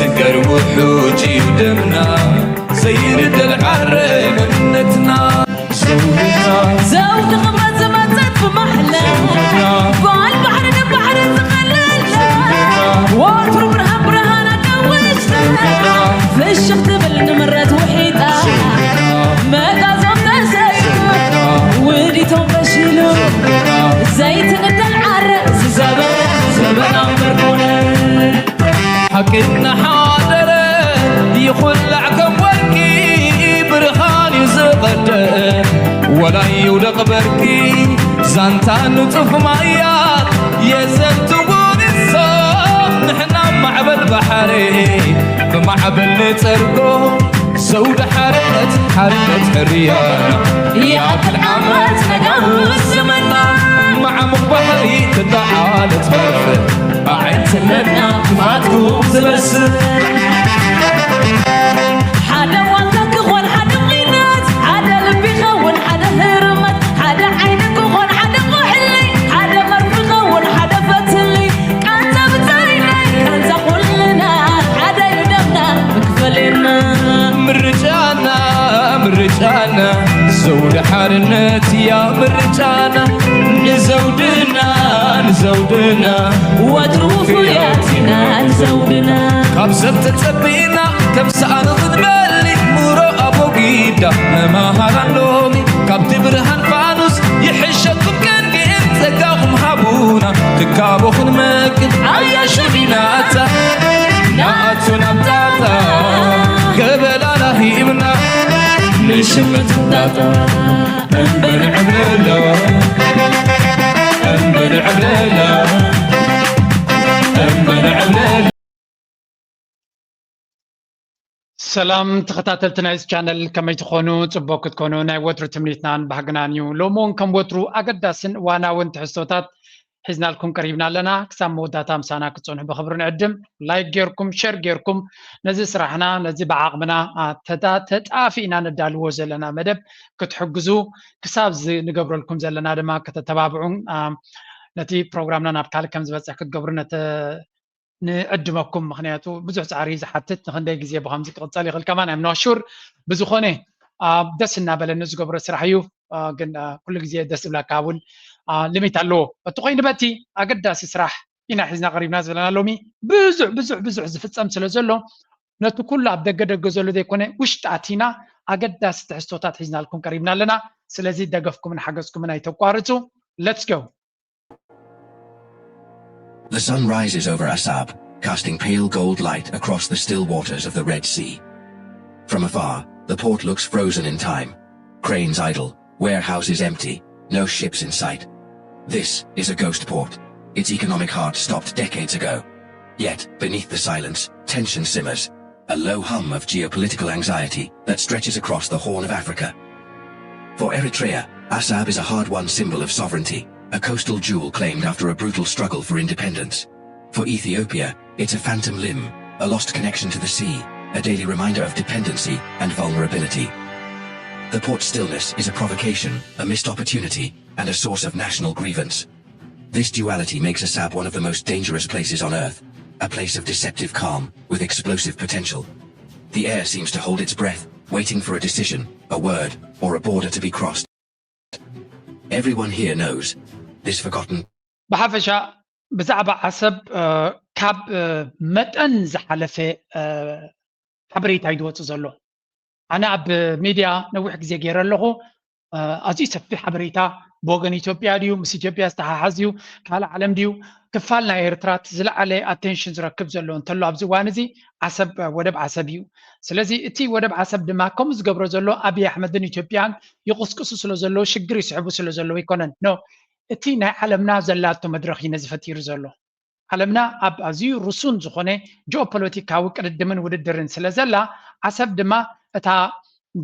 ነገር ውሑጅ እዩ ደምና ዘይንደል ዓረ መንነትና ዘውድና ዘውድ ክብረት ዝመጸት ብማሕለ ጓል ባሕሪ ንባሕሪ ዝኸለለ ወትሩ ብርሃን ብርሃን ኣዳዊሽተ ፍሽኽ ትብል ንምረት ውሒጣ መጋዞም ተሰዩ ውዲቶም ፈሺሉ ዘይትንደል ዓረ ዝዘበ ዘበና ምርኮነ ሓቅና ሓደረ ይኹላዕ ከም ወርቂ ብርሃን እዩ ዝቐደ ወላ ይውደቕ በርቂ ዛንታ ንጡፍ ማያት የዘንትዎ ንሶም ንሕና ማዕበል ባሕሪ ብማዕበል ንጸርጎ ዘውዲ ሓርነት ሓርነት ሕርያና ይኣክል ዓመት ነጋውስ ዘመና ማዕሙቕ ባሕሪ ትተዓለት በርፍ ኣዒንትነትና ክፋትኩም ዝመስል ሓደ ዋልታ ክኾን ሓደ ቑናት ሓደ ልቢ ኸውን ሓደ ህርመት ሓደ ዓይኒ ክኾን ሓደ ቁሕሊ ሓደ መርፊ ኸውን ሓደ ፈትሊ ቃንዛ ብታይና ቃንዛ ኩልና ሓደ እዩ ደምና መክፈልና ምርጫና ምርጫና ዘውዲ ሓርነት እያ ምርጫና ንዘውድና ንዘውድና ወትሩ ፍሉያት ኢና ንዘውድና ካብ ሰብ ተጸቢና ከም ሰኣን ክትበሊ ምሮ ኣቦጊዳ መማሃራን ሎሚ ካብቲ ብርሃን ፋኑስ ይሕሸኩም ቀንዲን ጸጋኹም ሃቡና ትካቦ ክንመግብ ኣያ ሸፊናታ ንኣቱ ናብ ጣጣ ገበላና ሂብና ንሽምት ጣጣ እምበል ዕብለሎ እምበል ዕብለሎ እምበል ዕብለሎ ሰላም ተኸታተልቲ ናይዚ ቻነል ከመይ ትኾኑ? ጽቡቕ ክትኮኑ ናይ ወትሩ ትምኒትናን ባህግናን እዩ። ሎሚ እውን ከም ወትሩ ኣገዳስን እዋናውን ትሕዝቶታት ሒዝናልኩም ቀሪብና ኣለና። ክሳብ መወዳእታ ምሳና ክትጸንሑ ብኽብሪ ንዕድም። ላይክ ጌርኩም፣ ሸር ጌርኩም ነዚ ስራሕና ነዚ ብዓቕምና ተጣፊእና ነዳልዎ ዘለና መደብ ክትሕግዙ ክሳብ ንገብረልኩም ዘለና ድማ ከተተባብዑን ነቲ ፕሮግራምና ናብ ካልእ ከም ዝበፅሕ ክትገብሩ ነተ ንዕድመኩም ምክንያቱ ብዙሕ ፃዕሪ እዩ ዝሓትት ንክንደይ ግዜ ብከምዚ ክቅፀል ይክእል ከማን I'm not sure ብዝኮነ ደስ እናበለኒ ዝገብሮ ስራሕ እዩ ግን ኩሉ ግዜ ደስ ዝብለካ እውን limit ኣለዎ እቲ ኮይኑ በቲ ኣገዳሲ ስራሕ ኢና ሒዝና ቀሪብና ዘለና ሎሚ ብዙሕ ብዙሕ ብዙሕ ዝፍፀም ስለ ዘሎ ነቲ ኩሉ ኣብ ደገ ደገ ዘሎ ዘይኮነ ውሽጢ ኣቲና ኣገዳሲ ትሕዝቶታት ሒዝናልኩም ቀሪብና ኣለና ስለዚ ደገፍኩምን ሓገዝኩምን ኣይተቋርፁ let's go The sun rises over Assab, casting pale gold light across the still waters of the Red Sea. From afar, the port looks frozen in time. Cranes idle, warehouses empty, no ships in sight. This is a ghost port. Its economic heart stopped decades ago. Yet, beneath the silence, tension simmers, a low hum of geopolitical anxiety that stretches across the Horn of Africa. For Eritrea, Assab is a hard-won symbol of sovereignty, a coastal jewel claimed after a brutal struggle for independence. For Ethiopia, it's a phantom limb, a lost connection to the sea, a daily reminder of dependency and vulnerability. The port's stillness is a provocation, a missed opportunity, and a source of national grievance. This duality makes Assab one of the most dangerous places on earth, a place of deceptive calm, with explosive potential. The air seems to hold its breath, waiting for a decision, a word, or a border to be crossed. Everyone here knows this forgotten ብሓፈሻ ብዛዕባ ዓሰብ ካብ መጠን ዝሓለፈ ሓበሬታ እዩ ዝወፅእ ዘሎ ኣነ ኣብ ሚድያ ነዊሕ ግዜ ገይረ ኣለኹ ኣዝዩ ሰፊሕ ሓበሬታ ብወገን ኢትዮጵያ ድዩ ምስ ኢትዮጵያ ዝተሓሓዝ እዩ ካልእ ዓለም ድዩ ክፋል ናይ ኤርትራ ዝለዓለ ኣቴንሽን ዝረክብ ዘሎ እንተሎ ኣብዚ እዋን እዚ ዓሰብ ወደብ ዓሰብ እዩ ስለዚ እቲ ወደብ ዓሰብ ድማ ከምኡ ዝገብሮ ዘሎ ኣብይ ኣሕመድን ኢትዮጵያን ይቕስቅሱ ስለ ዘለዉ ሽግር ይስዕቡ ስለ ዘለዉ ኣይኮነን ኖ እቲ ናይ ዓለምና ዘላቶ መድረኽ እዩ ነዚ ፈጢሩ ዘሎ ዓለምና ኣብ ኣዝዩ ርሱን ዝኾነ ጂኦፖለቲካዊ ቅድድምን ውድድርን ስለ ዘላ ዓሰብ ድማ እታ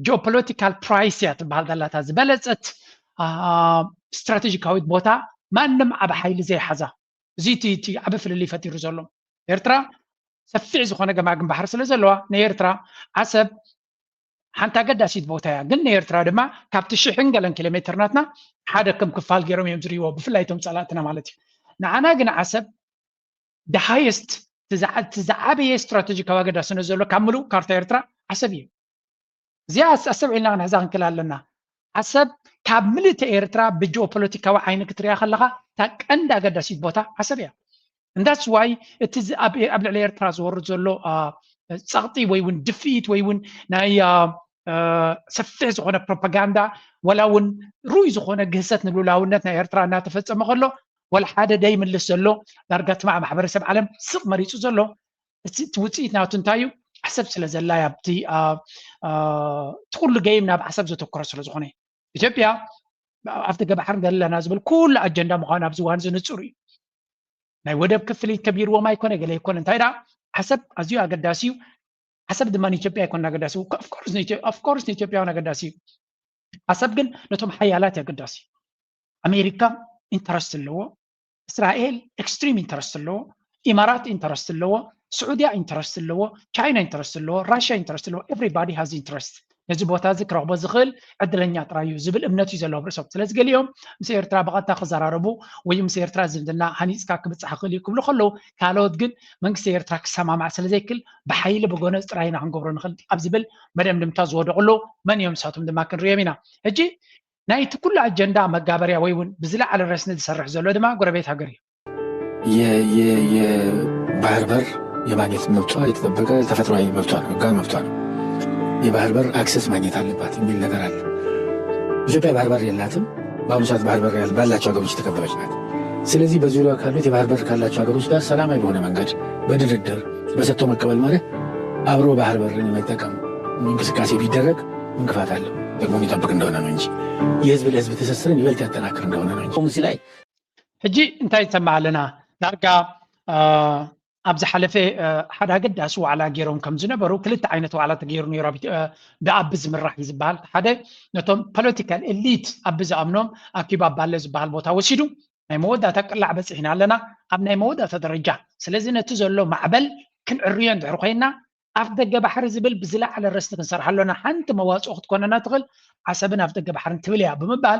ጂኦፖለቲካል ፕራይስ እያ ትበሃል ዘላ እታ ዝበለፀት ስትራቴጂካዊት ቦታ ማንም ዓብ ሓይሊ ዘይሓዛ እዚ እቲ ዓብ ፍልልይ ፈጢሩ ዘሎ ኤርትራ ሰፊሕ ዝኾነ ገማግም ባሕሪ ስለ ዘለዋ ንኤርትራ ዓሰብ ሓንቲ ኣገዳሲት ቦታ እያ ግን ንኤርትራ ድማ ካብቲ ሽሕን ገለን ኪሎ ሜትር ናትና ሓደ ከም ክፋል ገይሮም እዮም ዝርእይዎ ብፍላይ እቶም ፀላእትና ማለት እዩ ንዓና ግን ዓሰብ the highest እቲ ዝዓበየ ስትራተጂካዊ ኣገዳስነት ዘሎ ካብ ምሉእ ካርታ ኤርትራ ዓሰብ እዩ። እዚኣ ኣስተውዒልና ክንሕዛ ክንክእል ኣለና። ዓሰብ ካብ ምልእቲ ኤርትራ ብጂኦፖለቲካዊ ዓይኒ ክትሪኣ ከለኻ እታ ቀንዲ ኣገዳሲት ቦታ ዓሰብ እያ። እንዳስ ዋይ እቲ ኣብ ልዕሊ ኤርትራ ዝወርድ ዘሎ ፀቕጢ ወይ እውን ድፍኢት ወይ እውን ናይ ሰፊሕ ዝኾነ ፕሮፓጋንዳ ወላ እውን ርኡይ ዝኾነ ግህሰት ንሉላውነት ናይ ኤርትራ እናተፈፀመ ከሎ ወላ ሓደ ደይምልስ ዘሎ ዳርጋ ትማዕ ማሕበረሰብ ዓለም ስቕ መሪፁ ዘሎ እቲ ውፅኢት ናቱ እንታይ እዩ? ዓሰብ ስለ ዘላ ኣብቲ እቲ ኩሉ ገይም ናብ ዓሰብ ዘተኮረ ስለ ዝኾነ ኢትዮጵያ ኣብ ደገ ባሕሪ ዘለና ዝብል ኩሉ ኣጀንዳ ምዃኑ ኣብዚ እዋን እዚ ንፁር እዩ። ናይ ወደብ ክፍሊት ከቢርዎም ኣይኮነ ገለ ይኮነ እንታይ ደኣ ዓሰብ ኣዝዩ ኣገዳሲ እዩ። ዓሰብ ድማ ንኢትዮጵያ ኣይኮነ ኣገዳሲ ኦፍኮርስ ንኢትዮጵያውን ኣገዳሲ እዩ። ዓሰብ ግን ነቶም ሓያላት እዩ ኣገዳሲ። ኣሜሪካ ኢንተረስት ኣለዎ፣ እስራኤል ኤክስትሪም ኢንተረስት ኣለዎ፣ ኢማራት ኢንተረስት ኣለዎ፣ ስዑድያ ኢንተረስት ኣለዎ፣ ቻይና ኢንተረስት ኣለዎ፣ ራሽያ ኢንተረስት ኣለዎ። Everybody has interest። ነዚ ቦታ እዚ ክረኽቦ ዝኽእል ዕድለኛ ጥራይ እዩ ዝብል እምነት እዩ ዘለዎ ርእሶም። ስለዚ ገሊኦም ምስ ኤርትራ ብቐጥታ ክዘራረቡ ወይ ምስ ኤርትራ ዝምድና ሃኒፅካ ክብፃሕ ክኽእል እዩ ክብሉ ከለዉ ካልኦት ግን መንግስቲ ኤርትራ ክሰማማዕ ስለ ዘይክል ብሓይሊ ብጎነፅ ጥራይ ኢና ክንገብሮ ንኽእል ኣብ ዝብል መደምድምታ ዝወደቑ ኣለዉ። መን እዮም ንሳቶም ድማ ክንሪኦም ኢና። ሕጂ ናይቲ ኩሉ ኣጀንዳ መጋበርያ ወይ እውን ብዝለዓለ ረስኒ ዝሰርሕ ዘሎ ድማ ጎረቤት ሃገር እዩ። የባህር በር የማግኘት መብቷ የተጠበቀ ተፈጥሯዊ መብቷ ነው፣ ህጋዊ መብቷ ነው። የባህር በር አክሰስ ማግኘት አለባት የሚል ነገር አለ። ኢትዮጵያ ባህር በር የላትም። በአሁኑ ሰዓት ባህር በር ባላቸው ሀገሮች የተከበበች ናት። ስለዚህ በዙሪያ ካሉት የባህር በር ካላቸው ሀገሮች ጋር ሰላማዊ በሆነ መንገድ በድርድር በሰጥቶ መቀበል ማለት አብሮ ባህር በርን የመጠቀም እንቅስቃሴ ቢደረግ እንቅፋት አለው። ደግሞ የሚጠብቅ እንደሆነ ነው እንጂ የህዝብ ለህዝብ ትስስርን ይበልጥ ያጠናክር እንደሆነ ነው እንጂ። እዚህ ላይ ሕጂ እንታይ ይሰማዕ ኣለና? ዳርጋ ኣብ ዝሓለፈ ሓደ ኣገዳሲ ዋዕላ ገይሮም ከም ዝነበሩ ክልተ ዓይነት ዋዕላ ተገይሩ ነይሩ። ብኣቢ ዝምራሕ እዩ ዝበሃል። ሓደ ነቶም ፖለቲካል ኤሊት ኣቢ ዝኣምኖም ኣኪባ ባለ ዝበሃል ቦታ ወሲዱ ናይ መወዳእታ ቅላዕ በፂሕና ኣለና ኣብ ናይ መወዳእታ ደረጃ። ስለዚ ነቲ ዘሎ ማዕበል ክንዕርዮ እንድሕር ኮይና ኣብ ደገ ባሕሪ ዝብል ብዝለዓለ ረስኒ ክንሰርሓ ኣሎና። ሓንቲ መዋፅኦ ክትኮነና ትኽእል ዓሰብን ኣብ ደገ ባሕርን ትብል እያ ብምባል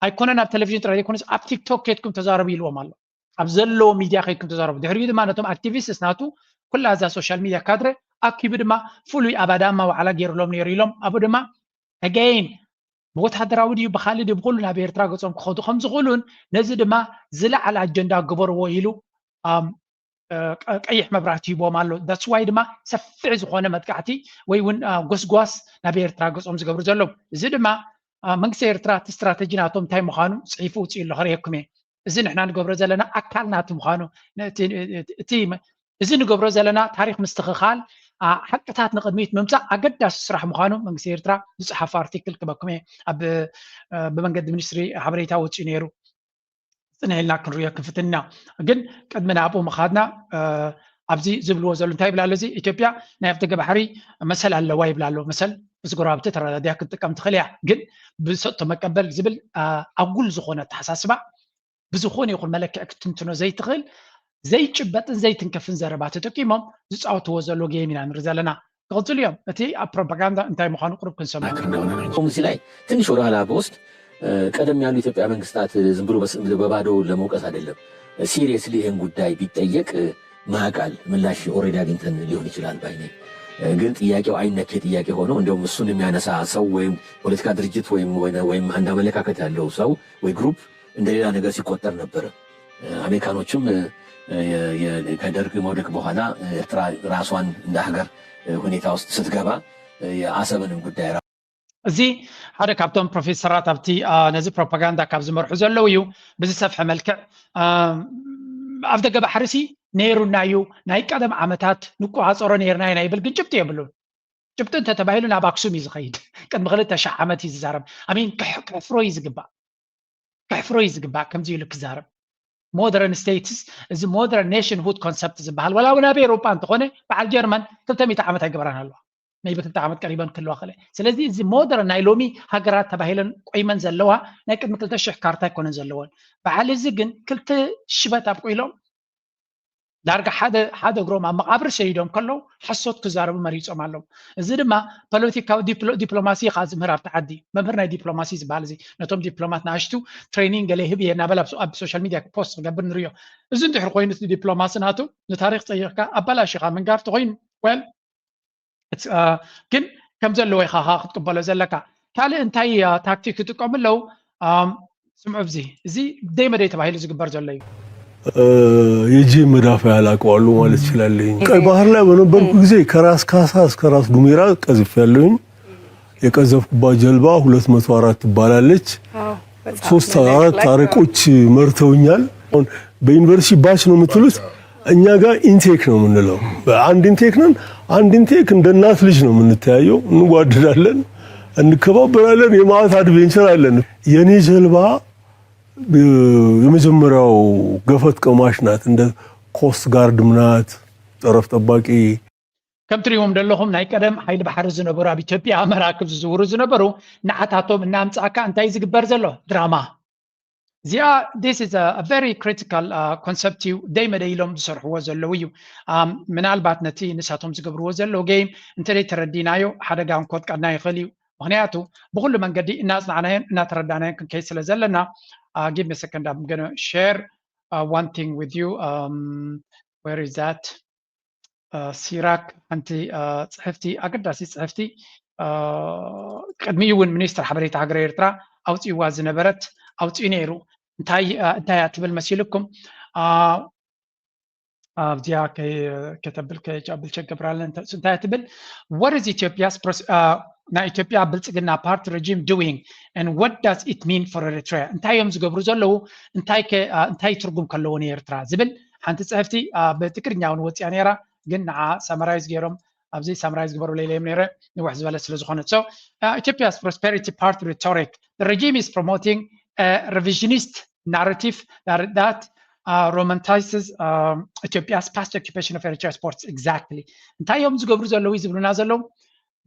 ኣይኮነን ኣብ ቴሌቪዥን ጥራይ ዘይኮነስ ኣብ ቲክቶክ ከድኩም ተዛረቡ ኢልዎም ኣሎ። ኣብ ዘለዎ ሚድያ ከድኩም ተዛረቡ። ድሕሪኡ ድማ ነቶም ኣክቲቪስትስ ናቱ ኩላ እዛ ሶሻል ሚድያ ካድረ ኣኪቡ ድማ ፍሉይ ኣብ ኣዳማ ዋዕላ ገይሩሎም ነይሩ ኢሎም ኣብኡ ድማ ኣገይን ብወታደራዊ ድዩ ብካልእ ድዩ ብኩሉ ናብ ኤርትራ ገጾም ክኸዱ ከም ዝኽእሉን ነዚ ድማ ዝለዓለ ኣጀንዳ ግበርዎ ኢሉ ቀይሕ መብራህቲ ሂቦም ኣሎ። ዳትስ ዋይ ድማ ሰፊሕ ዝኾነ መጥቃዕቲ ወይ እውን ጎስጓስ ናብ ኤርትራ ገጾም ዝገብሩ ዘለዉ። እዚ ድማ መንግስቲ ኤርትራ እቲ ስትራተጂ ናቶም እንታይ ምዃኑ ፅሒፉ ውፅኡ ኣሎ ከርእየኩም እየ። እዚ ንሕና ንገብሮ ዘለና ኣካል ናቲ ምዃኑ እቲ እዚ ንገብሮ ዘለና ታሪክ ምስትኽኻል ሓቅታት ንቅድሚት ምምፃእ ኣገዳሲ ስራሕ ምዃኑ መንግስቲ ኤርትራ ዝፅሓፎ ኣርቲክል ክበኩም እየ። ኣብ ብመንገዲ ሚኒስትሪ ሓበሬታ ወፂኡ ነይሩ። ፅንሕ ኢልና ክንሪኦ ክንፍትን ኢና። ግን ቅድሚ ናብኡ ምኻድና ኣብዚ ዝብልዎ ዘሎ እንታይ ይብል ኣሎ? እዚ ኢትዮጵያ ናይ ኣፍደገ ባሕሪ መሰል ኣለዋ ይብል ኣሎ። መሰል ምስ ጎረባብቲ ተረዳድያ ክትጥቀም ትኽእል እያ። ግን ብሰጥቶ መቀበል ዝብል ኣጉል ዝኾነ ኣተሓሳስባ ብዝኾነ ይኹን መለክዒ ክትትንትኖ ዘይትኽእል ዘይጭበጥን ዘይትንከፍን ዘረባ ተጠቂሞም ዝፃወትዎ ዘሎ ጌም ኢና ንርኢ ዘለና። ክቕፅሉ እዮም። እቲ ኣብ ፕሮፓጋንዳ እንታይ ምዃኑ ቁሩብ ክንሰምዖ። እዚ ላይ ትንሽ ወደኋላ ብወስድ ቀደም ያሉ ኢትዮጵያ መንግስታት ዝም ብሎ በባዶ ለመውቀስ አይደለም። ሲሪየስሊ ይህን ጉዳይ ቢጠየቅ ማቃል ምላሽ ኦልሬዲ አግኝተን ሊሆን ይችላል ባይ ነኝ። ግን ጥያቄው አይነኬ ጥያቄ ሆኖ እንደውም እሱን የሚያነሳ ሰው ወይም ፖለቲካ ድርጅት ወይም ወይም አንድ አመለካከት ያለው ሰው ወይ ግሩፕ እንደ ሌላ ነገር ሲቆጠር ነበረ። አሜሪካኖችም ከደርግ መውደቅ በኋላ ኤርትራ ራሷን እንደ ሀገር ሁኔታ ውስጥ ስትገባ የአሰብንም ጉዳይ እዚ ሓደ ካብቶም ፕሮፌሰራት ኣብቲ ነዚ ፕሮፓጋንዳ ካብ ዝመርሑ ዘለዉ እዩ። ብዝሰፍሐ መልክዕ ኣብ ደገ ባሕሪ ሲ ነይሩና እዩ፣ ናይ ቀደም ዓመታት ንቆፃፀሮ ነይርና ኢና ይብል፣ ግን ጭብጢ የብሉን። ጭብጢ እንተተባሂሉ ናብ ኣክሱም እዩ ዝኸይድ። ቅድሚ ክልተ ሺሕ ዓመት እዩ ዝዛረብ። ኣሚን ከሕፍሮ እዩ ዝግባእ፣ ከሕፍሮ እዩ ዝግባእ ከምዚ ኢሉ ክዛረብ። ሞደርን ስቴትስ፣ እዚ ሞደርን ኔሽንሁድ ኮንሰፕት ዝበሃል ወላ እውን ኣብ ኤውሮጳ እንተኾነ በዓል ጀርመን ክልተ ሚእቲ ዓመት ኣይገበራን ኣለዋ። ናይ ብክልተ ዓመት ቀሪበን ክህልዋ ክእለ። ስለዚ እዚ ሞደርን ናይ ሎሚ ሃገራት ተባሂለን ቆይመን ዘለዋ ናይ ቅድሚ ክልተ ሽሕ ካርታ ኣይኮነን ዘለወን። በዓል እዚ ግን ክልተ ሽበት ኣብቁ ኢሎም ዳርጋ ሓደ ሓደ እግሮም ኣብ መቓብር ሰይዶም ከለዉ ሓሶት ክዛረቡ መሪጾም ኣለዉ። እዚ ድማ ፖለቲካዊ ዲፕሎማሲ ኢኻ ዝምህር ኣብቲ ዓዲ። መምህር ናይ ዲፕሎማሲ ዝበሃል እዚ ነቶም ዲፕሎማት ንኣሽቱ ትሬኒንግ ገለ ይህብ እየ እናበለ ኣብ ሶሻል ሚድያ ፖስት ክገብር ንሪኦ። እዚ እንድሕር ኮይኑ እቲ ዲፕሎማሲ ናቱ ንታሪክ ጸይቕካ ኣባላሽኻ ምንጋር ተኾይኑ ወል ግን ከም ዘለዎ ኢኻ ክትቅበሎ ዘለካ። ካልእ እንታይ ታክቲክ ክጥቀሙ ኣለዉ? ስምዑ፣ እዚ እዚ ደይ መደይ ተባሂሉ ዝግበር ዘሎ እዩ። የጂ መዳፊያ ያላቀዋሉ ማለት ይችላል። ቀይ ባህር ላይ በነበርኩ ጊዜ ከራስ ካሳ እስከ ራስ ዱሜራ ቀዝፍ ያለውኝ የቀዘፍኩባት ጀልባ ሁለት መቶ አራት ትባላለች። ሶስት አራት ታሪኮች መርተውኛል። በዩኒቨርሲቲ ባች ነው የምትሉት፣ እኛ ጋር ኢንቴክ ነው የምንለው። አንድ ኢንቴክ ነን። አንድ ኢንቴክ እንደ እናት ልጅ ነው የምንተያየው፣ እንዋደዳለን፣ እንከባበራለን። የማለት አድቬንቸር አለን። የኔ ጀልባ የመጀመሪያው ገፈት ቀማሽ ናት። እንደ ኮስት ጋርድ ምናት፣ ጠረፍ ጠባቂ። ከም ትሪእዎም ዘለኹም ናይ ቀደም ሓይሊ ባሕሪ ዝነበሩ ኣብ ኢትዮጵያ መራክብ ዝዝውሩ ዝነበሩ ንዓታቶም እናምጻእካ እንታይ ዝግበር ዘሎ ድራማ እዚኣ this is a very critical concept እዩ። ደይ መደይ ኢሎም ዝሰርሕዎ ዘለዉ እዩ። ምናልባት ነቲ ንሳቶም ዝገብርዎ ዘለዉ ጌም እንተደይ ተረዲናዮ ሓደጋ እንኮጥቀና ይኽእል እዩ። ምክንያቱ ብኩሉ መንገዲ እናጽናዕናዮን እናተረዳናዮን ክንከይድ ስለ ዘለና give me a second I'm gonna share one thing with you where is that ሲራክ ሓንቲ ፅሕፍቲ ኣገዳሲ ፅሕፍቲ ቅድሚኡ እውን ሚኒስትር ሓበሬታ ሃገረ ኤርትራ ኣውፅእዋ ዝነበረት ኣውፅኡ ነይሩ። እንታይ እንታይ እያ ትብል መሲልኩም? ኣብዚኣ ከተብል ከብል ቸገብራለን እንታይ ትብል? What is Ethiopia's ናይ ኢትዮጵያ ብልፅግና ፓርቲ regime doing and what does it mean for Eritrea? እንታይ እዮም ዝገብሩ ዘለዉ? እንታይ እንታይ ትርጉም ከለዎ ንኤርትራ ዝብል ሓንቲ ፅሕፍቲ ብትግርኛ እውን ወፅያ ነይራ። ግን ንዓ ሰመራይዝ ገይሮም ኣብዚ ሰመራይዝ ግበሩ ለይለዮም ነይረ ንውሕ ዝበለ ስለ ዝኾነ so Ethiopia's prosperity party rhetoric the regime is promoting revisionist narrative that, that uh, romanticizes um, Ethiopia's past occupation of Eritrea's ports. Exactly. እንታይ እዮም ዝገብሩ ዘለዉ ዝብሉና ዘለዉ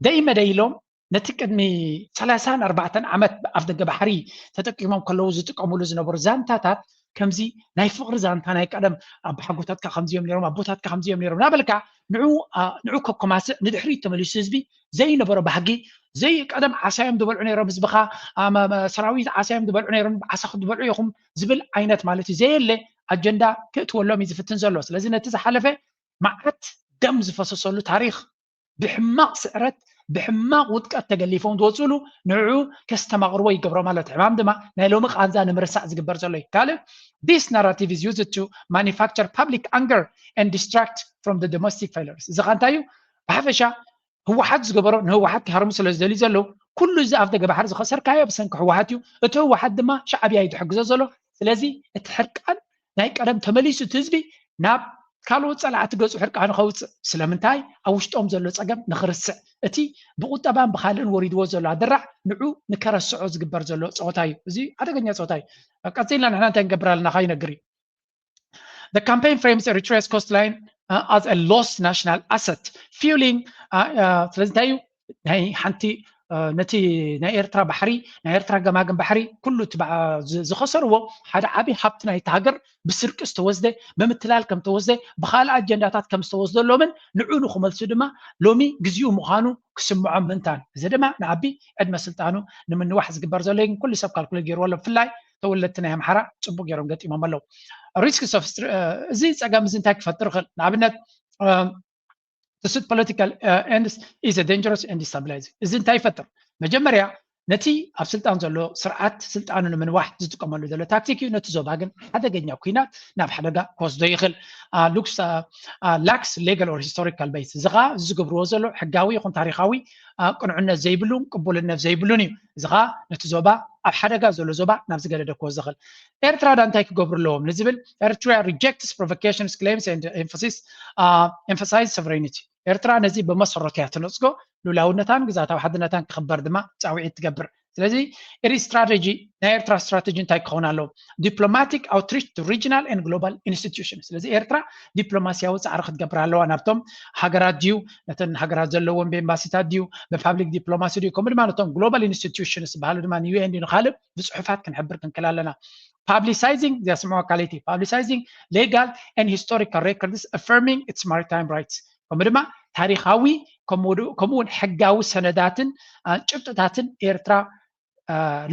ደይ መደይ ኢሎም ነቲ ቅድሚ ሰላሳን ኣርባዕተን ዓመት ኣብ ደገ ባሕሪ ተጠቂሞም ከለዉ ዝጥቀምሉ ዝነበሩ ዛንታታት ከምዚ ናይ ፍቕሪ ዛንታ ናይ ቀደም ኣቦሓጎታትካ ከምዚ እዮም ነይሮም ኣቦታትካ ከምዚ እዮም ነይሮም ናበልካ ንዑ ንዑ ከኮማስዕ ንድሕሪት ተመሊሱ ህዝቢ ዘይነበሮ ባህጊ ዘይ ቀደም ዓሳዮም ዝበልዑ ነይሮም ህዝብኻ ሰራዊት ዓሳዮም ዝበልዑ ነይሮም ዓሳኹም ዝበልዑ ኢኹም ዝብል ዓይነት ማለት እዩ ዘየለ ኣጀንዳ ክእትወሎም እዩ ዝፍትን ዘሎ። ስለዚ ነቲ ዝሓለፈ መዓት ደም ዝፈሰሰሉ ታሪክ ብሕማቕ ስዕረት ብሕማቕ ውድቀት ተገሊፎም ዝወፅሉ ንዑ ከስተማቕርዎ ይገብሮ ማለት ሕማም ድማ ናይ ሎሚ ቃንዛ ንምርሳዕ ዝግበር ዘሎ እዩ። ካልእ this narrative is used to manufacture public anger and distract from the domestic failures። እዚ ኸ እንታይ እዩ? ብሓፈሻ ህወሓት ዝገበሮ ንህወሓት ክሃርሙ ስለ ዝደልዩ ዘለዉ ኩሉ እዚ ኣብ ደገ ባሕሪ ዝኸሰርካዮ ብሰንኪ ህወሓት እዩ። እቲ ህወሓት ድማ ሻዕብያ እዩ ዝሕግዞ ዘሎ። ስለዚ እቲ ሕርቃን ናይ ቀደም ተመሊሱ እቲ ህዝቢ ናብ ካልኦት ፀላዕቲ ገፁ ሕርቃኑ ከውፅእ ስለምንታይ ኣብ ውሽጦም ዘሎ ፀገም ንክርስዕ እቲ ብቁጠባን ብካልእን ወሪድዎ ዘሎ ኣደራዕ ንዑ ንከረስዖ ዝግበር ዘሎ ፀወታ እዩ። እዚ ሓደገኛ ፀወታ እዩ። ቀፂልና ንሕና እንታይ ንገብር ኣለና ከይነግር እዩ። The campaign frames Eritrea's coastline uh, as a lost national asset, fueling uh, uh, ስለዚ እንታይ እዩ ናይ ሓንቲ ነቲ ናይ ኤርትራ ባሕሪ ናይ ኤርትራ ገማግም ባሕሪ ኩሉ ዝኸሰርዎ ሓደ ዓብዪ ሃብቲ ናይቲ ሃገር ብስርቂ ዝተወስደ ብምትላል ከም ተወስደ ብካልእ ኣጀንዳታት ከም ዝተወስደሎምን ንዑ ንክመልሱ ድማ ሎሚ ግዜኡ ምዃኑ ክስምዖም ምእንታን እዚ ድማ ንኣቢ ዕድመ ስልጣኑ ንምንዋሕ ዝግበር ዘሎ ግን ኩሉ ሰብ ካልኩሌት ገይርዎ ኣሎ። ብፍላይ ተወለድቲ ናይ ኣምሓራ ፅቡቅ ገይሮም ገጢሞም ኣለዉ። ሪስክስ ኦፍ እዚ ፀገም እዚ እንታይ ክፈጥር ይኽእል? ንኣብነት to suit political ends is dangerous and destabilizing። እዚ እንታይ ይፈጥር? መጀመርያ ነቲ ኣብ ስልጣን ዘሎ ስርዓት ስልጣኑ ንምንዋሕ ዝጥቀመሉ ዘሎ ታክቲክ እዩ። ነቲ ዞባ ግን ሓደገኛ ኩናት ናብ ሓደጋ ክወስዶ ይኽእል። ሉክስ ላክስ ሌጋል ኦር ሂስቶሪካል ቤስ እዚ ኸዓ ዝዝገብርዎ ዘሎ ሕጋዊ ይኹን ታሪኻዊ ቅኑዕነት ዘይብሉን ቅቡልነት ዘይብሉን እዩ። እዚ ኸዓ ነቲ ዞባ ኣብ ሓደጋ ዘሎ ዞባ ናብ ዝገደደ ክወስዶ ይኽእል። ኤርትራ ዳ እንታይ ክገብሩ ኣለዎም ንዝብል Eritrea rejects provocations claims and emphasize sovereignty። ኤርትራ ነዚ ብመሰረቱ እያ ትነፅጎ። ሉላውነታን ግዛታዊ ሓድነታን ክኽበር ድማ ፃውዒት ትገብር። ስለዚ ኤሪ ስትራቴጂ ናይ ኤርትራ ስትራቴጂ እንታይ ክኸውን ኣለዎ? Diplomatic outreach to regional and global institutions። ስለዚ ኤርትራ ዲፕሎማሲያዊ ፃዕሪ ክትገብር ኣለዋ ናብቶም ሃገራት ድዩ፣ ነተን ሃገራት ዘለዎም ብኤምባሲታት ድዩ፣ ብፓብሊክ ዲፕሎማሲ ድዩ፣ ከምኡ ድማ ነቶም ግሎባል ኢንስቲትዩሽንስ ዝበሃሉ ድማ ንዩኤን ድዩ ንካልእ ብፅሑፋት ክንሕብር ክንክእል ኣለና። Publicizing እዚኣ ስምዑ ኣካለይቲ publicizing legal and historical records affirming its maritime rights ከምኡ ድማ ታሪካዊ ከምኡ እውን ሕጋዊ ሰነዳትን ጭብጥታትን ኤርትራ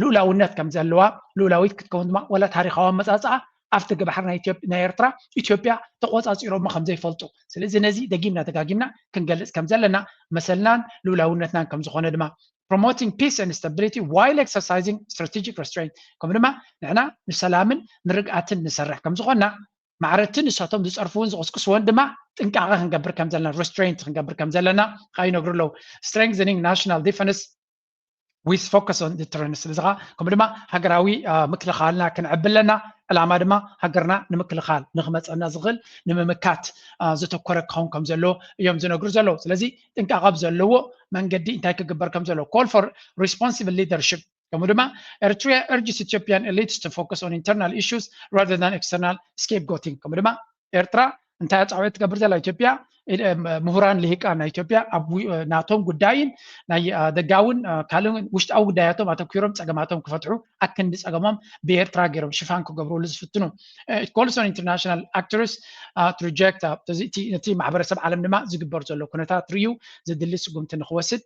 ልኡላውነት ከም ዘለዋ ልኡላዊት ክትከውን ድማ ዋላ ታሪካዊ ኣመፃፅኣ ኣፍደገ ባሕሪ ናይ ኤርትራ ኢትዮጵያ ተቆፃፂሮሞ ከም ዘይፈልጡ ስለዚ ነዚ ደጊምና ደጋጊምና ክንገልፅ ከም ዘለና መሰልናን ልኡላውነትናን ከም ዝኾነ ድማ promoting peace and stability while exercising strategic restraint ከምኡ ድማ ንሕና ንሰላምን ንርግኣትን ንሰርሕ ከም ዝኾንና ማዕረቲ ንሳቶም ዝፀርፍውን ዝቕስቅስዎን ድማ ጥንቃቐ ክንገብር ከም ዘለና restraint ክንገብር ከም ዘለና ከዓ ይነግሩ ኣለዉ። Strengthening national defense with focus on deterrence ስለዚ ከዓ ከምኡ ድማ ሃገራዊ ምክልኻልና ክንዕቢ ኣለና። ዕላማ ድማ ሃገርና ንምክልኻል ንክመፀና ዝኽእል ንምምካት ዘተኮረ ክኸውን ከም ዘለዎ እዮም ዝነግሩ ዘለዉ። ስለዚ ጥንቃቐ ብዘለዎ መንገዲ እንታይ ክግበር ከም ዘለዎ call for responsible leadership ከምኡ ድማ Eritrea urges Ethiopian elites to focus on internal issues rather than external scapegoating ከምኡ ድማ ኤርትራ እንታይ ኣፃውዒት ትገብር ዘላ ኢትዮጵያ ምሁራን ልሂቃን ናይ ኢትዮጵያ ኣብ ናቶም ጉዳይን ናይ ደጋውን ካልእ ውሽጣዊ ጉዳያቶም ኣተኪሮም ፀገማቶም ክፈትሑ ኣክንዲ ፀገሞም ብኤርትራ ገይሮም ሽፋን ክገብርሉ ዝፍትኑ It calls on international actors to reject ነቲ ማሕበረሰብ ዓለም ድማ ዝግበር ዘሎ ኩነታት ርዩ ዘድሊ ስጉምቲ ንክወስድ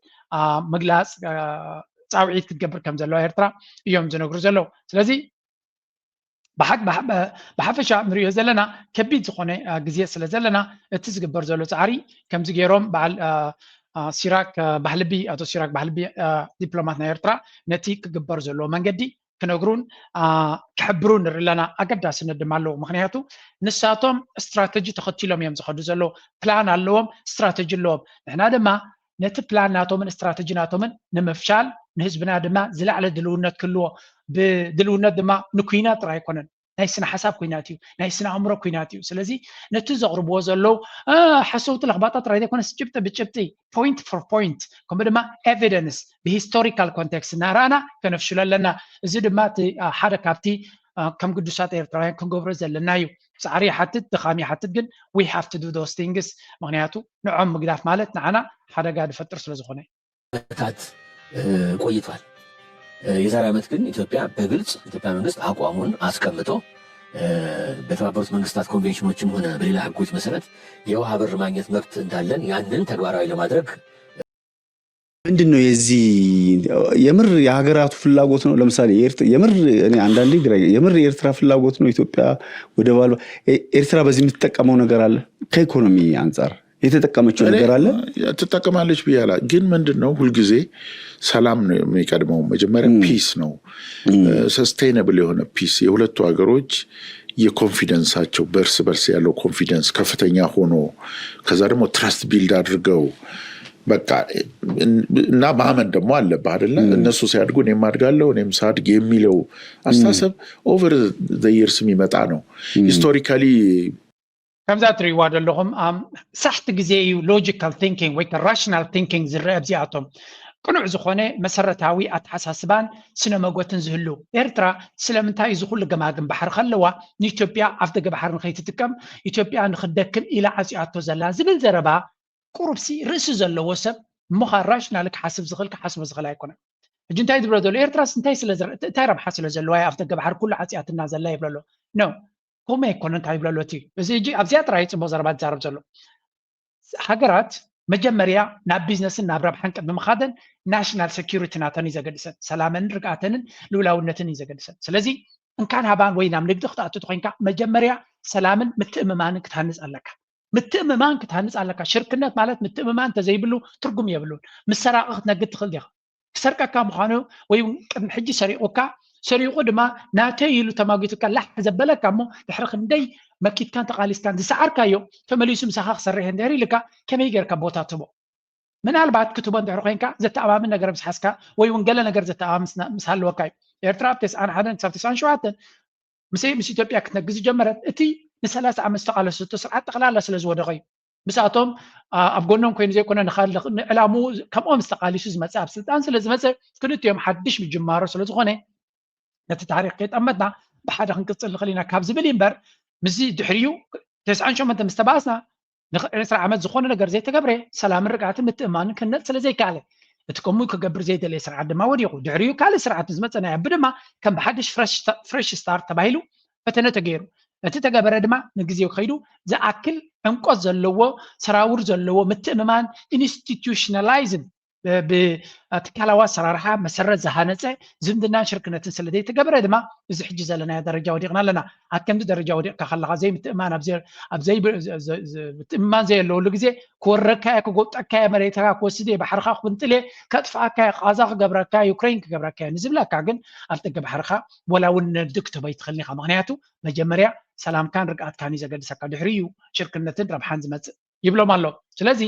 ምግላፅ ፃውዒት ክትገብር ከም ዘለዋ ኤርትራ እዮም ዝነግሩ ዘለዉ። ስለዚ ብሓፈሻ ንሪኦ ዘለና ከቢድ ዝኾነ ግዜ ስለ ዘለና እቲ ዝግበር ዘሎ ፃዕሪ ከምዚ ገይሮም በዓል ሲራክ ባህልቢ ኣቶ ሲራክ ባህልቢ ዲፕሎማት ናይ ኤርትራ ነቲ ክግበር ዘለዎ መንገዲ ክነግሩን ክሕብሩ ንርኢ ኣለና። ኣገዳስነት ድማ ኣለዎ። ምክንያቱ ንሳቶም ስትራተጂ ተኸቲሎም እዮም ዝኸዱ ዘለዉ። ፕላን ኣለዎም፣ ስትራተጂ ኣለዎም። ንሕና ድማ ነቲ ፕላን ናቶምን ስትራተጂ ናቶምን ንምፍሻል ንህዝብና ድማ ዝለዓለ ድልውነት ክህልዎ ብድልውነት ድማ ንኩናት ጥራይ ኣይኮነን ናይ ስነ ሓሳብ ኩናት እዩ ናይ ስነ ኣእምሮ ኩናት እዩ ስለዚ ነቲ ዘቕርብዎ ዘለዉ ሓሰውቲ ለኽባጣ ጥራይ ዘይኮነስ ጭብጢ ብጭብጢ point for point ከምኡ ድማ evidence ብሂስቶሪካል ኮንቴክስት እናረኣና ከነፍሽሎ ኣለና እዚ ድማ እቲ ሓደ ካብቲ ከም ግዱሳት ኤርትራውያን ክንገብሮ ዘለና እዩ ፃዕሪ ይሓትት ድኻም ይሓትት ግን we have to do those things ምክንያቱ ንዖም ምግዳፍ ማለት ንዓና ሓደጋ ዝፈጥር ስለ ዝኾነ ዓመታት ቆይቷል። የዛሬ ዓመት ግን ኢትዮጵያ በግልጽ ኢትዮጵያ መንግስት አቋሙን አስቀምጦ በተባበሩት መንግስታት ኮንቬንሽኖችም ሆነ በሌላ ህጎች መሰረት የውሃ በር ማግኘት መብት እንዳለን ያንን ተግባራዊ ለማድረግ ምንድን ነው የዚህ የምር የሀገራቱ ፍላጎት ነው? ለምሳሌ የምር እኔ አንዳንዴ ግራ የምር የኤርትራ ፍላጎት ነው ኢትዮጵያ ወደብ አልባ ኤርትራ በዚህ የምትጠቀመው ነገር አለ ከኢኮኖሚ አንጻር የተጠቀመችው ነገር አለ ትጠቀማለች ብያላ ግን ምንድን ነው ሁልጊዜ ሰላም ነው የሚቀድመው መጀመሪያ peace ነው sustainable የሆነ peace የሁለቱ ሀገሮች የ confidence ኣቸው በእርስ በርስ ያለው confidence ከፍተኛ ሆኖ ከዛ ደግሞ trust build አድርገው በቃ እና ማመን ደግሞ አለብህ አይደለ እነሱ ሲያድጉ እኔም አድጋለሁ እኔም ሳድግ የሚለው አስተሳሰብ over the years የሚመጣ ነው historically ከምዛ ትሪእዋ ዘለኹም ሳሕቲ ግዜ እዩ logical thinking ወይ rational thinking ዝረአ ኣብዚኣቶም ቅኑዕ ዝኾነ መሰረታዊ ኣተሓሳስባን ስነ መጎትን ዝህሉ ኤርትራ ስለምንታይ እዚ ኩሉ ገማግም ባሕሪ ከለዋ ንኢትዮጵያ ኣፍ ደገ ባሕሪ ንከይትጥቀም ኢትዮጵያ ንክደክም ኢላ ዓፂኣቶ ዘላ ዝብል ዘረባ ቁሩብሲ ርእሲ ዘለዎ ሰብ እሞ ከዓ rational ክሓስብ ዝኽእል ክሓስቦ ዝኽእል ኣይኮነን ሕጂ እንታይ ዝብሎ ዘሎ ኤርትራስ እንታይ ስለ እንታይ ረብሓ ስለ ዘለዋ ኣፍ ደገ ባሕሪ ኩሉ ዓፂኣትና ዘላ ይብሎ ኣሎ no ከምኡ ኣይኮነን ካብ ይብለሎ እቲ እዚ ሕጂ ኣብዚኣ ጥራይ ፅቡቅ ዘረባ ዝዛረብ ዘሎ ሃገራት መጀመርያ ናብ ቢዝነስን ናብ ረብሓን ቅድሚ ምኻደን ናሽናል ሴኪሪቲ ናተን እዩ ዘገድሰን ሰላመንን ርግኣተንን ልውላውነትን እዩ ዘገድሰን ስለዚ እንካን ሃባን ወይ ናብ ንግዲ ክትኣቱ ተኮይንካ መጀመርያ ሰላምን ምትእምማንን ክትሃንፅ ኣለካ ምትእምማን ክትሃንፅ ኣለካ ሽርክነት ማለት ምትእምማን እንተዘይብሉ ትርጉም የብሉን ምስ ሰራቂ ክትነግድ ትኽእል ዲኻ ክሰርቀካ ምዃኑ ወይ እውን ቅድሚ ሕጂ ሰሪቑካ ሰሪቑ ድማ ናተይ ኢሉ ተማጒቱካ ላሕ ዘበለካ እሞ ድሕሪ ክንደይ መኪትካን ተቓሊስካን ዝሰዓርካዮ ተመሊሱ ምሳኻ ክሰርሕ እንድሕር ኢልካ ከመይ ጌርካ ቦታ ትቦ ምናልባት ክትቦ እንድሕሪ ኮይንካ ዘተኣማምን ነገር ምስ ሓዝካ ወይ እውን ገለ ነገር ዘተኣማምን ምስ ሃለወካ እዩ ኤርትራ ኣብ ተስዓን ሓደን ክሳብ ተስዓን ሸውዓተን ምስ ምስ ኢትዮጵያ ክትነግድ ዝጀመረት እቲ ንሰላሳ ዓመት ዝተቓለሰቶ ስርዓት ጠቕላላ ስለ ዝወደቐ እዩ ምስኣቶም ኣብ ጎኖም ኮይኑ ዘይኮነ ንዕላሙ ከምኦም ዝተቃሊሱ ዝመፀ ኣብ ስልጣን ስለ ዝመፀ ክልቲኦም ሓድሽ ምጅማሮ ስለ ዝኾነ ነቲ ታሪክ ከይጠመትና ብሓደ ክንቅፅል ንኽእል ኢና ካብ ዝብል እምበር ምስዚ ድሕሪኡ ተስዓን ሸሞንተ ምስ ተባእስና ንዕስራ ዓመት ዝኾነ ነገር ዘይተገብረ ሰላምን ርግኣትን ምትእማንን ክህነፅ ስለ ዘይከኣለ እቲ ከምኡ ክገብር ዘይደለየ ስርዓት ድማ ወዲቑ ድሕሪኡ ካልእ ስርዓት ዝመፀ ናይ ኣቢ ድማ ከም ብሓድሽ ፍሬሽ ስታርት ተባሂሉ ፈተነ ተገይሩ እቲ ተገበረ ድማ ንግዜው ከይዱ ዝኣክል ዕምቆት ዘለዎ ሰራውር ዘለዎ ምትእምማን ኢንስቲቱሽናላይዝን ብትካላዊ ኣሰራርሓ መሰረት ዝሃነፀ ዝምድናን ሽርክነትን ስለ ዘይተገበረ ድማ እዚ ሕጂ ዘለናዮ ደረጃ ወዲቕና ኣለና። ኣብ ከምዚ ደረጃ ወዲቕካ ከለካ ዘይምትእማን ኣብ ዘይምትእማን ዘየለውሉ ግዜ ክወረካ እየ፣ ክጎብጠካ እየ፣ መሬትካ ክወስድ እየ፣ ባሕርካ ክፍንጥል እየ፣ ከጥፍኣካ እየ፣ ቃዛ ክገብረካ እየ፣ ዩክሬን ክገብረካ እየ ንዝብለካ ግን ኣብ ደገ ባሕርካ ወላ እውን ነድክ ተበይ ትኽእል ኢኻ። ምክንያቱ መጀመርያ ሰላምካን ርግኣትካን እዩ ዘገድሰካ፣ ድሕሪ እዩ ሽርክነትን ረብሓን ዝመፅእ። ይብሎም ኣሎ። ስለዚ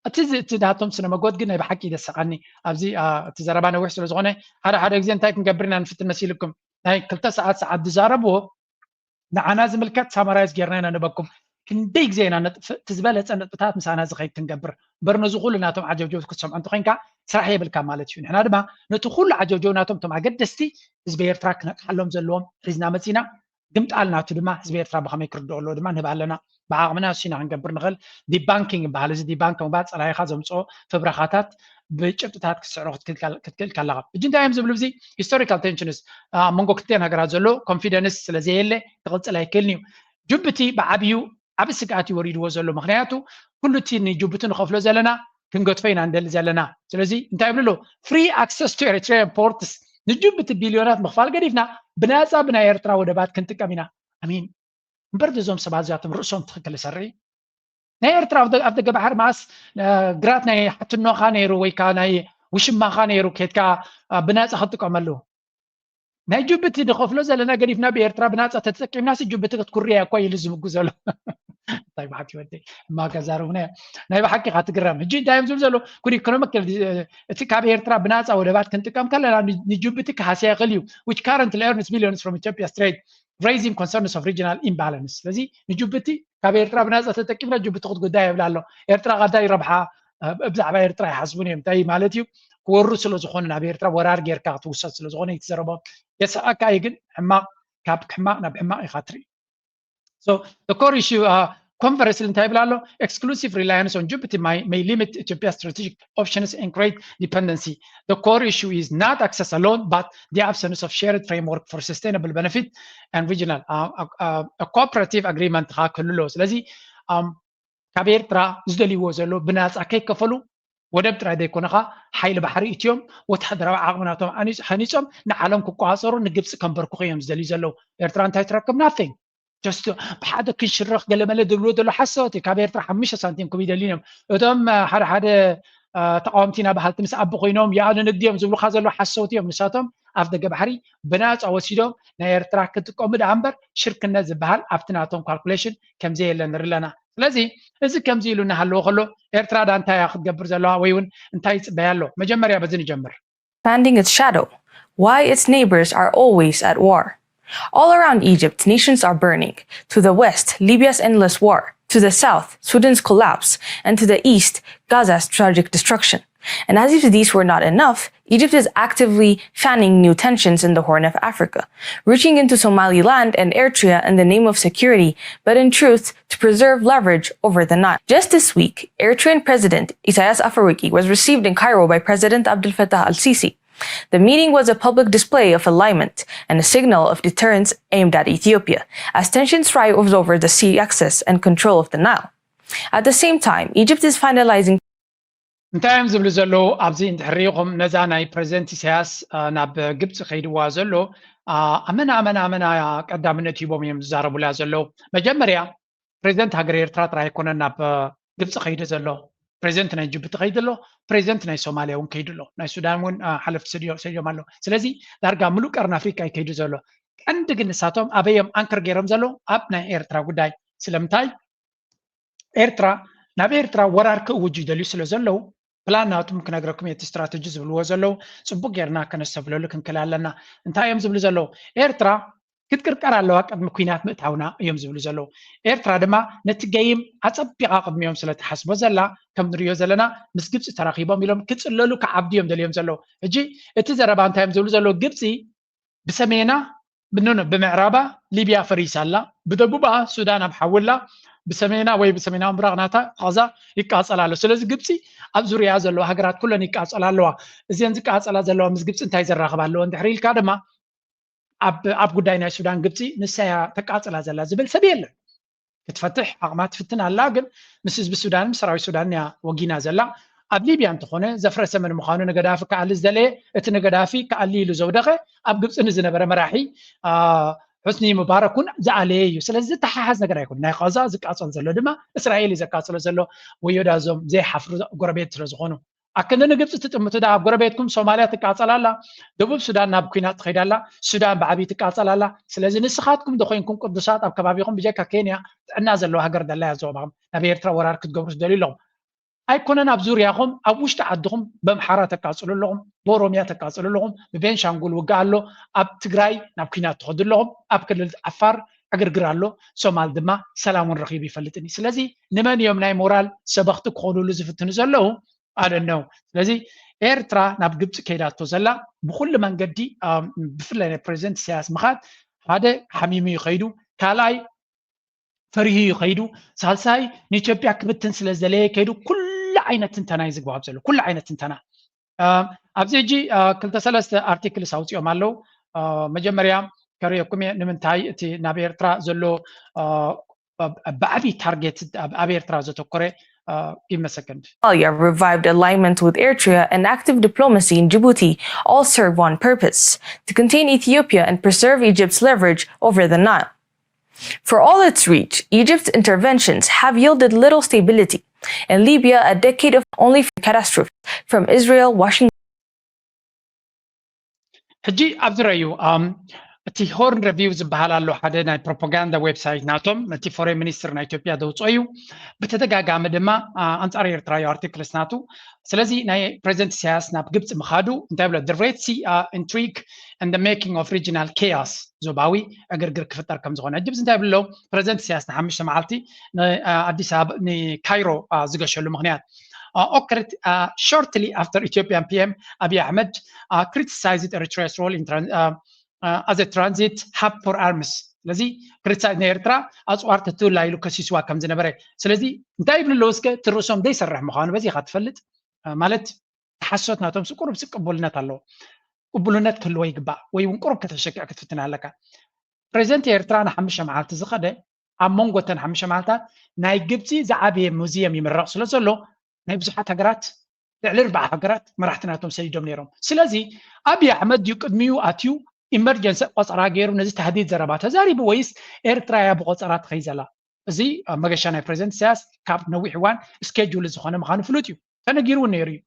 እቲ እቲ ናቶም ስነ መጎት ግን ናይ ብሓቂ ይደሰቃኒ። ኣብዚ እቲ ዘረባ ነዊሕ ስለ ዝኾነ ሓደ ሓደ ግዜ እንታይ ክንገብር ኢና ንፍትን መሲልኩም ናይ ክልተ ሰዓት ሰዓት ዝዛረብዎ ንዓና ዝምልከት ሳማራይዝ ጌርና ኢና ንበኩም። ክንደይ ግዜ ኢና ነጥፍእ እቲ ዝበለፀ ነጥብታት ምሳና ዝኸይድ ክንገብር እምበር ነዚ ኩሉ ናቶም ዓጀብጀብ ክትሰምዖ እንተኮይንካ ስራሕ የብልካ ማለት እዩ። ንሕና ድማ ነቲ ኩሉ ዓጀብጀብ ናቶም እቶም ኣገደስቲ ህዝቢ ኤርትራ ክነቅሓሎም ዘለዎም ሒዝና መፂና ግምጣል ናቱ ድማ ህዝቢ ኤርትራ ብኸመይ ክርድኦ ኣለዎ ድማ ንህብ ኣለና። ብዓቕምና እሱ ኢና ክንገብር ንኽእል። ዲባንኪንግ ይበሃል። እዚ ዲባንክ ምግባር ጸላኢኻ ዘምጽኦ ፍብረኻታት ብጭብጥታት ክትስዕሮ ክትክእል ከለኻ። ሕጂ እንታይ እዮም ዝብሉ? እዚ ሂስቶሪካል ቴንሽንስ ኣብ መንጎ ክልቲአን ሃገራት ዘሎ ኮንፊደንስ ስለ ዘየለ ክቕጽል ኣይክእልን እዩ። ጅቡቲ ብዓብዩ ዓብ ስግኣት እዩ ወሪድዎ ዘሎ። ምክንያቱ ኩሉ እቲ ንጅቡቲ ንኸፍሎ ዘለና ክንገድፎ ኢና ንደሊ ዘለና። ስለዚ እንታይ ይብሉ ኣለዉ? Free access to Eritrean ports ንጅቡቲ ቢልዮናት ምኽፋል ገዲፍና ብናፃ ብናይ ኤርትራ ወደባት ክንጥቀም ኢና። ኣሚን እምበር እዞም ሰባት እዚኣቶም ርእሶም ትኽክል ይሰርዒ ናይ ኤርትራ ኣብ ደገ ባሕሪ ማስ ግራት ናይ ሓትኖኻ ነይሩ ወይ ከዓ ናይ ውሽማኻ ነይሩ ኬድካ ብናፃ ክትጥቀመሉ ናይ ጅቡቲ ንኸፍሎ ዘለና ገዲፍና ብኤርትራ ብናፃ ተተጠቂምናስ ጅቡቲ ክትኩርያ እኮ ኢሉ ዝምጉ ዘሎ እንታይ ብሓቂ ወደይ እማ ከዛርቡና ናይ ብሓቂ ኢኻ ትግረም ሕጂ እንታይ እዮም ዝብሉ ዘሎ ኩን ኢኮኖሚክ እቲ ካብ ኤርትራ ብናፃ ወደባት ክንጥቀም ከለና ንጅቡቲ ክሃስያ ይኽእል እዩ which currently earns millions from Ethiopia's trade raising concerns of regional imbalance ስለዚ ንጅቡቲ ካብ ኤርትራ ብናፃ ተጠቂምና ጅቡቲ ክትጉዳይ የብላ ኣሎ ኤርትራ ቀዳይ ረብሓ ብዛዕባ ኤርትራ ይሓስቡን እዮም እንታይ ማለት እዩ ክወሩ ስለ ዝኾነ ናብ ኤርትራ ወራር ጌርካ ክትውሰድ ስለ ዝኾነ ይትዘረቦም የስኣካ እዩ ግን ሕማቕ ካብ ሕማቕ ናብ ሕማቕ ኢኻ ትርኢ So the core issue uh, conversely እንታይ ይብል ኣሎ exclusive reliance on Djibouti may, may limit Ethiopia's strategic options and create dependency the core issue is not access alone but the absence of shared framework for sustainable benefit and regional uh, uh, uh, cooperative agreement ካ ክህሉ ኣለዎ ስለዚ ካብ ኤርትራ ዝደልይዎ ዘሎ ብናፃ ከይከፈሉ ወደብ ጥራይ ዘይኮነኻ ሓይሊ ባሕሪ እትዮም ወታደራዊ ዓቕሚ ናቶም ሃኒፆም ንዓለም ክቆፃፀሩ ንግብፂ ከንበርክኹ እዮም ዝደልዩ ዘለዉ ኤርትራ እንታይ ትረክብ nothing just ብሓደ ክንሽረኽ ገለመለ ዝብልዎ ዘሎ ሓሰወት እዩ ካብ ኤርትራ ሓሙሽተ ሳንቲም ክብ ይደልዩ እዮም እቶም ሓደ ሓደ ተቃወምቲ ኢና በሃልቲ ምስ ኣቢ ኮይኖም ይኣሉ ንግዲ እዮም ዝብሉካ ዘሎ ሓሰውቲ እዮም ንሳቶም ኣፍ ደገ ባሕሪ ብናፃ ወሲዶም ናይ ኤርትራ ክጥቀሙ ደኣ እምበር ሽርክነት ዝበሃል ኣብቲ ናቶም ካልኩሌሽን ከምዘየለ ንርኢ ኣለና ስለዚ እዚ ከምዚ ኢሉ እናሃለወ ከሎ ኤርትራ ዳ እንታይ እያ ክትገብር ዘለዋ ወይ እውን እንታይ ይፅበያ ኣሎ መጀመርያ በዚ ንጀምር Expanding its shadow, why its neighbors are always at war. All around Egypt, nations are burning. To the west, Libya's endless war. To the south, Sudan's collapse. And to the east, Gaza's tragic destruction. And as if these were not enough, Egypt is actively fanning new tensions in the Horn of Africa, reaching into Somaliland and Eritrea in the name of security, but in truth, to preserve leverage over the Nile. Just this week, Eritrean President Isaias Afwerki was received in Cairo by President Abdel Fattah al-Sisi. The meeting was a public display of alignment and a signal of deterrence aimed at Ethiopia, as tensions rise over the sea access and control of the Nile. At the same time, Egypt is finalizing እንታይ እዮም ዝብሉ ዘለዉ ኣብዚ እንድሕር ርኢኹም ነዛ ናይ ፕሬዚደንት ኢሳያስ ናብ ግብፂ ከይድዋ ዘሎ ኣመና ኣመና ኣመና ቀዳምነት ሂቦም እዮም ዝዛረቡላ ዘለዉ መጀመርያ ፕሬዚደንት ሃገር ኤርትራ ጥራይ ኣይኮነን ናብ ግብፂ ከይዱ ዘሎ ፕሬዚደንት ናይ ጅቡቲ ከይዱ ኣሎ ፕሬዚደንት ናይ ሶማልያ እውን ከይዱ ኣሎ ናይ ሱዳን እውን ሓለፍቲ ሰዲዮም ኣለዉ ስለዚ ዳርጋ ሙሉእ ቀርኒ ኣፍሪካ እዩ ከይዱ ዘሎ ቀንዲ ግን ንሳቶም ኣበዮም ኣንከር ገይሮም ዘለዉ ኣብ ናይ ኤርትራ ጉዳይ ስለምንታይ ኤርትራ ናብ ኤርትራ ወራር ክእውጁ ይደልዩ ስለ ዘለዉ ፕላን ናቱም ክነግረኩም እቲ ስትራተጂ ዝብልዎ ዘለዉ ፅቡቅ ጌርና ከነስተብለሉ ክንክል ኣለና እንታይ እዮም ዝብሉ ዘለዉ ኤርትራ ክትቅርቀር ኣለዋ ቅድሚ ኩናት ምእታውና እዮም ዝብሉ ዘለዉ። ኤርትራ ድማ ነቲ ገይም ኣጸቢቓ ቅድሚኦም ስለ ትሓስቦ ዘላ፣ ከም ንሪኦ ዘለና ምስ ግብፂ ተራኺቦም ኢሎም ክጽለሉ ክዓብዱ እዮም ደልዮም ዘለዉ። ሕጂ እቲ ዘረባ እንታይ እዮም ዝብሉ ዘለዉ? ግብፂ ብሰሜና ብኖኖ ብምዕራባ ሊብያ ፈሪሳ ኣላ፣ ብደቡባ ሱዳን ኣብ ሓዊ ኣላ፣ ብሰሜና ወይ ብሰሜናዊ ምብራቕ ናታ ቃዛ ይቃጸል ኣሎ። ስለዚ ግብፂ ኣብ ዙርያ ዘለዋ ሃገራት ኩለን ይቃጸላ ኣለዋ። እዘን ዝቃጸላ ዘለዋ ምስ ግብፂ እንታይ ዘራኽብ ኣለዎ እንድሕር ኢልካ ድማ ኣብ ኣብ ጉዳይ ናይ ሱዳን ግብፂ ንሳ እያ ተቃጽላ ዘላ ዝብል ሰብ የለን። ክትፈትሕ ዓቕማ ትፍትን ኣላ፣ ግን ምስ ህዝቢ ሱዳን ምስ ሰራዊት ሱዳን እያ ወጊና ዘላ። ኣብ ሊብያ እንተኾነ ዘፍረሰ መን ምዃኑ ንገዳፊ ክኣሊ ዝደለየ፣ እቲ ንገዳፊ ክኣሊ ኢሉ ዘውደቐ ኣብ ግብፂ ንዝነበረ መራሒ ሑስኒ ሙባረክ እውን ዝኣለየ እዩ። ስለዚ ዝተሓሓዝ ነገር ኣይኮነ። ናይ ቃዛ ዝቃፀል ዘሎ ድማ እስራኤል እዩ ዘቃፅሎ ዘሎ። ወዮዳ እዞም ዘይሓፍሩ ጎረቤት ስለ ዝኾኑ ኣክንዲ ንግብፂ ትጥምቱ ዳ ኣብ ጎረቤትኩም ሶማልያ ትቃፀል ኣላ፣ ደቡብ ሱዳን ናብ ኩናት ትኸይድ ኣላ፣ ሱዳን ብዓብዪ ትቃፀል ኣላ። ስለዚ ንስኻትኩም ዶ ኮይንኩም ቅዱሳት ኣብ ከባቢኹም ብጀካ ኬንያ ጥዕና ዘለዋ ሃገር ደላ እያ ዞባኹም ናብ ኤርትራ ወራር ክትገብሩ ትደልዩ ኣለኹም። ኣይኮነን ኣብ ዙርያኹም ኣብ ውሽጢ ዓድኹም በምሓራ ተቃፅሉ ኣለኹም፣ ብኦሮምያ ተቃፅሉ ኣለኹም፣ ብቤንሻንጉል ውግእ ኣሎ፣ ኣብ ትግራይ ናብ ኩናት ትኸዱ ኣለኹም፣ ኣብ ክልል ዓፋር ዕግርግር ኣሎ፣ ሶማል ድማ ሰላም እውን ረኺቡ ይፈልጥን እዩ። ስለዚ ንመን እዮም ናይ ሞራል ሰበኽቲ ክኾኑሉ ዝፍትኑ ዘለዉ? ኣደነው። ስለዚ ኤርትራ ናብ ግብፂ ከይዳቶ ዘላ ብኩሉ መንገዲ ብፍላይ ናይ ፕሬዚደንት ኢሳያስ ምኻድ ሓደ ሓሚሙ እዩ ከይዱ፣ ካልኣይ ፈሪሁ እዩ ከይዱ፣ ሳልሳይ ንኢትዮጵያ ክብትን ስለ ዝደለየ ከይዱ። ኩሉ ዓይነት ትንተና እዩ ዝግባብ ዘሎ፣ ኩሉ ዓይነት ትንተና። ኣብዚ ሕጂ ክልተ ሰለስተ ኣርቲክልስ ኣውፂኦም ኣለዉ። መጀመርያ ከርእየኩም እየ ንምንታይ እቲ ናብ ኤርትራ ዘሎ ብዓብዪ ታርጌት ኣብ ኤርትራ ዘተኮረ። Give me a second. Somalia revived alignment with Eritrea and active diplomacy in Djibouti all serve one purpose: to contain Ethiopia and preserve Egypt's leverage over the Nile. For all its reach, Egypt's interventions have yielded little stability. In Libya, a decade of only catastrophes from Israel, Washington. ሕጂ ኣብዚ ረዩ እቲ ሆርን ሪቪው ዝበሃል ኣሎ ሓደ ናይ ፕሮፓጋንዳ ዌብሳይት ናቶም ነቲ ፎሬን ሚኒስትር ናይ ኢትዮጵያ ዘውፅኦ እዩ። ብተደጋጋሚ ድማ ኣንፃር ኤርትራ እዩ ኣርቲክልስ ናቱ። ስለዚ ናይ ፕሬዚደንት ኢሳያስ ናብ ግብፂ ምኻዱ እንታይ ብሎ the Red Sea intrigue and the making of regional chaos ዞባዊ ዕግርግር ክፍጠር ከም ዝኾነ ሕጂ እንታይ ብሎ ፕሬዚደንት ኢሳያስ ንሓሙሽተ መዓልቲ ኣዲስ ኣበባ ንካይሮ ዝገሸሉ ምክንያት occurred shortly after Ethiopian PM Abiy Ahmed criticized Eritrea's role in as a transit hub for arms። ስለዚ ክሪቲሳይዝ ንኤርትራ ኣፅዋር ተትብላ ኢሉ ከሲስዋ ከም ዝነበረ። ስለዚ እንታይ ይብሉ ኣለዉ እስከ እቲ ርእሶም ዘይሰርሕ ምዃኑ በዚ ኢኻ ትፈልጥ ማለት ሓሶት ናቶም ቁሩብ ቅቡልነት ኣለዎ። ቅቡልነት ክህልዎ ይግባእ ወይ እውን ቁሩብ ከተሸክዕ ክትፍትን ኣለካ። ፕሬዚደንት ኤርትራ ንሓሙሽተ መዓልቲ ዝኸደ ኣብ መንጎ እተን ሓሙሽተ መዓልታት ናይ ግብፂ ዝዓበየ ሙዚየም ይምረቕ ስለ ዘሎ ናይ ብዙሓት ሃገራት ልዕሊ ርባዓ ሃገራት መራሕቲ ናቶም ሰዲዶም ነይሮም። ስለዚ ኣብይ ኣሕመድ ድዩ ቅድሚኡ ኣትዩ ኢመርጀንሲ ቆፀራ ገይሩ ነዚ ታህዲድ ዘረባ ተዛሪቡ ወይስ ኤርትራ እያ ብቆፀራ ትኸይ ዘላ? እዚ ኣብ መገሻ ናይ ፕሬዚደንት ኢሳያስ ካብ ነዊሕ እዋን ስኬጁል ዝኾነ ምዃኑ ፍሉጥ እዩ። ተነጊሩ እውን ነይሩ እዩ።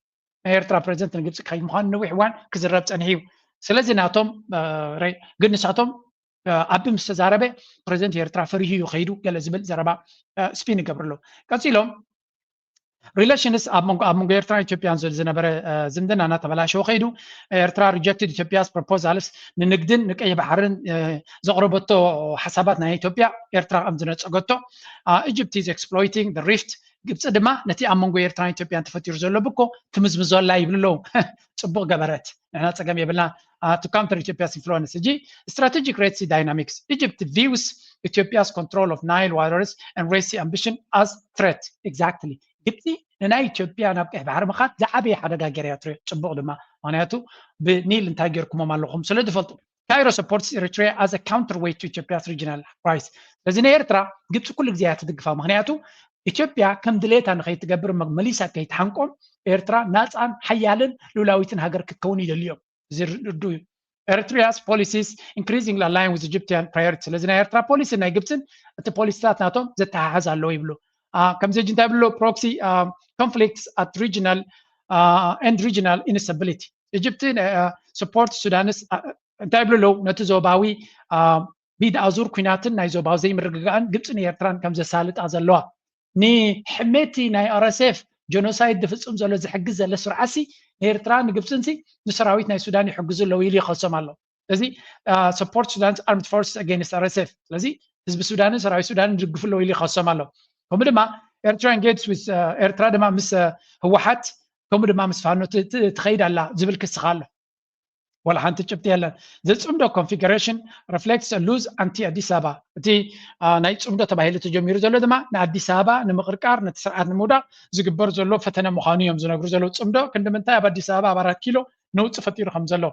ናይ ኤርትራ ፕሬዚደንት ንግብፂ ክኸይድ ምዃኑ ነዊሕ እዋን ክዝረብ ፀኒሑ እዩ። ስለዚ ናቶም ግን ንሳቶም ኣቢ ምስ ተዛረበ ፕሬዚደንት ኤርትራ ፈሪሁ እዩ ከይዱ ገለ ዝብል ዘረባ ስፒን ይገብሩ ኣለዉ። ቀፂሎም ሪሌሽንስ ኣብ መንጎ ኣብ መንጎ ኤርትራን ኢትዮጵያን ዝነበረ ዝምድና እናተበላሸወ ከይዱ ኤርትራ rejected Ethiopia's proposals ንንግድን ንቀይሕ ባሕርን ዘቕረበቶ ሓሳባት ናይ ኢትዮጵያ ኤርትራ ከም ዝነፀገቶ Egypt is exploiting the rift ግብፂ ድማ ነቲ ኣብ መንጎ ኤርትራን ኢትዮጵያን ተፈጢሩ ዘሎ ብኮ ትምዝምዞ ኣላ ይብሉ ኣለዉ። ፅቡቕ ገበረት ንሕና ፀገም የብልና to counter Ethiopia's influence ሕጂ strategic Red Sea dynamics Egypt views Ethiopia's control of Nile waters and Red Sea ambition as threat exactly ግብፂ ንናይ ኢትዮጵያ ናብ ቀይሕ ባሕሪ ምኻድ ዝዓበየ ሓደጋ ገይራ እያ ትሪኦ ፅቡቕ ድማ ምክንያቱ ብኒል እንታይ ገይርኩሞም ኣለኹም ስለ ዝፈልጡ Cairo supports Eritrea as a counterweight to Ethiopia's regional price ስለዚ ናይ ኤርትራ ግብፂ ኩሉ ግዜ እያ ትድግፋ ምክንያቱ ኢትዮጵያ ከም ድሌታ ንኸይትገብር መሊሳ ከይትሓንቆም ኤርትራ ናፃን ሓያልን ልኡላዊትን ሃገር ክትከውን ይደልዮም እዚ ርዱ እዩ Eritrea's policies increasingly align with Egyptian priorities ስለዚ ናይ ኤርትራ ፖሊሲ ናይ ግብፅን እቲ ፖሊሲታት ናቶም ዘተሓሓዝ ኣለዎ ይብሉ ከምዚ ሕጂ እንታይ ብሎ proxy conflicts at regional and regional instability Egypt support Sudan's እንታይ ይብሉ ኣለዉ ነቲ ዞባዊ ቢድ ኣዙር ኩናትን ናይ ዞባዊ ዘይምርግጋእን ግብፂ ንኤርትራን ከም ዘሳልጣ ዘለዋ ንሕሜቲ ናይ RSF ጀኖሳይድ ዝፍፅም ዘሎ ዝሕግዝ ዘለ ስርዓሲ ንኤርትራ ንግብፅንሲ ንሰራዊት ናይ ሱዳን ይሕግዙ ኣለዉ ኢሉ ይኸሶም ኣሎ ስለዚ support Sudan's armed forces against R S F። ስለዚ ህዝቢ ሱዳንን ሰራዊት ሱዳንን ይድግፉ ኣለዉ ኢሉ ይኸሶም ኣሎ። ከምኡ ድማ ኤርትራ engage with ኤርትራ ድማ ምስ ህወሓት ከምኡ ድማ ምስ ፋኖ ትኸይድ ኣላ ዝብል ክስኻ ኣሎ። ወላ ሓንቲ ጭብጢ የለን። The ጽምዶ configuration reflects a loose anti Addis Ababa። እቲ ናይ ጽምዶ ተባሂሉ ተጀሚሩ ዘሎ ድማ ንኣዲስ ኣበባ ንምቕርቃር፣ ነቲ ስርዓት ንምውዳቕ ዝግበር ዘሎ ፈተነ ምዃኑ እዮም ዝነግሩ ዘለዉ። ጽምዶ ክንዲ ምንታይ ኣብ ኣዲስ ኣበባ ኣብ ኣራት ኪሎ ነውጺ ፈጢሩ ከም ዘሎ።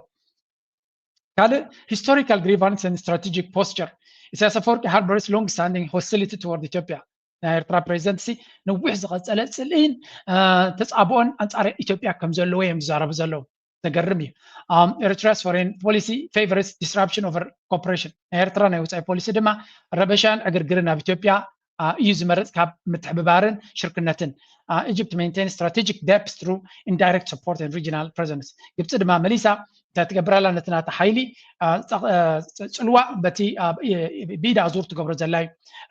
ካልእ historical grievance and strategic posture። ኢሳያስ ኣፈወርቂ harbors long standing hostility toward Ethiopia። ናይ ኤርትራ ፕሬዚደንት ሲ ነዊሕ ዝቐጸለ ጽልኢን ተጻብኦን ኣንጻር ኢትዮጵያ ከም ዘለዎ እዮም ዝዛረቡ ዘለዉ። ዘገርም እዩ። Eritrea's foreign policy favors disruption over cooperation። ናይ ኤርትራ ናይ ወጻኢ ፖሊሲ ድማ ረበሻን ዕግርግርን ኣብ ኢትዮጵያ እዩ ዝመርጽ ካብ ምትሕብባርን ሽርክነትን። Egypt maintains strategic depth through indirect support and regional presence። ግብፂ ድማ መሊሳ እንታይ ትገብር ኣላ? ነቲ ናታ ሓይሊ ጽልዋ በቲ ብኢዳ ዙር ትገብሮ ዘላ እዩ።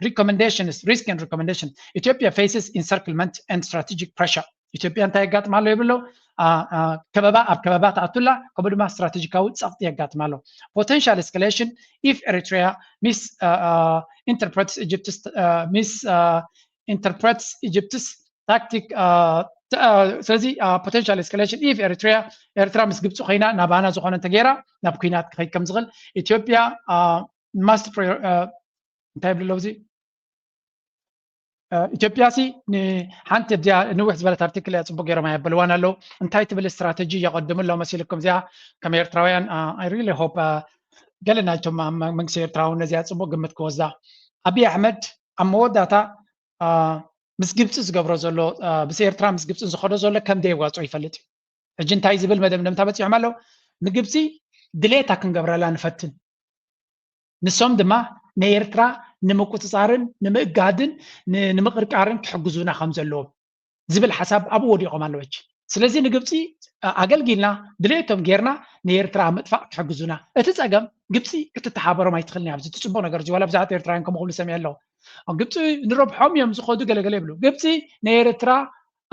Recommendations, risk and recommendation. Ethiopia faces encirclement and strategic pressure። ኢትዮጵያ እንታይ የጋጥማ ኣሎ ይብሎ? ከበባ ኣብ ከበባ ትኣቱላ፣ ከምኡ ድማ ስትራቴጂካዊ ጸቕጢ የጋጥማ ኣሎ። Potential escalation if Eritrea misinterprets Egypt's misinterprets Egypt's tactic። ስለዚ potential escalation if Eritrea ኤርትራ ምስ ግብፂ ኮይና ናባና ዝኾነ እንተገይራ ናብ ኩናት ክኸይድ ከም ዝኽእል ኢትዮጵያ must እንታይ ይብሉ ኣለዉ እዚ ኢትዮጵያ ሲ ንሓንቲ እዚኣ ንውሕ ዝበለት ኣርቲክል እያ ጽቡቅ ገይሮም ኣየበልዋን ኣለዉ። እንታይ ትብል ስትራተጂ የቐድሙ ኣለዉ መሲልኩም? እዚኣ ከም ኤርትራውያን I really hope ገለ ናይቶም መንግስቲ ኤርትራ እውን ነዚኣ ጽቡቅ ግምት ክወስዳ። ኣብይ ኣሕመድ ኣብ መወዳእታ ምስ ግብፂ ዝገብሮ ዘሎ ምስ ኤርትራ ምስ ግብፂ ዝኸዶ ዘሎ ከም ደየዋፅኦ ይፈልጥ እዩ። ሕጂ እንታይ ዝብል መደምደምታ በፂሖም ኣለዉ? ንግብፂ ድሌታ ክንገብረላ ንፈትን ንሶም ድማ ንኤርትራ ንምቁፅፃርን ንምእጋድን ንምቅርቃርን ክሕግዙና ከም ዘለዎም ዝብል ሓሳብ ኣብኡ ወዲቖም ኣለዉ። ሕጂ ስለዚ ንግብፂ ኣገልጊልና ድሌቶም ጌርና ንኤርትራ ምጥፋእ ክሕግዙና። እቲ ፀገም ግብፂ ክትተሓበሮም ኣይትኽእልን እያ። ኣብዚ እቲ ፅቡቅ ነገር እዚ ዋላ ብዙሓት ኤርትራውያን ከምኡ ክብሉ ሰሚዐ ኣለዉ። ግብፂ ንረብሖም እዮም ዝኸዱ ገለገለ ይብሉ። ግብፂ ንኤርትራ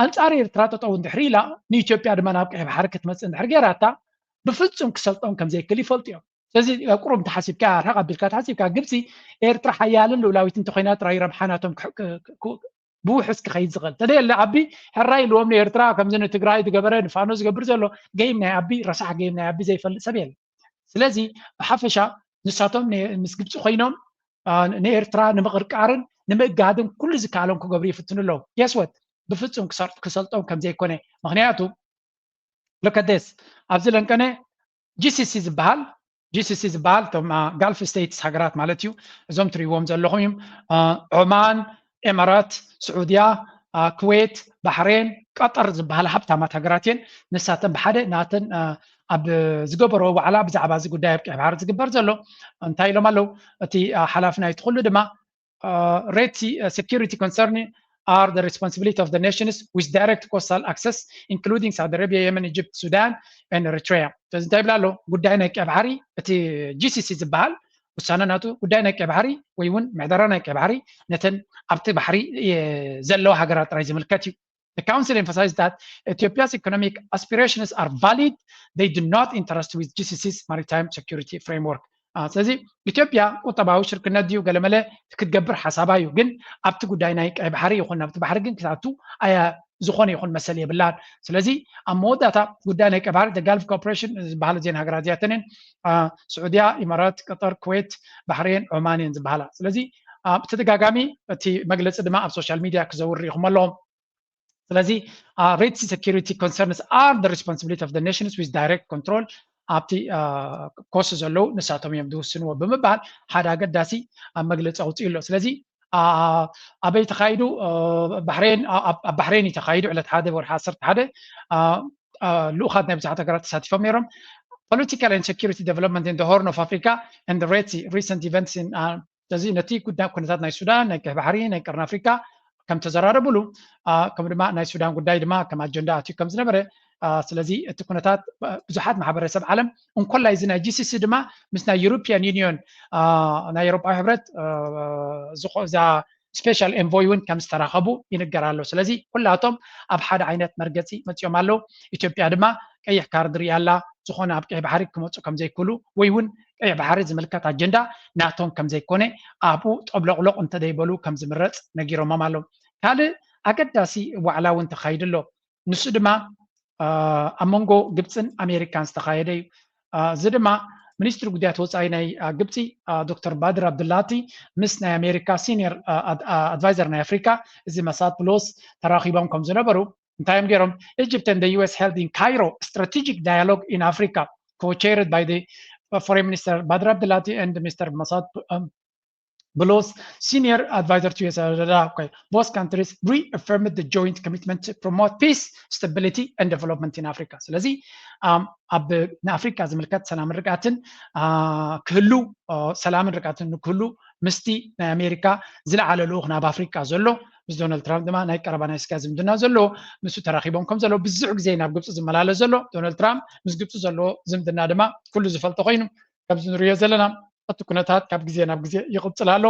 ኣንፃር ኤርትራ ጠጠው እንድሕሪ ኢላ ንኢትዮጵያ ድማ ናብ ቀይሕ ባሕሪ ክትመፅእ እንድሕር ጌራታ ብፍፁም ክሰልጦም ከም ዘይክእል ይፈልጡ እዮም። ስለዚ ቁሩብ እንተሓሲብካ ርሕቕ ኣቢልካ ተሓሲብካ ግብፂ ኤርትራ ሓያልን ልኡላዊት እንተኮይና ጥራይ ረብሓ ናቶም ብውሑስ ክኸይድ ዝኽእል ተደየለ ኣቢ ሕራይ ኢልዎም ንኤርትራ ከምዚ ንትግራይ ዝገበረ ንፋኖ ዝገብር ዘሎ ገይም ናይ ኣቢ ረሳሕ ገይም ናይ ኣቢ ዘይፈልጥ ሰብ የለ። ስለዚ ብሓፈሻ ንሳቶም ምስ ግብፂ ኮይኖም ንኤርትራ ንምቕርቃርን ንምእጋድን ኩሉ ዝከኣሎም ክገብሩ ይፍትኑ ኣለዉ። የስወት ብፍፁም ክሰልጦም ከም ዘይኮነ ምክንያቱ look at this ኣብዚ ለንቀነ GCC ዝበሃል GCC ዝበሃል እቶም ጋልፍ ስቴትስ ሃገራት ማለት እዩ። እዞም ትሪእዎም ዘለኹም እዮም። ዖማን፣ ኤማራት፣ ስዑድያ፣ ኩዌት፣ ባሕሬን፣ ቀጠር ዝበሃላ ሃብታማት ሃገራት እየን። ንሳተን ብሓደ ናተን ኣብ ዝገበሮ ዋዕላ ብዛዕባ እዚ ጉዳይ ኣብ ቀይ ባሕሪ ዝግበር ዘሎ እንታይ ኢሎም ኣለዉ? እቲ ሓላፊ ናይቲ ኩሉ ድማ Red Sea security concern are the responsibility of the nations with direct coastal access including Saudi Arabia, Yemen, Egypt, Sudan and Eritrea። ስለዚ እንታይ ይብል ኣሎ? ጉዳይ ናይ ቀይ ባሕሪ እቲ GCC ዝበሃል ውሳነ ናቱ ጉዳይ ናይ ቀይ ባሕሪ ወይ እውን ምሕደራ ናይ ቀይ ባሕሪ ነተን ኣብቲ ባሕሪ ዘለዋ ሃገራት ጥራይ ዝምልከት እዩ። The council emphasized that Ethiopia's economic aspirations are valid, they do not interest with GCC's maritime security framework. ስለዚ ኢትዮጵያ ቁጠባዊ ሽርክነት ድዩ ገለመለ ክትገብር ሓሳባ እዩ፣ ግን ኣብቲ ጉዳይ ናይ ቀይ ባሕሪ ይኹን ናብቲ ባሕሪ ግን ክትኣቱ ኣያ ዝኾነ ይኹን መሰል የብላን። ስለዚ ኣብ መወዳእታ ጉዳይ ናይ ቀይ ባሕሪ ጋልፍ ኮርፖሬሽን ዝበሃሉ ዜን ሃገራት እዚኣተንን ስዑድያ፣ ኢማራት፣ ቀጠር፣ ኩዌት፣ ባሕሬን፣ ዖማን እየን ዝበሃላ። ስለዚ ብተደጋጋሚ እቲ መግለፂ ድማ ኣብ ሶሻል ሚድያ ክዘውር ርኢኹም ኣለኹም። ስለዚ Red Sea security concerns are the responsibility of the nations with direct control ኣብቲ ኮስት ዘለዉ ንሳቶም እዮም ዝውስንዎ ብምባል ሓደ ኣገዳሲ መግለፂ ኣውፅኡ ኣሎ። ስለዚ ኣበይ ተኻይዱ? ባሕሬን ኣብ ባሕሬን እዩ ተኻይዱ ዕለት ሓደ ወርሒ ዓሰርተ ሓደ ልኡኻት ናይ ብዙሓት ሃገራት ተሳቲፎም ነይሮም። Political and security development in the Horn of Africa and the Red Sea recent events in ስለዚ ነቲ ጉዳይ ኩነታት ናይ ሱዳን ናይ ቀይ ባሕሪ ናይ ቀርኒ ኣፍሪካ ከም ተዘራረብሉ ከምኡ ድማ ናይ ሱዳን ጉዳይ ድማ ከም ኣጀንዳ ኣትዩ ከም ዝነበረ ስለዚ እቲ ኩነታት ብዙሓት ማሕበረሰብ ዓለም እንኮላይ እዚ ናይ GCC ድማ ምስ ናይ European Union ናይ ኤውሮጳዊ ሕብረት እዛ special envoy እውን ከም ዝተራኸቡ ይንገር ኣሎ። ስለዚ ኩላቶም ኣብ ሓደ ዓይነት መርገፂ መፂኦም ኣለዉ። ኢትዮጵያ ድማ ቀይሕ ካርድ ሪኣ ኣላ። ዝኾነ ኣብ ቀይ ባሕሪ ክመፁ ከምዘይክእሉ ወይ እውን ቀይ ባሕሪ ዝምልከት ኣጀንዳ ናቶም ከምዘይኮነ ኣብኡ ጠብሎቕሎቕ እንተደይበሉ ከምዝምረፅ ነጊሮሞም ኣለዉ። ካልእ ኣገዳሲ ዋዕላ እውን ተኻይዱ ኣሎ። ንሱ ድማ ኣብ መንጎ ግብፅን ኣሜሪካን ዝተኻየደ እዩ። እዚ ድማ ሚኒስትሪ ጉዳያት ወፃኢ ናይ ግብፂ ዶክተር ባድር ኣብዱላቲ ምስ ናይ ኣሜሪካ ሲኒየር ኣድቫይዘር ናይ ኣፍሪካ እዚ መሳድ ፕሎስ ተራኺቦም ከም ዝነበሩ እንታይ እዮም ገይሮም? Egypt and the U S held in Cairo strategic dialogue in Africa, co-chaired by the foreign minister Badr Abdulati and Mister Masad Boulos, senior advisor to U S. Okay. Both countries reaffirmed the joint commitment to promote peace, stability, and development in Africa. ስለዚ ኣብ ንኣፍሪካ ዝምልከት ሰላምን ርግኣትን ክህሉ ሰላምን ርግኣትን ንክህሉ ምስቲ ናይ ኣሜሪካ ዝለዓለ ልኡኽ ናብ ኣፍሪካ ዘሎ ምስ ዶናልድ ትራምፕ ድማ ናይ ቀረባ ናይ ስጋ ዝምድና ዘሎ ንሱ ተራኺቦም ከም ዘሎ ብዙሕ ግዜ ናብ ግብፂ ዝመላለስ ዘሎ ዶናልድ ትራምፕ ምስ ግብፂ ዘለዎ ዝምድና ድማ ኩሉ ዝፈልጦ ኮይኑ ከምዚ ንሪኦ ዘለና እቲ ኩነታት ካብ ግዜ ናብ ግዜ ይቕፅል ኣሎ።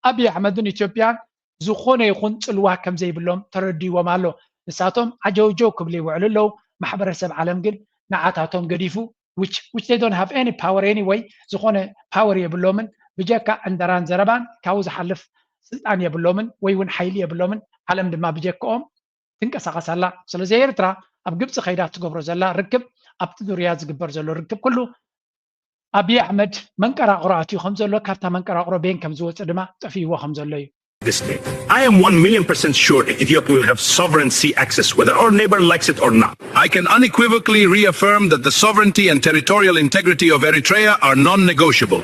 ኣብይ ኣሕመድን ኢትዮጵያን ዝኾነ ይኹን ፅልዋ ከም ዘይብሎም ተረዲዎም ኣሎ። ንሳቶም ዓጀውጀው ክብሉ ይውዕሉ ኣለዉ። ማሕበረሰብ ዓለም ግን ንዓታቶም ገዲፉ which which they don't have any power anyway ዝኾነ power የብሎምን። ብጀካ ዕንደራን ዘረባን ካብኡ ዝሓልፍ ስልጣን የብሎምን ወይ እውን ሓይሊ የብሎምን። ዓለም ድማ ብጀክኦም ትንቀሳቐስ ኣላ። ስለዚ ኤርትራ ኣብ ግብፂ ከይዳ ትገብሮ ዘላ ርክብ ኣብቲ ዙርያ ዝግበር ዘሎ ርክብ ኩሉ ኣብይ ኣሕመድ መንቀራቕሮ ኣትዩ ከም ዘሎ ካብታ መንቀራቕሮ ቤን ከም ዝወፅእ ድማ ጠፊእዎ ከም ዘሎ እዩ። This day. I am one million percent sure Ethiopia will have sovereign sea access, whether our neighbor likes it or not. I can unequivocally reaffirm that the sovereignty and territorial integrity of Eritrea are non negotiable.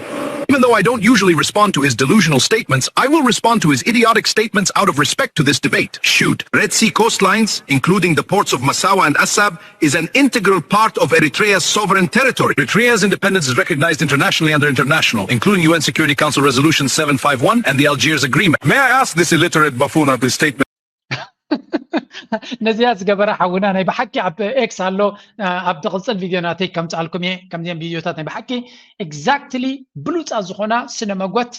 Even though I don't usually respond to his delusional statements, I will respond to his idiotic statements out of respect to this debate. Shoot, Red Sea coastlines, including the ports of Massawa and Assab, is an integral part of Eritrea's sovereign territory. Eritrea's independence is recognized internationally under international, including U N Security Council Resolution seven five one and the Algiers Agreement. May I ask this illiterate buffoon of this statement? ነዚኣ ዝገበረ ሓውና ናይ ብሓቂ ኣብ ኤክስ ኣሎ ኣብ ትቕፅል ቪድዮ ናተይ ከምፅኣልኩም እየ ከምዚኦም ቪድዮታት ናይ ብሓቂ exactly ብሉፃት ዝኾና ስነ መጎት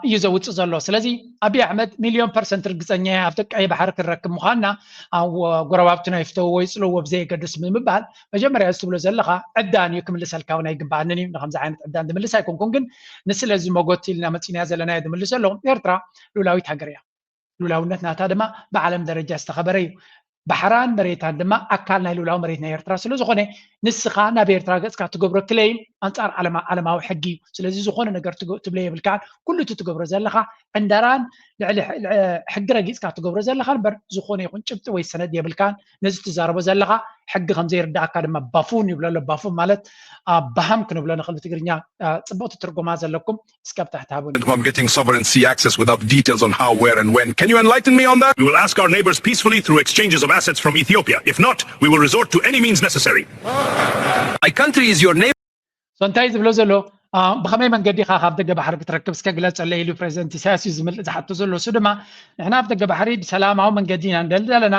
እዩ ዘውፅእ ዘሎ። ስለዚ ኣብይ ኣሕመድ ሚልዮን ፐርሰንት ርግፀኛ እየ ኣብቲ ቀይ ባሕሪ ክንረክብ ምዃንና ጎረባብትና ይፍተውዎ ይፅልውዎ ብዘየገድስ ብምባል መጀመርያ እዚ ትብሎ ዘለኻ ዕብዳን እዩ ክምልሰልካ እውን ኣይግበኣንን እዩ። ንከምዚ ዓይነት ዕብዳን ዝምልስ ኣይኮንኩን ግን ንስለ እዚ መጎት ኢልና መፂናያ ዘለናዮ ዝምልስ ኣለኹ። ኤርትራ ሉላዊት ሃገር እያ። ሉላውነት ናታ ድማ ብዓለም ደረጃ ዝተኸበረ እዩ። ባሕራን መሬታን ድማ ኣካል ናይ ሉላዊ መሬት ናይ ኤርትራ ስለ ዝኾነ ንስኻ ናብ ኤርትራ ገጽካ ትገብሮ ክለይም ኣንጻር ዓለማ ዓለማዊ ሕጊ እዩ። ስለዚ ዝኾነ ነገር ትብለ የብልካን። ኩሉ እቲ ትገብሮ ዘለኻ ዕንደራን ልዕሊ ሕጊ ረጊጽካ ትገብሮ ዘለኻ እምበር ዝኾነ ይኹን ጭብጢ ወይ ሰነድ የብልካን። ነዚ ትዛረቦ ዘለኻ ሕጊ ከም ዘይርዳእካ ድማ ባፉን ይብሎ ኣሎ። ባፉን ማለት ባሃም ክንብሎ ንኽእል ብትግርኛ። ጽቡቕ ትትርጉማ ዘለኩም እስከ ኣብ ታሕቲ ሃቡኒ። I'm getting sovereign sea access without details on how, where and when. Can you enlighten me on that? We will ask our neighbors peacefully through exchanges of assets from Ethiopia. If not, we will resort to any means necessary. My country is your neighbor. So እንታይ ዝብሎ ዘሎ ብኸመይ መንገዲ ኢኻ ካብ ደገ ባሕሪ ክትረክብ እስከ ግለፀለይ ኢሉ ፕሬዚደንት ኢሳያስ እዩ ዝምልእ ዝሓቶ ዘሎ። እሱ ድማ ንሕና ኣብ ደገ ባሕሪ ብሰላማዊ መንገዲ ኢና ንደሊ ዘለና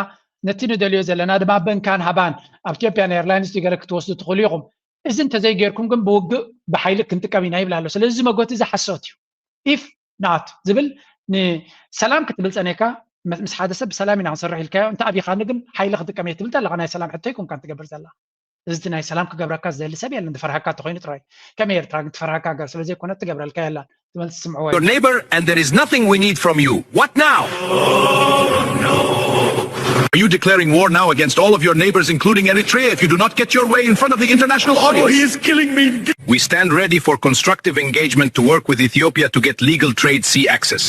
ነቲ ንደልዮ ዘለና ድማ ብእንካን ሃባን ኣብ ኢትዮጵያን ኤርላይንስ ገለ ክትወስዱ ትኽእሉ ኢኹም። እዚ እንተዘይጌርኩም ግን ብውግእ ብሓይሊ ክንጥቀም ኢና ይብል ኣሎ። ስለዚ እዚ መጎት እዚ ሓሶት እዩ። If not ዝብል ንሰላም ክትብል ፀኒሕካ ምስ ሓደ ሰብ ብሰላም ኢና ክንሰርሕ ኢልካዮ እንተ ኣቢኻኒ ግን ሓይሊ ክጥቀም እየ ትብል ዘለኻ ናይ ሰላም ሕቶ ኣይኮንካን ትገብር ዘላ። እዚ ናይ ሰላም ክገብረካ ዝደሊ ሰብ የለን ዝፈርሃካ እንተኮይኑ ጥራይ ከም ኤርትራ ግን ትፈርሃካ ሃገር ስለዘይኮነት ትገብረልካ የላን። ትመልስ ስምዕዎ Your neighbor and there is nothing we need from you. What now? Are you declaring war now against all of your neighbors, including Eritrea, if you do not get your way in front of the international audience? He is killing me. We stand ready for constructive engagement to work with Ethiopia to get legal trade sea access.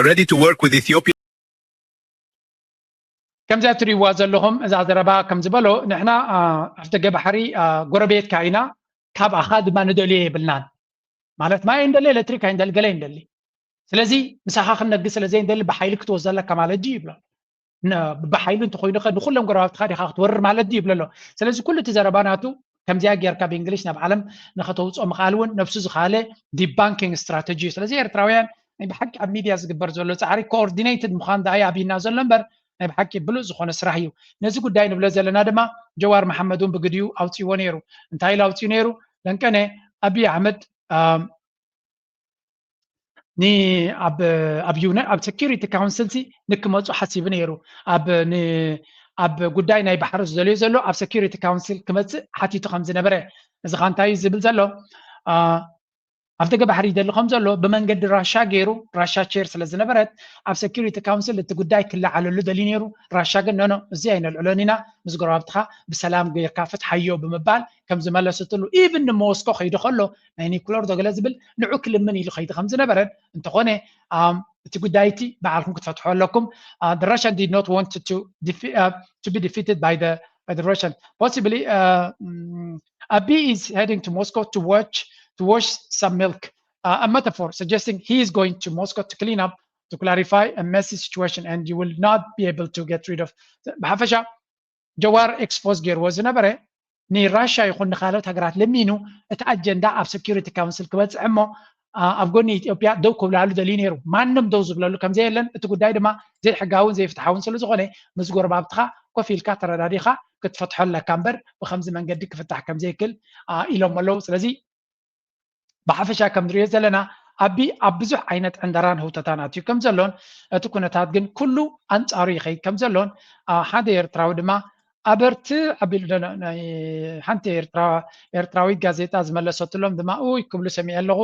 Ready to work with Ethiopia. ከምዚኣ ትሪእዋ ዘለኹም እዛ ዘረባ ከም ዝበሎ ንሕና ኣፍደገ ባሕሪ ጎረቤትካ ኢና፣ ካብኣኻ ድማ ንደልዮ የብልናን። ማለት ማይ እንደሊ ኤሌክትሪክ ኣይንደሊ ገለ ኣይንደሊ። ስለዚ ምሳኻ ክነግድ ስለ ዘይንደሊ ብሓይሊ ክትወስዶ ኣለካ ማለት ድዩ ይብሎ። ብሓይሊ እንተኮይኑ ከ ንኩሎም ጎረባብትኻ ዲኻ ክትወርር ማለት ድዩ ይብሎ ኣሎ። ስለዚ ኩሉ እቲ ዘረባ ናቱ ከምዚኣ ጌርካ ብእንግሊሽ ናብ ዓለም ንኸተውፅኦ ምኽኣል እውን ነብሱ ዝኻለ ዲባንኪንግ ስትራተጂ እዩ። ስለዚ ኤርትራውያን ናይ ብሓቂ ኣብ ሚድያ ዝግበር ዘሎ ፃዕሪ ኮኦርዲኔትድ ምዃን ደኣ እዩ ኣብይና ዘሎ እምበር ናይ ብሓቂ ብሉፅ ዝኾነ ስራሕ እዩ። ነዚ ጉዳይ ንብሎ ዘለና ድማ ጀዋር መሓመድ እውን ብግዲኡ ኣውፂዎ ነይሩ። እንታይ ኢሉ ኣውፂኡ ነይሩ? ለንቀነ ኣብይ ኣሕመድ ኣብ ዩነ ኣብ ሴኪሪቲ ካውንስል ሲ ንክመፁ ሓሲቡ ነይሩ ኣብ ን ኣብ ጉዳይ ናይ ባሕሪ ዝደልዮ ዘሎ ኣብ security council ክመፅእ ሓቲቱ ከም ዝነበረ፣ እዚ ኸ እንታይ እዩ ዝብል ዘሎ? ኣፍደገ ባሕሪ ይደሊ ከም ዘሎ ብመንገዲ ራሻ ገይሩ፣ ራሻ chair ስለ ዝነበረት ኣብ security council እቲ ጉዳይ ክለዓለሉ ደልዩ ነይሩ። ራሻ ግን ኖኖ፣ እዚ ኣይነልዕሎን ኢና፣ ምስ ጎረባብትኻ ብሰላም ጌርካ ፍትሓዮ ብምባል ከም ዝመለሰትሉ፣ even ንሞስኮ ከይዱ ከሎ ናይ ኒኩለር ዶ ገለ ዝብል ንዑ ክልምን ኢሉ ከይዱ ከም ዝነበረን፣ እንተኾነ እቲ ጉዳይ እቲ ባዕልኩም ክትፈትሖ ኣለኩም። The Russian did not want to to be defeated by the by the Russian. Possibly, Abiy is heading to Moscow to watch to wash some milk. A metaphor suggesting he is going to Moscow to clean up, to clarify a messy situation, and you will not be able to get rid of. ብሓፈሻ ጀዋር expose ገይርዎ ዝነበረ ንራሻ ይኹን ንካልኦት ሃገራት ለሚኑ እቲ ኣጀንዳ ኣብ security council ክበፅሕ እሞ ኣብ ጎኒ ኢትዮጵያ ደው ክብላሉ ደልዩ ነይሩ። ማንም ደው ዝብለሉ ከም ዘየለን፣ እቲ ጉዳይ ድማ ዘይሕጋውን ዘይፍትሓውን ስለ ዝኾነ ምስ ጎረባብትኻ ኮፍ ኢልካ ተረዳዲኻ ክትፈትሖ ኣለካ እምበር ብከምዚ መንገዲ ክፍታሕ ከም ዘይክል ኢሎም ኣለዉ። ስለዚ ብሓፈሻ ከም ንሪኦ ዘለና ኣቢ ኣብ ብዙሕ ዓይነት ዕንደራን ህውተታን ኣትዩ ከም ዘሎን እቲ ኩነታት ግን ኩሉ ኣንጻሩ ይኸይድ ከም ዘሎን ሓደ ኤርትራዊ ድማ ኣበርትዕ ኣቢሉ ሓንቲ ኤርትራዊት ጋዜጣ ዝመለሰትሎም ድማ ኡይ ክብሉ ሰሚዐ ኣለኹ።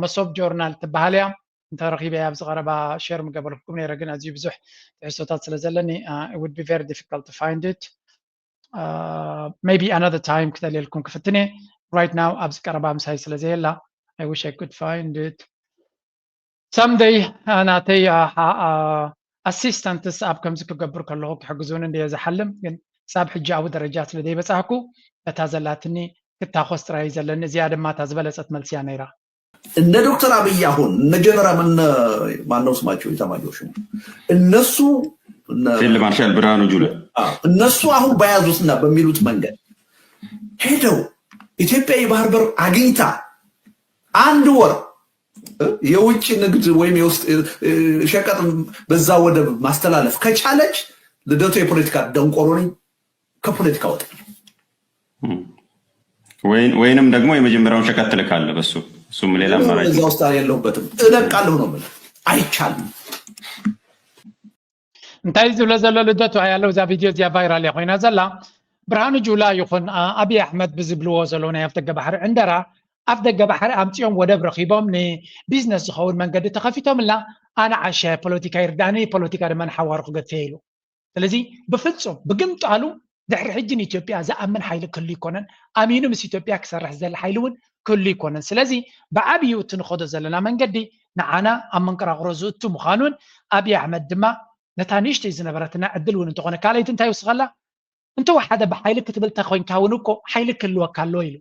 መሶብ ጆርናል ትበሃል እያ። እንተረኺበ እያ ኣብዚ ቀረባ share ምገበርኩም ነይረ፣ ግን ኣዝዩ ብዙሕ ትሕዝቶታት ስለ ዘለኒ it would be very difficult to find it. Maybe another time ክደልየልኩም ክፍትን እየ። Right now ኣብዚ ቀረባ ምሳይ ስለ ዘየላ I wish I could find it someday. ናተይ assistants ኣብ ከምዚ ክገብር ከለኹ ክሕግዙን እንድየ ዝሓልም፣ ግን ሳብ ሕጂ ኣብኡ ደረጃ ስለ ዘይበጻሕኩ እታ ዘላትኒ ክታኾስ ጥራይ እዩ ዘለኒ። እዚኣ ድማ እታ ዝበለጸት መልሲ እያ ነይራ። እነ ዶክተር አብይ አሁን እነ ጀነራል እነ ማነው ስማቸው ኢታማጆር ሹም እነሱ ፊልድ ማርሻል ብርሃኑ ጁላ እነሱ አሁን በያዙትና በሚሉት መንገድ ሄደው ኢትዮጵያ የባህር በር አግኝታ አንድ ወር የውጭ ንግድ ወይም የውስጥ ሸቀጥ በዛ ወደብ ማስተላለፍ ከቻለች ልደቱ የፖለቲካ ደንቆሮ ነኝ፣ ከፖለቲካ ወጣ። ወይንም ደግሞ የመጀመሪያውን ሸቀጥ ትልካለህ በሱ እሱም ሌላ አማራጭ እዛ ውስጥ የለሁበትም። እለቃለሁ ነው የምልህ። አይቻልም። እንታይ ዝብሎ ዘሎ ልደቱ ያለው እዛ ቪድዮ እዚኣ ቫይራል እያ ኮይና ዘላ። ብርሃኑ ጁላ ይኹን ኣብይ ኣሕመድ ብዝብልዎ ዘለዉ ናይ ኣፍደገ ባሕሪ ዕንደራ ኣፍደገ ባሕሪ ኣምፂኦም ወደብ ረኺቦም ንቢዝነስ ዝኸውን መንገዲ ተኸፊቶምልና ኣነ ዓሻ ፖለቲካ ይርዳእኒ ፖለቲካ ድማ ንሓዋሩ ክገድፈ ኢሉ። ስለዚ ብፍፁም ብግምጣሉ ድሕሪ ሕጂ ንኢትዮጵያ ዝኣምን ሓይሊ ክህሉ ይኮነን። ኣሚኑ ምስ ኢትዮጵያ ክሰርሕ ዝደሊ ሓይሊ እውን ክህሉ ይኮነን። ስለዚ ብዓብዩ እቲ ንኸዶ ዘለና መንገዲ ንዓና ኣብ መንቀራቕሮ ዝእቱ ምዃኑን ኣብይ ኣሕመድ ድማ ነታ ንእሽተይ ዝነበረትና ዕድል እውን እንተኾነ ካልኣይቲ እንታይ ይውስኸላ እንተወሓደ ብሓይሊ ክትብል ተኮይንካ እውን እኮ ሓይሊ ክህልወካ ኣለዎ ኢሉ።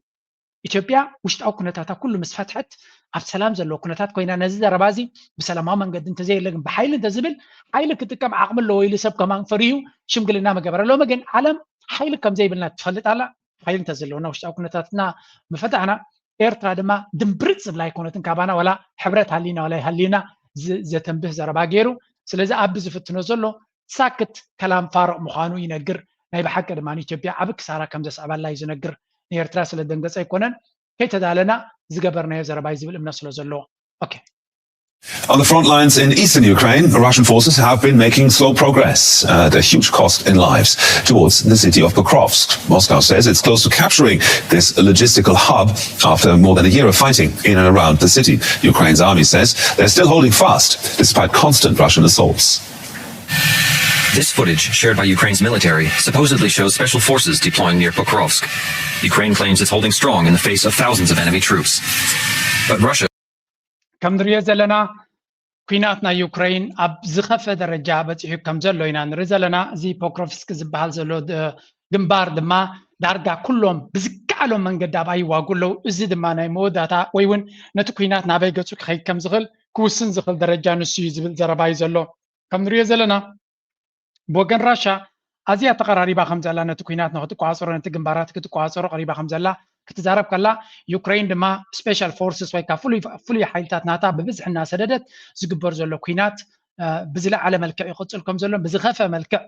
ኢትዮጵያ ውሽጣዊ ኩነታታ ኩሉ ምስ ፈትሐት ኣብ ሰላም ዘለዎ ኩነታት ኮይና ነዚ ዘረባ እዚ ብሰላማዊ መንገዲ እንተዘየለ ግን ብሓይሊ እንተዝብል ሓይሊ ክጥቀም ዓቕሚ ኣለዎ ኢሉ ሰብ ከማን ፈሪሁ ሽምግልና መገበረ። ሎሚ ግን ዓለም ሓይሊ ከም ዘይብልና ትፈልጥ ኣላ። ሓይሊ እንተዘለወና ውሽጣዊ ኩነታትና ምፈታሕና ኤርትራ ድማ ድምብርፅ ዝብላ ኣይኮነትን ካባና ዋላ ሕብረት ሃሊና ዋላ ሃሊና ዘተንብህ ዘረባ ገይሩ። ስለዚ ኣቢ ዝፍትኖ ዘሎ ሳክት ከላም ፋርቕ ምዃኑ ይነግር። ናይ ብሓቂ ድማ ንኢትዮጵያ ዓቢ ክሳራ ከም ዘስዕበላ እዩ ዝነግር። ንኤርትራ ስለ ደንገጸ ኣይኮነን ከይተዳለና ዝገበርናዮ ዘረባ እዩ ዝብል እምነት ስለ ዘለዎ። ኦኬ። On the front lines in eastern Ukraine, Russian forces have been making slow progress at a huge cost in lives towards the city of Pokrovsk. Moscow says it's close to capturing this logistical hub after more than a year of fighting in and around the city. Ukraine's army says they're still holding fast despite constant Russian assaults. This footage, shared by Ukraine's military, supposedly shows special forces deploying near Pokrovsk. Ukraine claims it's holding strong in the face of thousands of enemy troops. But Russia ከም ንሪኦ ዘለና ኩናት ናይ ዩክሬን ኣብ ዝኸፈ ደረጃ በፂሑ ከም ዘሎ ኢና ንርኢ ዘለና። እዚ ፖክሮቭስክ ዝበሃል ዘሎ ግንባር ድማ ዳርጋ ኩሎም ብዝከኣሎም መንገዲ ኣብኣ ይዋጉ ኣለዉ። እዚ ድማ ናይ መወዳእታ ወይ እውን ነቲ ኩናት ናበይ ገፁ ክኸይድ ከም ዝኽእል ክውስን ዝኽእል ደረጃ ንሱ እዩ ዝብል ዘረባ እዩ ዘሎ። ከም ንሪኦ ዘለና ብወገን ራሻ ኣዝያ ተቐራሪባ ከም ዘላ ነቲ ኩናት ንክትቋፀሮ ነቲ ግንባራት ክትቋፀሮ ቀሪባ ከም ዘላ ክትዛረብ ከላ ዩክሬን ድማ ስፔሻል ፎርስስ ወይ ከዓ ፍሉይ ሓይልታት ናታ ብብዝሒ እናሰደደት ዝግበር ዘሎ ኩናት ብዝለዓለ መልክዕ ይቕፅል ከም ዘሎ ብዝኸፈ መልክዕ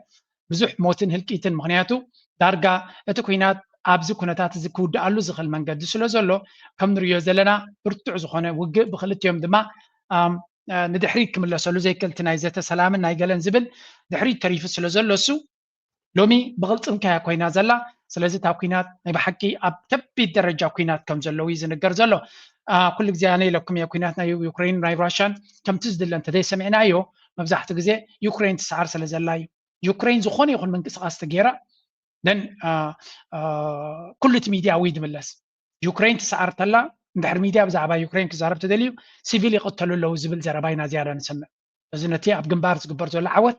ብዙሕ ሞትን ህልቂትን ምክንያቱ ዳርጋ እቲ ኩናት ኣብዚ ኩነታት እዚ ክውድኣሉ ዝኽእል መንገዲ ስለ ዘሎ ከም ንሪዮ ዘለና ብርቱዕ ዝኾነ ውግእ ብክልቲኦም ድማ ንድሕሪት ክምለሰሉ ዘይክእል እቲ ናይ ዘተ ሰላምን ናይ ገለን ዝብል ድሕሪት ተሪፉ ስለ ዘሎ እሱ ሎሚ ብቕልጽምካያ ኮይና ዘላ። ስለዚ እታ ኩናት ናይ ብሓቂ ኣብ ከቢድ ደረጃ ኩናት ከም ዘለዉ እዩ ዝንገር ዘሎ። ኩሉ ግዜ ኣነ ኢለኩም እየ፣ ኩናት ናይ ዩክሬን ናይ ራሽያን ከምቲ ዝድለ እንተዘይሰሚዕናዮ፣ መብዛሕትኡ ግዜ ዩክሬን ትሰዓር ስለ ዘላ እዩ። ዩክሬን ዝኾነ ይኹን ምንቅስቓስ ተገይራ ን ኩሉ እቲ ሚድያ ወይ ድምለስ። ዩክሬን ትሰዓር ተላ፣ እንድሕር ሚድያ ብዛዕባ ዩክሬን ክዛረብ ተደልዩ፣ ሲቪል ይቕተሉ ኣለዉ ዝብል ዘረባ ኢና ዝያዳ ንሰምዕ። እዚ ነቲ ኣብ ግንባር ዝግበር ዘሎ ዓወት፣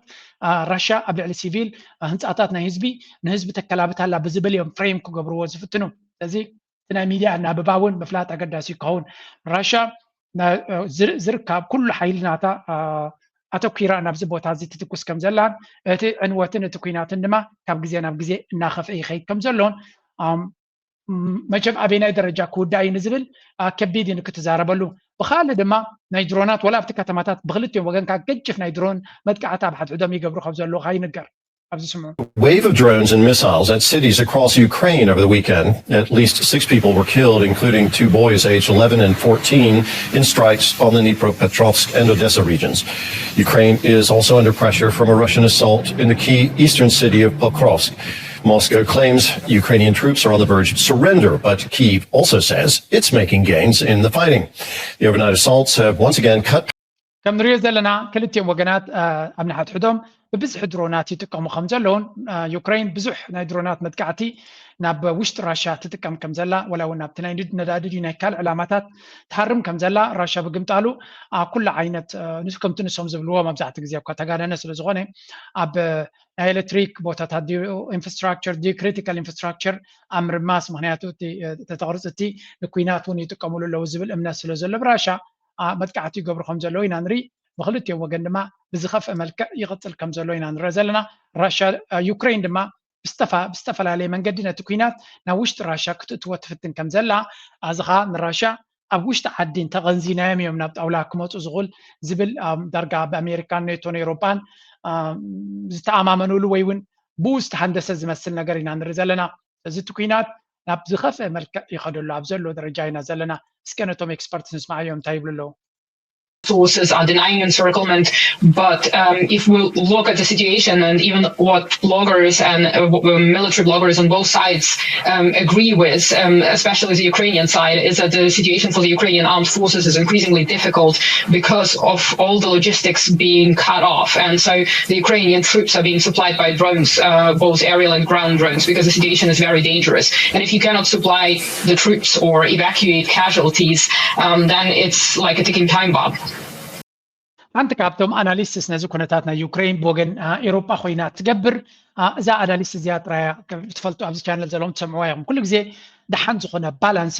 ራሽያ ኣብ ልዕሊ ሲቪል ህንፃታት ናይ ህዝቢ፣ ንህዝቢ ተከላብት ኣላ ብዝብል እዮም ፍሬም ክገብርዎ ዝፍትኑ። ስለዚ እቲ ናይ ሚድያ ኣናብባ እውን ምፍላጥ ኣገዳሲ ክኸውን። ራሽያ ዝርካብ ኩሉ ሓይሊ ናታ ኣተኲራ ናብዚ ቦታ እዚ ትትኩስ ከም ዘላን እቲ ዕንወትን እቲ ኩናትን ድማ ካብ ግዜ ናብ ግዜ እናኸፍአ ይኸይድ ከም ዘሎን፣ መቸም ኣበይናይ ደረጃ ክውዳእ እዩ ንዝብል ከቢድ እዩ ንክትዛረበሉ። ብኻልእ ድማ ናይ ድሮናት ወላ ኣብቲ ከተማታት ብክልቲኦም ወገን ካብ ገጅፍ ናይ ድሮን መጥቃዕቲ ኣብ ሓድሕዶም ይገብሩ ከም ዘለዉ ከዓ ይንገር። ኣብዚ ስምዑ። Wave of drones and missiles at cities across Ukraine over the weekend. At least six people were killed, including two boys aged eleven and fourteen, in strikes on the Dnipropetrovsk and Odessa regions. Ukraine is also under pressure from a Russian assault in the key eastern city of Pokrovsk. Moscow claims Ukrainian troops are on the verge of surrender, but Kyiv also says it's making gains in the fighting. The overnight assaults have once again cut ከም ንሪኦ ዘለና ክልቲኦም ወገናት ኣብ ንሓድሕዶም ብብዝሒ ድሮናት ይጥቀሙ ከም ዘለውን ዩክሬን ብዙሕ ናይ ድሮናት መጥቃዕቲ ናብ ውሽጢ ራሽያ ትጥቀም ከም ዘላ፣ ወላ እውን ኣብቲ ናይ ነዳዲ ድዩ ናይ ካልእ ዕላማታት ትሃርም ከም ዘላ ራሽያ ብግምጣሉ ኩሉ ዓይነት ከምቲ ንሶም ዝብልዎ መብዛሕትኡ ግዜ እኳ ተጋነነ ስለ ዝኾነ ኣብ ናይ ኤሌክትሪክ ቦታታት ድዩ ኢንፍራስትራክቸር ድዩ ክሪቲካል ኢንፍራስትራክቸር ኣብ ምርማስ፣ ምክንያቱ እቲ ተቕርፅቲ ንኩናት እውን ይጥቀምሉ ኣለዉ ዝብል እምነት ስለ ዘሎ ብራሻ መጥቃዕቲ ይገብሩ ከም ዘለዉ ኢና ንርኢ። ብክልቲኦም ወገን ድማ ብዝኸፍአ መልክዕ ይቕፅል ከም ዘሎ ኢና ንርኢ ዘለና። ራሻ ዩክሬን ድማ ብዝተፈላለየ መንገዲ ነቲ ኩናት ናብ ውሽጢ ራሻ ክትእትዎ ትፍትን ከም ዘላ፣ እዚ ከዓ ንራሻ ኣብ ውሽጢ ዓዲ እንተቐንዚናዮም እዮም ናብ ጣውላ ክመፁ ዝኽእል ዝብል ዳርጋ ብኣሜሪካን ኔቶን ኤውሮጳን ዝተኣማመኑሉ ወይ እውን ብኡ ዝተሃንደሰ ዝመስል ነገር ኢና ንርኢ ዘለና። እዚ እቲ ኩናት ናብ ዝኸፍአ መልክዕ ይኸዶ ኣሎ፣ ኣብ ዘሎ ደረጃ ኢና ዘለና። እስከ ነቶም ኤክስፐርት ንስማዓዮም እንታይ ይብሉ ኣለዉ። Sources are denying encirclement. But um, if we look at the situation and even what bloggers and uh, military bloggers on both sides um, agree with, um, especially the Ukrainian side, is that the situation for the Ukrainian armed forces is increasingly difficult because of all the logistics being cut off. And so the Ukrainian troops are being supplied by drones, uh, both aerial and ground drones, because the situation is very dangerous. And if you cannot supply the troops or evacuate casualties, um, then it's like a ticking time bomb. ሓንቲ ካብቶም ኣናሊስትስ ነዚ ኩነታት ናይ ዩክሬን ብወገን ኤሮጳ ኮይና ትገብር እዛ ኣናሊስት እዚኣ ጥራያ ትፈልጡ ኣብዚ ቻነል ዘለዎም ትሰምዕዋ ኢኹም። ኩሉ ግዜ ደሓን ዝኾነ ባላንስ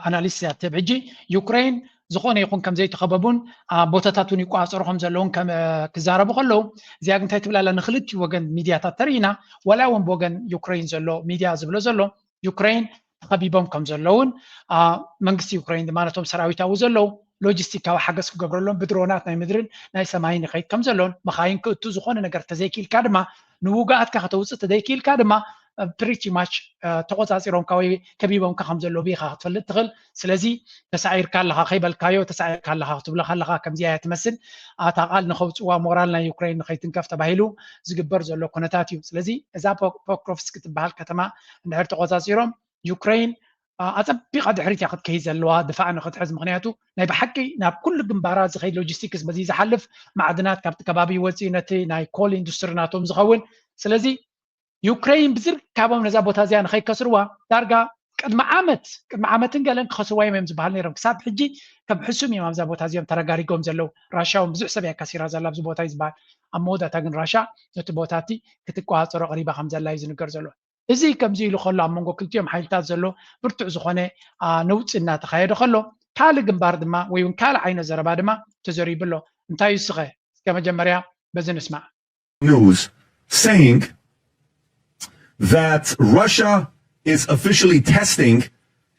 ኣናሊስት እያ ትህብ። ሕጂ ዩክሬን ዝኾነ ይኹን ከም ዘይተኸበቡን ቦታታት እውን ይቋፀሩ ከም ዘለውን ክዛረቡ ከለዉ እዚኣ ግን እንታይ ትብል ኣላ? ንክልቲኡ ወገን ሚድያታት ተርኢና ዋላ እውን ብወገን ዩክሬን ዘሎ ሚድያ ዝብሎ ዘሎ ዩክሬን ተኸቢቦም ከም ዘለውን መንግስቲ ዩክሬን ድማ ነቶም ሰራዊት ኣብኡ ዘለዉ ሎጂስቲካዊ ሓገዝ ክገብረሎም ብድሮናት ናይ ምድርን ናይ ሰማይን ይኸይድ ከም ዘሎን መኻይን ክእቱ ዝኾነ ነገር ተዘይክኢልካ ድማ ንውግኣትካ ከተውፅእ ተዘይክኢልካ ድማ ፕሪቲ ማች ተቆፃፂሮምካ ወይ ከቢቦምካ ከም ዘለዉ ብኢኻ ክትፈልጥ ትኽእል። ስለዚ ተሳዒርካ ኣለኻ ከይበልካዮ ተሳዒርካ ኣለኻ ክትብለካ ኣለኻ ከምዚኣ እያ ትመስል። ኣታ ቃል ንኸውፅዋ ሞራል ናይ ዩክሬን ንኸይትንከፍ ተባሂሉ ዝግበር ዘሎ ኩነታት እዩ። ስለዚ እዛ ፖክሮቭስክ ትበሃል ከተማ እንድሕር ተቆፃፂሮም ዩክሬን ኣፀቢቓ ድሕሪት እያ ክትከይድ ዘለዋ ድፋዕ ንክትሕዝ። ምክንያቱ ናይ ብሓቂ ናብ ኩሉ ግንባራት ዝኸይድ ሎጂስቲክስ በዚ ዝሓልፍ ማዕድናት ካብቲ ከባቢ ይወፅእ ነቲ ናይ ኮል ኢንዱስትሪ ናቶም ዝኸውን። ስለዚ ዩክሬን ብዝርካቦም ነዛ ቦታ እዚኣ ንኸይከስርዋ ዳርጋ ቅድሚ ዓመት ቅድሚ ዓመትን ገለን ክኸስርዋ እዮም እዮም ዝበሃል ነይሮም። ክሳብ ሕጂ ከም ሕሱም እዮም ኣብዛ ቦታ እዚኦም ተረጋሪጎም ዘለዉ። ራሽያ እውን ብዙሕ ሰብ እያ ከሲራ ዘላ ኣብዚ ቦታ እዩ ዝበሃል። ኣብ መወዳእታ ግን ራሽያ ነቲ ቦታ እቲ ክትቆፃፀሮ ቀሪባ ከም ዘላ እዩ ዝንገር ዘሎ። እዚ ከምዚ ኢሉ ከሎ ኣብ መንጎ ክልቲኦም ሓይልታት ዘሎ ብርቱዕ ዝኾነ ነውፂ እናተኻየደ ከሎ ካልእ ግንባር ድማ ወይ እውን ካልእ ዓይነት ዘረባ ድማ ተዘሪቡ ኣሎ። እንታይ እዩ እስኸ እስከ መጀመርያ በዚ ንስማዕ። News saying that Russia is officially testing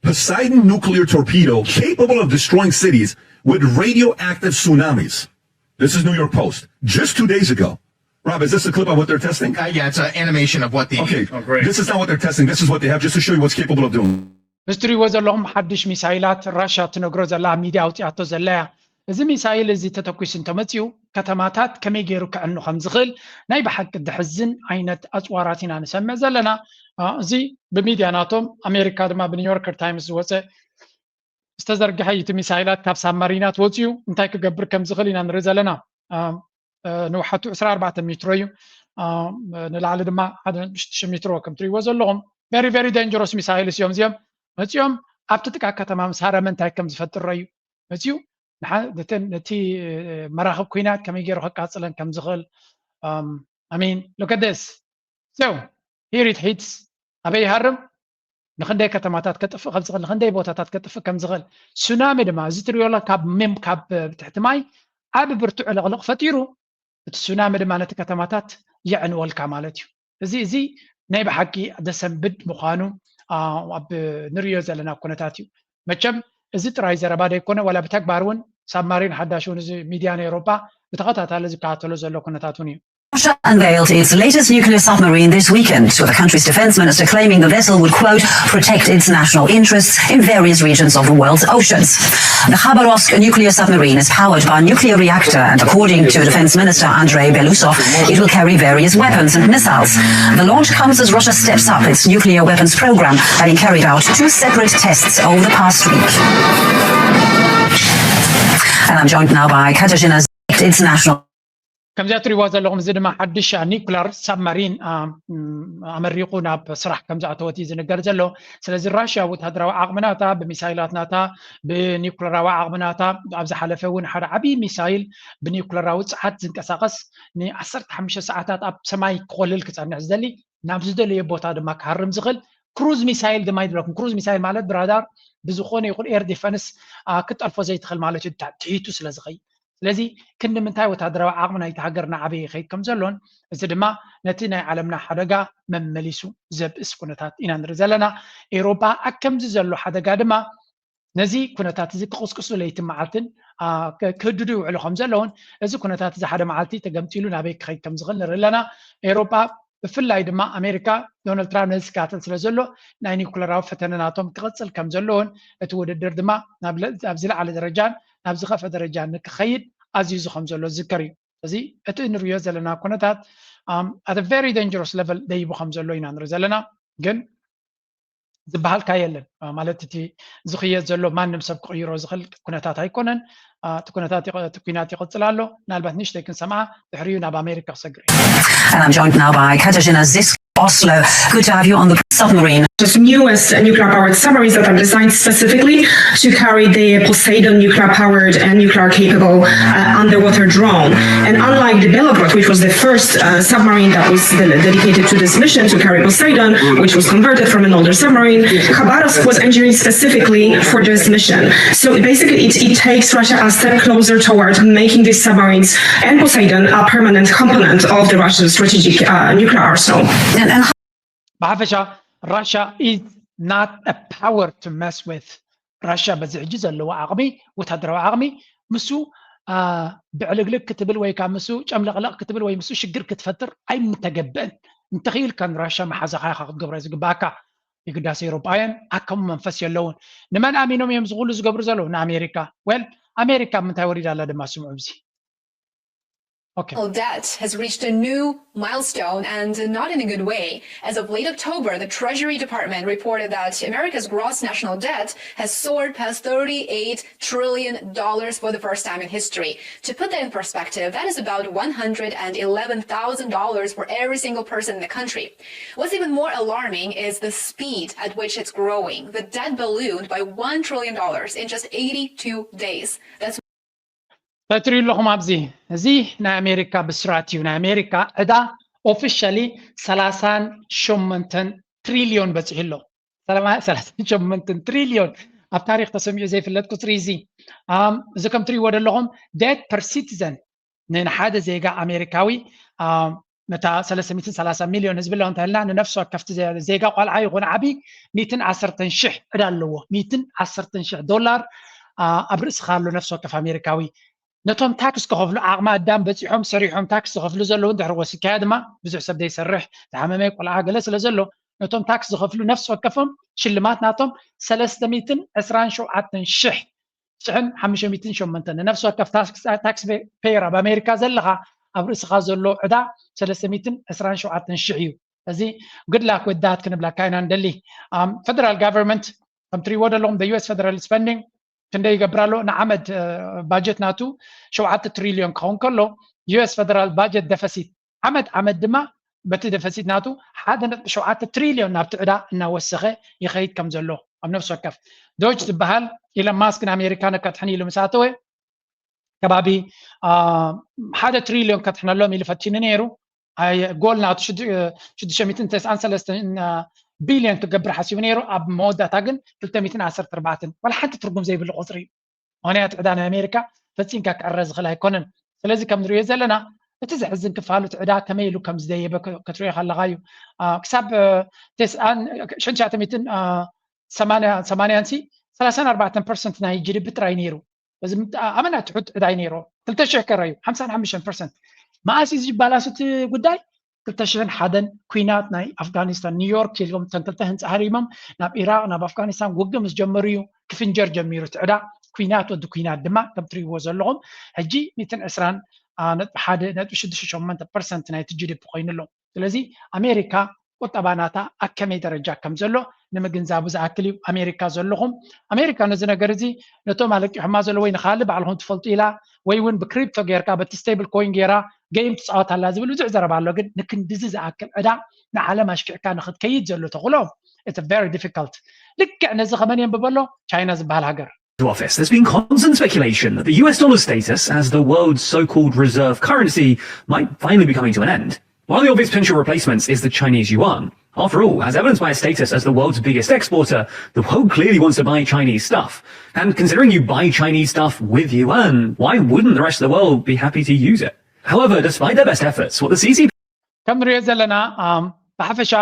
Poseidon nuclear torpedo capable of destroying cities with radioactive tsunamis. This is New York Post. Just two days ago. Rob, is this a clip of what they're testing? Uh, yeah, it's an animation of what the. Okay. Oh, great. This is not what they're testing. This is what they have just to show you what's capable of doing. እዚ ትሪእዎ ዘለኹም ሓድሽ ሚሳይላት ራሽያ ትነግሮ ዘላ ሚድያ ኣውፂኣቶ ዘላ እያ። እዚ ሚሳይል እዚ ተተኩሱ እንተመፅኡ ከተማታት ከመይ ገይሩ ክዕኑ ከም ዝኽእል ናይ ብሓቂ ድሕዝን ዓይነት ኣፅዋራት ኢና ንሰምዕ ዘለና። እዚ ብሚድያ ናቶም ኣሜሪካ ድማ ብኒውዮርከር ታይምስ ዝወፀ ዝተዘርግሐ እዩ። እቲ ሚሳይላት ካብ ሳብማሪናት ወፂኡ እንታይ ክገብር ከም ዝኽእል ኢና ንርኢ ዘለና። ንውሓቱ ዕስራ ኣርባዕተ ሜትሮ እዩ። ንላዕሊ ድማ ሓደ ሽዱሽተ ሜትሮ ከም ትሪእዎ ዘለኹም very very dangerous ሚሳይልስ እዮም እዚኦም። መፂኦም ኣብቲ ጥቃ ከተማ ምስ ሃረመ እንታይ ከም ዝፈጥር ረዩ። መፂኡ ነቲ መራኽብ ኩናት ከመይ ገይሩ ከቃፅለን ከም ዝኽእል። I mean, look at this. So here it hits. ኣበይ ይሃርም? ንክንደይ ከተማታት ከጥፍእ ከም ዝኽእል፣ ንክንደይ ቦታታት ከጥፍእ ከም ዝኽእል። ሱናሚ ድማ እዚ ትሪኦ ካብ ካብ ትሕቲ ማይ ዓቢ ብርቱዕ ዕልቕልቕ ፈጢሩ፣ እቲ ሱናሚ ድማ ነቲ ከተማታት የዕንወልካ ማለት እዩ። እዚ እዚ ናይ ብሓቂ ዘሰንብድ ምዃኑ ኣብ ንሪኦ ዘለና ኩነታት እዩ። መቸም እዚ ጥራይ ዘረባ ዘይኮነ ዋላ ብተግባር እውን ሳብማሪን ሓዳሽ እውን እዚ ሚድያ ናይ ኤውሮጳ ብተኸታታሊ ዝከታተሎ ዘሎ ኩነታት እውን እዩ። Russia unveiled its latest nuclear submarine this weekend, with the country's defense minister claiming the vessel would, quote, protect its national interests in various regions of the world's oceans. The Khabarovsk nuclear submarine is powered by a nuclear reactor, and according to Defense Minister Andrei Belousov, it will carry various weapons and missiles. The launch comes as Russia steps up its nuclear weapons program, having carried out two separate tests over the past week. And I'm joined now by Katarzyna Zyk, its national ከምዚኣ ትሪእዋ ዘለኹም እዚ ድማ ሓድሽ ኒኩላር ሳብማሪን ኣመሪቑ ናብ ስራሕ ከም ዝኣተወት እዩ ዝንገር ዘሎ። ስለዚ ራሽያ ወታደራዊ ዓቕሚ ናታ ብሚሳይላት ናታ ብኒኩለራዊ ዓቕሚ ናታ ኣብ ዝሓለፈ እውን ሓደ ዓብዪ ሚሳይል ብኒኩለራዊ ጸዓት ዝንቀሳቐስ ንዓሰርተ ሓሙሽተ ሰዓታት ኣብ ሰማይ ክኾልል ክጸንሕ ዝደሊ ናብ ዝደለዮ ቦታ ድማ ክሃርም ዝኽእል ክሩዝ ሚሳይል ድማ ይድረኩም። ክሩዝ ሚሳይል ማለት ብራዳር ብዝኾነ ይኹን ኤር ዲፈንስ ክትጠልፎ ዘይትኽእል ማለት እዩ። ትሒቱ ስለ ዝኸይድ ስለዚ ክንዲ ምንታይ ወታደራዊ ዓቕሚ ናይቲ ሃገር እናዓበየ ይኸይድ ከም ዘሎን እዚ ድማ ነቲ ናይ ዓለምና ሓደጋ መመሊሱ ዘብእስ ኩነታት ኢና ንርኢ ዘለና። ኤውሮጳ ኣብ ከምዚ ዘሎ ሓደጋ ድማ ነዚ ኩነታት እዚ ክቕስቅሱ ለይትን መዓልትን ክህድዱ ይውዕሉ ከም ዘለውን እዚ ኩነታት እዚ ሓደ መዓልቲ ተገምጢሉ ናበይ ክኸይድ ከም ዝኽእል ንርኢ ኣለና። ኤውሮጳ ብፍላይ ድማ ኣሜሪካ ዶናልድ ትራምፕ ነዚ ዝከታተል ስለ ዘሎ ናይ ኒኩለራዊ ፈተነ ናቶም ክቕፅል ከም ዘለዎን እቲ ውድድር ድማ ኣብ ዝለዓለ ደረጃን ናብ ዝኸፍአ ደረጃ ንክኸይድ ኣዚዙ ከም ዘሎ ዝዝከር እዩ። እዚ እቲ እንሪኦ ዘለና ኩነታት at a very dangerous level ደይቡ ከም ዘሎ ኢና ንርኢ ዘለና። ግን ዝበሃልካ የለን ማለት እቲ ዝኽየድ ዘሎ ማንም ሰብ ክቕይሮ ዝኽእል ኩነታት ኣይኮነን። እቲ ኩነታት እቲ ኩናት ይቕፅል ኣሎ። ምናልባት ንእሽተይ ክንሰምዓ ድሕሪኡ ናብ ኣሜሪካ ክሰግር እዩ። And I'm joined now by Katarzyna Zysk, Oslo. Good to have you on the submarine. Just newest nuclear powered submarines that are designed specifically to carry the Poseidon nuclear powered and nuclear capable uh, underwater drone. And unlike the Belogorod, which was the first uh, submarine that was dedicated to this mission to carry Poseidon, which was converted from an older submarine, Khabarovsk was engineered specifically for this mission. So basically, it, it takes Russia a step closer toward making these submarines and Poseidon a permanent component of the Russian strategic uh, nuclear arsenal. And, and ብሓፈሻ Russia is not a power to mess with. ራሽያ በዚ ሕጂ ዘለዎ ዓቕሚ ወታደራዊ ዓቕሚ ምስ ብዕልግልግ ክትብል ወይ ከዓ ምስ ጨምለቕለቕ ክትብል ወይ ምስ ሽግር ክትፈጥር ኣይምተገብእን። እንተኽኢልካ ንራሽያ መሓዛኻ ኢኻ ክትገብሮ ዝግባኣካ። የግዳስ ኤውሮጳውያን ኣከሙ መንፈስ የለውን። ንመን ኣሚኖም እዮም ዝኽሉ ዝገብሩ ዘለዉ? ንኣሜሪካ። Well ኣሜሪካ ምንታይ ወሪዳ ኣላ ድማ ስምዑ ኣብዚ። Okay. Debt has reached a new milestone, and not in a good way. As of late October, the Treasury Department reported that America's gross national debt has soared past thirty-eight trillion dollars for the first time in history. To put that in perspective, that is about one hundred and eleven thousand dollars for every single person in the country. What's even more alarming is the speed at which it's growing. The debt ballooned by one trillion dollars in just eighty-two days. That's እንታይ ትሪኡ ኣለኹም ኣብዚ? እዚ ናይ ኣሜሪካ ብስራት እዩ። ናይ ኣሜሪካ ዕዳ ኦፊሻሊ ሰላሳን ሸሞንተን ትሪልዮን በፂሑ ኣሎ። ሰላሳን ሸሞንተን ትሪልዮን ኣብ ታሪክ ተሰሚዑ ዘይፍለጥ ቁፅሪ እዚ። እዚ ከም ትሪእዎ ዘለኹም debt per citizen ንሓደ ዜጋ ኣሜሪካዊ ነታ ሰለስተ ሚእትን ሰላሳ ሚልዮን ህዝቢ ኣለዋ እንተልና ንነፍሲ ወከፍቲ ዜጋ ቆልዓ ይኹን ዓቢ ሚእትን ዓሰርተን ሽሕ ዕዳ ኣለዎ። ሚእትን ዓሰርተን ሽሕ ዶላር ኣብ ርእስኻ ኣሎ ነፍሲ ወከፍ ኣሜሪካዊ። ነቶም ታክስ ክኸፍሉ ዓቕሚ ኣዳም በፂሖም ሰሪሖም ታክስ ዝኸፍሉ ዘለዉ እንድሕር ወሲድካዮ ድማ ብዙሕ ሰብ ዘይሰርሕ ዝሓመመ ቆልዓ ገለ ስለ ዘሎ ነቶም ታክስ ዝኸፍሉ ነፍሲ ወከፎም ሽልማት ናቶም ሰለስተ ሚእትን ዕስራን ሸውዓተን ሽሕ ሽሕን ሓሙሽተ ሚእትን ሸሞንተን ንነፍሲ ወከፍ ታክስ ፔየር ኣብ ኣሜሪካ ዘለኻ ኣብ ርእስኻ ዘሎ ዕዳ ሰለስተ ሚእትን ዕስራን ሸውዓተን ሽሕ እዩ። እዚ good luck with that ክንብለካ ኢና ንደሊ። Federal government ከም ትሪእዎ ዘለኹም the U S federal spending ክንደይ ይገብር ኣሎ ንዓመት? ባጀት ናቱ ሸውዓተ ትሪልዮን ክኸውን ከሎ US federal budget deficit ዓመት ዓመት ድማ በቲ deficit ናቱ ሓደ ነጥቢ ሸውዓተ ትሪልዮን ናብቲ ዕዳ እናወሰኸ ይኸይድ ከም ዘሎ ኣብ ነፍሲ ወከፍ ዶጅ ዝበሃል ኢለን ማስክ ንኣሜሪካ ነከትሕን ኢሉ ምስ ኣተወ ከባቢ ሓደ ትሪልዮን ከትሕነሎም ኢሉ ፈቲኑ ነይሩ። ጎል ናቱ ሽዱሽተ ሚእትን ተስዓን ሰለስተን ቢልዮን ክገብር ሓሲቡ ነይሩ። ኣብ መወዳእታ ግን ክልተ ሚእትን ዓሰርተ ኣርባዕተን ዋላ ሓንቲ ትርጉም ዘይብሉ ቁፅሪ እዩ። ምክንያቱ ዕዳ ናይ ኣሜሪካ ፈፂምካ ክዕረ ዝኽእል ኣይኮነን። ስለዚ ከም ንሪኦ ዘለና እቲ ዘሕዝን ክፋሉ እቲ ዕዳ ከመይ ኢሉ ከም ዝደየበ ክትሪኦ ከለካ እዩ። ክሳብ ሽሕን ትሽዓተ ሚእትን ሰማንያን ሲ ሰላሳን ኣርባዕተን ፐርሰንት ናይ ጂ ዲ ፒ ጥራይ ነይሩ። እዚ ኣመና ትሑት ዕዳ እዩ ነይሩ። ክልተ ሽሕ ከረዩ ሓምሳን ሓሙሽተን ፐርሰንት መኣስ እዩ ዝባላስ እቲ ጉዳይ ክልተ ሽሕን ሓደን ኩናት ናይ ኣፍጋኒስታን ኒውዮርክ ኢልዎም እተን ክልተ ህንፃ ሃሪሞም ናብ ኢራቅ ናብ ኣፍጋኒስታን ውግእ ምስ ጀመሩ እዩ ክፍንጀር ጀሚሩ እቲ ዕዳ። ኩናት ወዲ ኩናት ድማ ከም ትሪእዎ ዘለኹም ሕጂ ሚእትን ዕስራን ነጥቢ ሓደ ነጥቢ ሽዱሽተ ሸሞንተ ፐርሰንት ናይቲ ጂ ዲ ፒ ኮይኑ ኣሎ። ስለዚ ኣሜሪካ ቁጠባ ናታ ኣብ ከመይ ደረጃ ከም ዘሎ ንምግንዛቡ ዝኣክል እዩ። ኣሜሪካ ዘለኹም ኣሜሪካ ነዚ ነገር እዚ ነቶም ኣለቂሑማ ዘሎ ወይ ንካልእ ባዕልኹም ትፈልጡ ኢላ ወይ እውን ብክሪፕቶ ጌርካ በቲ ስቴብል ኮይን ጌራ ገይም ትፃወት ኣላ ዝብል ብዙሕ ዘረባ ኣሎ። ግን ንክንድዚ ዝኣክል ዕዳ ንዓለም ኣሽኪዕካ ንክትከይድ ዘሎ ተኽእሎ it's very difficult። ልክዕ ነዚ ከመን የንብበሎ ቻይና ዝበሃል ሃገር to office, there's been constant speculation that the U S dollar's status as the world's so-called reserve currency might finally be coming to an end. One of the obvious potential replacements is the Chinese yuan. After all, as evidenced by its status as the world's biggest exporter, the world clearly wants to buy Chinese stuff. And considering you buy Chinese stuff with yuan, why wouldn't the rest of the world be happy to use it? However, despite their best efforts, what the C C P ከም ንሪኦ ዘለና ብሓፈሻ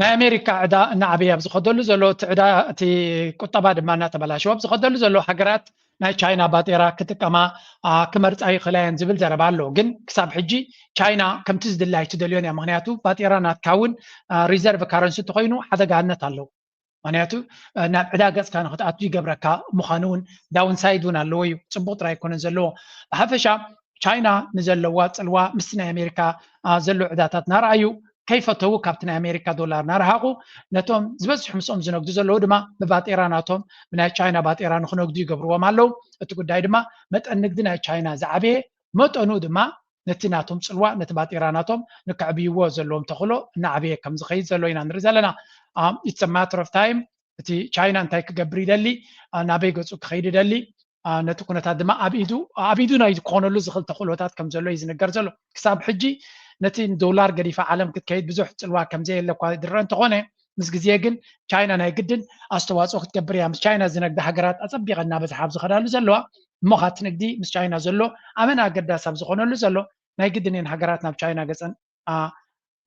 ናይ ኣሜሪካ ዕዳ እናዓበየ ኣብ ዝኸደሉ ዘሎ እቲ ዕዳ እቲ ቁጠባ ድማ እናተበላሸወ ኣብ ዝኸደሉ ዘሎ ሃገራት ናይ ቻይና ባጤራ ክጥቀማ ክመርፃ ይኽእላ እየን ዝብል ዘረባ ኣሎ። ግን ክሳብ ሕጂ ቻይና ከምቲ ዝድላይ ትደልዮን እያ። ምክንያቱ ባጤራ ናትካ እውን ሪዘርቭ ካረንሲ እንተኮይኑ ሓደጋነት ኣለዎ። ምክንያቱ ናብ ዕዳ ገፅካ ንክትኣቱ ይገብረካ ምዃኑ እውን ዳውንሳይድ እውን ኣለዎ እዩ። ፅቡቅ ጥራይ ኣይኮነን ዘለዎ። ብሓፈሻ ቻይና ንዘለዋ ፅልዋ ምስቲ ናይ ኣሜሪካ ዘሎ ዕዳታት እናረኣዩ ከይፈተዉ ካብቲ ናይ ኣሜሪካ ዶላር እናረሃቁ ነቶም ዝበዝሑ ምስኦም ዝነግዱ ዘለዉ ድማ ብባጤራ ናቶም ብናይ ቻይና ባጤራ ንክነግዱ ይገብርዎም ኣለዉ። እቲ ጉዳይ ድማ መጠን ንግዲ ናይ ቻይና ዝዓበየ መጠኑ ድማ ነቲ ናቶም ፅልዋ ነቲ ባጤራ ናቶም ንከዕብይዎ ዘለዎም ተኽእሎ እናዓበየ ከም ዝኸይድ ዘሎ ኢና ንርኢ ዘለና። It's a matter of time። እቲ ቻይና እንታይ ክገብር ይደሊ፣ ናበይ ገፁ ክኸይድ ይደሊ፣ ነቲ ኩነታት ድማ ኣብ ኢዱ ኣብ ኢዱ ናይ ክኾነሉ ዝኽእል ተኽእሎታት ከም ዘሎ እዩ ዝንገር ዘሎ። ክሳብ ሕጂ ነቲ ዶላር ገዲፋ ዓለም ክትከይድ ብዙሕ ፅልዋ ከም ዘየለ እኳ ዝረአ እንተኾነ ምስ ግዜ ግን ቻይና ናይ ግድን ኣስተዋፅኦ ክትገብር እያ። ምስ ቻይና ዝነግዳ ሃገራት ኣፀቢቐ እናበዝሓ ኣብ ዝኸዳሉ ዘለዋ እሞ ካቲ ንግዲ ምስ ቻይና ዘሎ ኣመና ኣገዳሲ ኣብ ዝኾነሉ ዘሎ ናይ ግድን እየን ሃገራት ናብ ቻይና ገፀን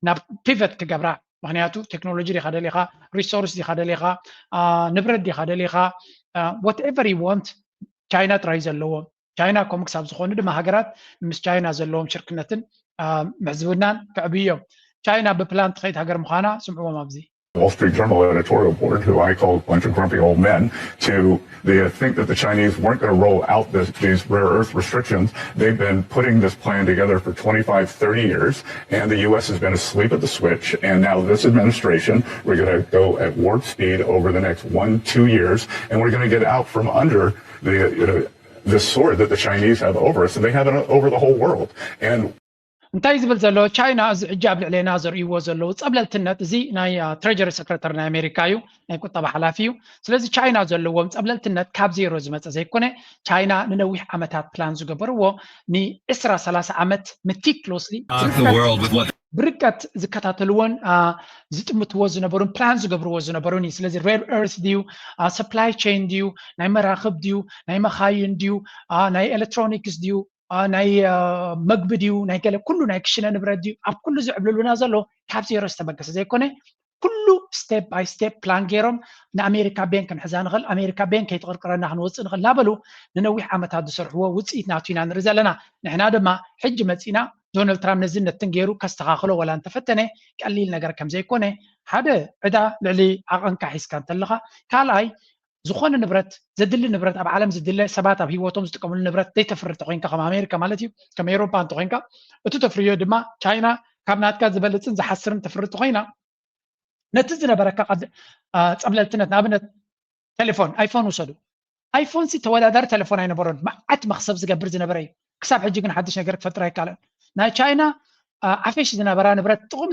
ናብ ፒቨት ክገብራ። ምክንያቱ ቴክኖሎጂ ዲካ ደሊካ፣ ሪሶርስ ዲካ ደሊካ፣ ንብረት ዲካ ደሊካ፣ whatever you want ቻይና ጥራይ ዘለዎም። ቻይና ከምኡ ክሳብ ዝኾኑ ድማ ሃገራት ምስ ቻይና ዘለዎም ሽርክነትን ምሕዝብናን ከዕብዩ እዮም። ቻይና ብፕላን ትኸይድ ሃገር ምዃና ስምዕዎም ኣብዚ። Wall Street Journal editorial board, who I call a bunch of grumpy old men, to they think that the Chinese weren't going to roll out this, these rare earth restrictions. They've been putting this plan together for twenty-five, thirty years, and the U S has been asleep at the switch. And now this administration, we're going to go at warp speed over the next one, two years, and we're going to get out from under the, uh, the sword that the Chinese have over us, and they have it over the whole world. And እንታይ ዝብል ዘሎ ቻይና እዚ ሕጂ ኣብ ልዕሌና ዘርእይዎ ዘለዉ ፀብለልትነት እዚ ናይ ትሬጀሪ ሰክረተሪ ናይ ኣሜሪካ እዩ፣ ናይ ቁጠባ ሓላፊ እዩ። ስለዚ ቻይና ዘለዎም ፀብለልትነት ካብ ዜሮ ዝመፀ ዘይኮነ ቻይና ንነዊሕ ዓመታት ፕላን ዝገበርዎ ንዕስራ ሰላሳ ዓመት meticulously ብርቀት ዝከታተልዎን ዝጥምትዎ ዝነበሩን ፕላን ዝገብርዎ ዝነበሩን እዩ። ስለዚ ሬር ኤርት ድዩ፣ ሰፕላይ ቼን ድዩ፣ ናይ መራክብ ድዩ፣ ናይ መካይን ድዩ፣ ናይ ኤሌክትሮኒክስ ድዩ፣ ናይ መግቢ ድዩ ናይ ገለ ኩሉ ናይ ክሽነ ንብረት ድዩ ኣብ ኩሉ ዝዕብልሉና ዘሎ ካብ ዜሮ ዝተበገሰ ዘይኮነ ኩሉ step by step plan ገይሮም ንኣሜሪካ ቤን ክንሕዛ ንኽእል ኣሜሪካ ቤን ከይትቕርቅረና ክንወፅእ ንኽእል እናበሉ ንነዊሕ ዓመታት ዝሰርሕዎ ውፅኢት ናቱ ኢና ንርኢ ዘለና። ንሕና ድማ ሕጂ መፂና ዶናልድ ትራምፕ ነዚ ነትን ገይሩ ከስተኻኽሎ ወላ እንተፈተነ ቀሊል ነገር ከም ዘይኮነ ሓደ ዕዳ ልዕሊ ዓቐንካ ሒዝካ እንተለኻ ካልኣይ ዝኾነ ንብረት፣ ዘድሊ ንብረት፣ ኣብ ዓለም ዝድለ ሰባት ኣብ ህይወቶም ዝጥቀምሉ ንብረት ዘይተፍሪ እንተኮይንካ፣ ከም ኣሜሪካ ማለት እዩ፣ ከም ኤውሮፓ እንተኮይንካ፣ እቲ ተፍርዮ ድማ ቻይና ካብ ናትካ ዝበልፅን ዝሓስርን ተፍሪ እንተኮይና፣ ነቲ ዝነበረካ ጸብለልትነት፣ ንኣብነት ቴሌፎን ኣይፎን ውሰዱ። ኣይፎን ሲ ተወዳዳሪ ቴሌፎን ኣይነበሮን፣ መዓት መክሰብ ዝገብር ዝነበረ እዩ። ክሳብ ሕጂ ግን ሓድሽ ነገር ክፈጥር ኣይካለን። ናይ ቻይና ዓፈሽ ዝነበራ ንብረት ጥቕሚ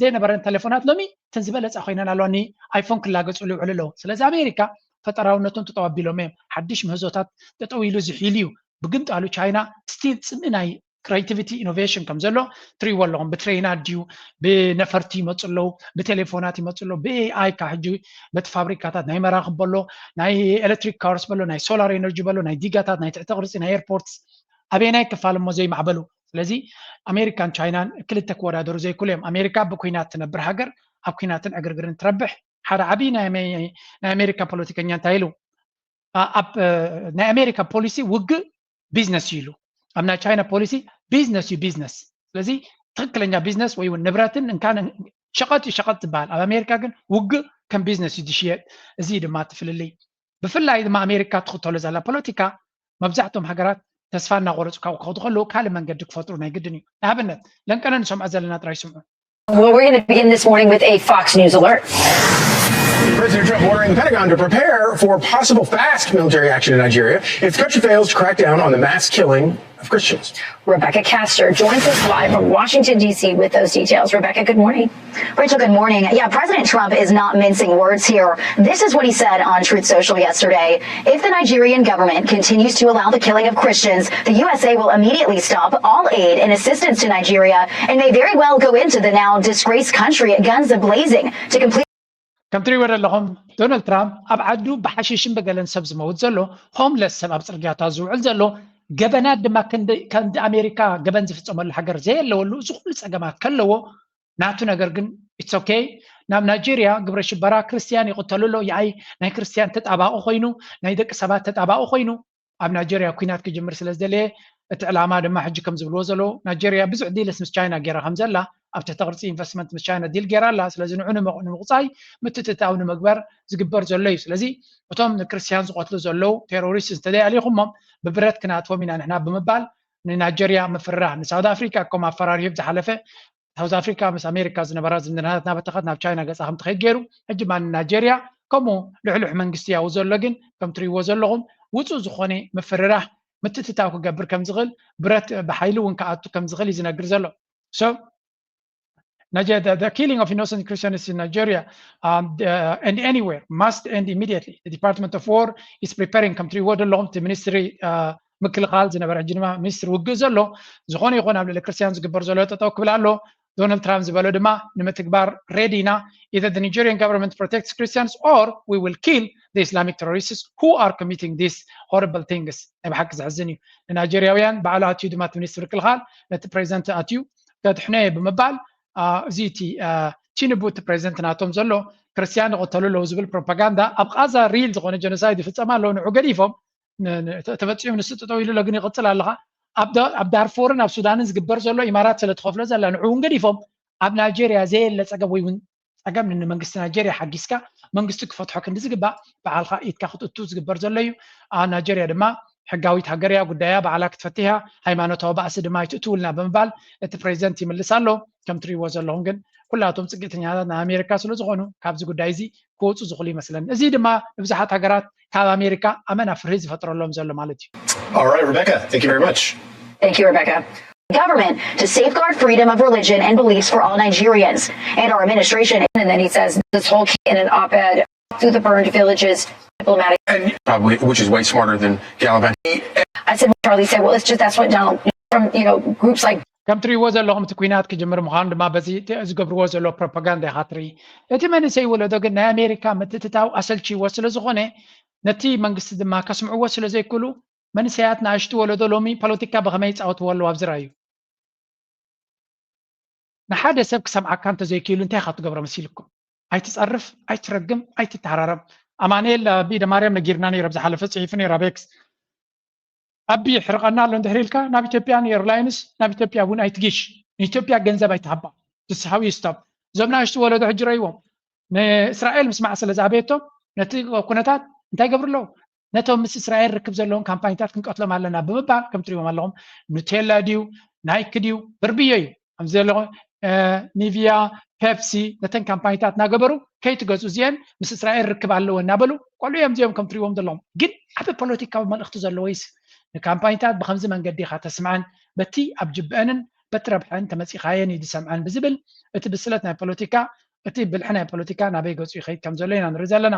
ዘይነበረን ቴሌፎናት ሎሚ ተን ዝበለፃ ኮይነን ኣለዋ፣ ንኣይፎን ክላገፅሉ ይውዕሉ ኣለዉ። ስለዚ ኣሜሪካ ፈጠራውነቶም ጠጠው ኣቢሎም እዮም። ሓድሽ ምህዞታት ጠጠው ኢሉ ዝሒሉ እዩ። ብግምጣሉ ቻይና ስቲል ፅምኢ ናይ ክሬቲቪቲ ኢኖቬሽን ከም ዘሎ ትሪእዎ ኣለኹም። ብትሬናት ድዩ፣ ብነፈርቲ ይመፁ ኣለዉ፣ ብቴሌፎናት ይመፁ ኣለዉ፣ ብኤኣይ ካ ሕጂ በቲ ፋብሪካታት ናይ መራኽብ በሎ፣ ናይ ኤሌክትሪክ ካርስ በሎ፣ ናይ ሶላር ኤነርጂ በሎ፣ ናይ ዲጋታት፣ ናይ ትሕቲ ቅርፂ፣ ናይ ኤርፖርትስ ኣበየናይ ክፋል እሞ ዘይማዕበሉ? ስለዚ ኣሜሪካን ቻይናን ክልተ ክወዳደሩ ዘይክእሉ እዮም። ኣሜሪካ ብኩናት ትነብር ሃገር ኣብ ኩናትን ዕግርግርን ትረብሕ። ሓደ ዓብዪ ናይ ኣሜሪካ ፖለቲከኛ እንታይ ኢሉ? ኣብ ናይ ኣሜሪካ ፖሊሲ ውግእ ቢዝነስ እዩ ኢሉ። ኣብ ናይ ቻይና ፖሊሲ ቢዝነስ እዩ ቢዝነስ። ስለዚ ትክክለኛ ቢዝነስ ወይ እውን ንብረትን እንካን ሸቐጥ እዩ ሸቐጥ ዝበሃል። ኣብ ኣሜሪካ ግን ውግእ ከም ቢዝነስ እዩ ዝሽየጥ። እዚ ድማ እቲ ፍልልይ። ብፍላይ ድማ ኣሜሪካ ትኽተሎ ዘላ ፖለቲካ መብዛሕትኦም ሃገራት ተስፋ እናቆረፁ ካብኡ ክኸዱ ከለዉ ካልእ መንገዲ ክፈጥሩ ናይ ግድን እዩ። ንኣብነት ለንቀነ ንሰምዖ ዘለና ጥራይ ስምዑ። Well, we're going to begin this morning with a Fox News alert. President Trump ordering the Pentagon to prepare for possible fast military action in Nigeria if the country fails to crack down on the mass killing of Christians. Rebecca Castor joins us live from Washington, D C with those details. Rebecca, good morning. Rachel, good morning. Yeah, President Trump is not mincing words here. This is what he said on Truth Social yesterday. If the Nigerian government continues to allow the killing of Christians, the U S A will immediately stop all aid and assistance to Nigeria and may very well go into the now disgraced country, guns a-blazing, to complete. ከም ትሪእዎ ዘለኹም ዶናልድ ትራምፕ ኣብ ዓዱ ብሓሽሽን ብገለን ሰብ ዝመውት ዘሎ፣ ሆምለስ ሰብ ኣብ ፅርግያታት ዝውዕል ዘሎ፣ ገበናት ድማ ክንዲ ኣሜሪካ ገበን ዝፍፀመሉ ሃገር ዘየለወሉ፣ እዚ ኩሉ ፀገማት ከለዎ ናቱ ነገር ግን it's okay። ናብ ናይጀርያ ግብረ ሽበራ ክርስትያን ይቕተሉ ኣሎ። የኣይ ናይ ክርስትያን ተጣባቒ ኮይኑ፣ ናይ ደቂ ሰባት ተጣባቒ ኮይኑ ኣብ ናይጀርያ ኩናት ክጅምር ስለ ዝደለየ እቲ ዕላማ ድማ ሕጂ ከም ዝብልዎ ዘለዉ ናይጀርያ ብዙሕ ዲልስ ምስ ቻይና ገይራ ከም ዘላ ኣብ ትሕቲ ቅርፂ ኢንቨስትመንት ምስ ቻይና ዲል ገይራ ኣላ። ስለዚ ንዑ ንምቑፃይ ምትእትታው ንምግባር ዝግበር ዘሎ እዩ። ስለዚ እቶም ንክርስትያን ዝቐትሉ ዘለዉ ቴሮሪስት እንተዘይኣሊኹሞም ብብረት ክነኣትዎም ኢና ንሕና ብምባል ንናይጀርያ ምፍርራህ ንሳውት ኣፍሪካ ከም ኣፈራሪሁ ብዝሓለፈ ሳውዝ ኣፍሪካ ምስ ኣሜሪካ ዝነበራ ዝምድናታት እናበተኸት ናብ ቻይና ገፃ ከም ትኸይድ ገይሩ ሕጂ ድማ ንናይጀርያ ከምኡ ልሕሉሕ መንግስቲ ያው ዘሎ ግን ከም ትሪእዎ ዘለኹም ውፁእ ዝኾነ ምፍርራህ ምትእትታው ክገብር ከም ዝኽእል ብረት ብሓይሊ እውን ክኣቱ ከም ዝኽእል እዩ ዝነግር ዘሎ። So the killing of innocent Christians in Nigeria um, uh, and anywhere must end immediately. The Department of War is preparing ከም ትሪእዎ ዘለኹም እቲ ሚኒስትሪ ምክልኻል ዝነበረ ሕጂ ድማ ሚኒስትሪ ውግእ ዘሎ ዝኾነ ይኹን ኣብ ልዕሊ ክርስትያን ዝግበር ዘሎ ጠጠው ክብል ኣሎ። ዶናልድ ትራምፕ ዝበሎ ድማ ንምትግባር ሬዲ ኢና። Either the Nigerian government protects Christians or we will kill the Islamic terrorists who are committing these horrible things። ናይ ብሓቂ ዘሕዝን እዩ። ንናይጀርያውያን ባዕሉ ኣትዩ ድማ እቲ ሚኒስትሪ ምክልኻል ነቲ ፕሬዚደንት ኣትዩ ከድሕኖ እየ ብምባል እዚ እቲ ቲንቡ እቲ ፕሬዚደንት ናቶም ዘሎ ክርስትያን ይቕተሉ ኣለዉ ዝብል ፕሮፓጋንዳ ኣብ ቃዛ ሪል ዝኾነ ጀኖሳይድ ይፍፀም ኣለዉ ንዑ ገዲፎም ተፈፂሙ ንሱ ጠጠው ኢሉ ኣሎ ግን ይቕፅል ኣለኻ ኣብ ዳርፎርን ኣብ ሱዳንን ዝግበር ዘሎ ኢማራት ስለ ትኸፍሎ ዘላ ንዑ እውን ገዲፎም ኣብ ናይጀርያ ዘየለ ፀገም ወይ እውን ፀገም ንመንግስቲ ናይጀርያ ሓጊዝካ መንግስቲ ክፈትሖ ክንዲ ዝግባእ በዓልካ ኢድካ ክትእቱ ዝግበር ዘሎ እዩ። ኣብ ናይጀርያ ድማ ሕጋዊት ሃገር እያ ጉዳያ በዓላ ክትፈትሕ እያ። ሃይማኖታዊ ባእሲ ድማ ኣይትእትውልና ብምባል እቲ ፕሬዚደንት ይምልስ ኣሎ። ከም ትሪእዎ ዘለኹም ግን ኩላቶም ፅግዕተኛታት ናይ ኣሜሪካ ስለ ዝኾኑ ካብዚ ጉዳይ እዚ ክወፁ ዝኽእሉ ይመስለኒ። እዚ ድማ ንብዙሓት ሃገራት ካብ ኣሜሪካ ኣመና ፍርሂ ዝፈጥረሎም ዘሎ ማለት እዩ። All right, Rebecca, thank you very much. Thank you, Rebecca. Government to safeguard freedom of religion and beliefs for all Nigerians and our administration. And then he says this whole in an op-ed through the burned villages, diplomatic. And probably, which is way smarter than gallivanting. I said, Charlie said, well, it's just that's what Donald from you know groups like ከም ትሪእዎ ዘለኹም እቲ ኩናት ክጅምር ምዃኑ ድማ በዚ ዝገብርዎ ዘሎ ፕሮፓጋንዳ ኢኻ ትርኢ። እቲ መንእሰይ ወለዶ ግን ናይ ኣሜሪካ ምትእትታው ኣሰልችይዎ ስለ ዝኾነ ነቲ መንግስቲ ድማ ከስምዕዎ ስለ ዘይክእሉ መንእሰያት ንኣሽቱ ወለዶ ሎሚ ፖለቲካ ብኸመይ ይፃወትዎ ኣለዉ ኣብዚ ርኣዩ። ንሓደ ሰብ ክሰምዓካ እንተዘይክኢሉ እንታይ ኢኻ ትገብሮ መሲልኩም? ኣይትፀርፍ፣ ኣይትረግም፣ ኣይትተሃራረም። ኣማንኤል ኣቢ ደማርያም ነጊርና ነይሩ ኣብ ዝሓለፈ ፅሒፉ ነይሩ ኣብ ኤክስ። ኣቢ ይሕርቐና ኣሎ እንድሕር ኢልካ ናብ ኢትዮጵያን ኤርላይንስ ናብ ኢትዮጵያ እውን ኣይትጊሽ። ንኢትዮጵያ ገንዘብ ኣይትሃባ። This is how you stop። እዞም ንኣሽቱ ወለዶ ሕጂ ረእይዎም። ንእስራኤል ምስማዕ ስለ ዝኣበየቶም ነቲ ኩነታት እንታይ ገብሩ ኣለዉ? ነቶም ምስ እስራኤል ርክብ ዘለዎም ካምፓኒታት ክንቀትሎም ኣለና ብምባል ከም ትሪእዎም ኣለኹም፣ ኑቴላ ድዩ ናይክ ድዩ ብርብዮ እዩ ኣብዚ ዘለኹ፣ ኒቪያ፣ ፔፕሲ፣ ነተን ካምፓኒታት እናገበሩ ከይትገዙ እዚአን ምስ እስራኤል ርክብ ኣለዎ እናበሉ ቆልዑ እዮም እዚኦም ከም ትሪእዎም ዘለኹም። ግን ዓብ ፖለቲካዊ መልእኽቲ ዘለዎ ይስ ንካምፓኒታት ብከምዚ መንገዲ ኢኻ ተስምዐን፣ በቲ ኣብ ጅብአንን በቲ ረብሐን ተመፂኻየን እዩ ዝሰምዐን ብዝብል እቲ ብስለት ናይ ፖለቲካ እቲ ብልሒ ናይ ፖለቲካ ናበይ ገፁ ይኸይድ ከም ዘሎ ኢና ንርኢ ዘለና።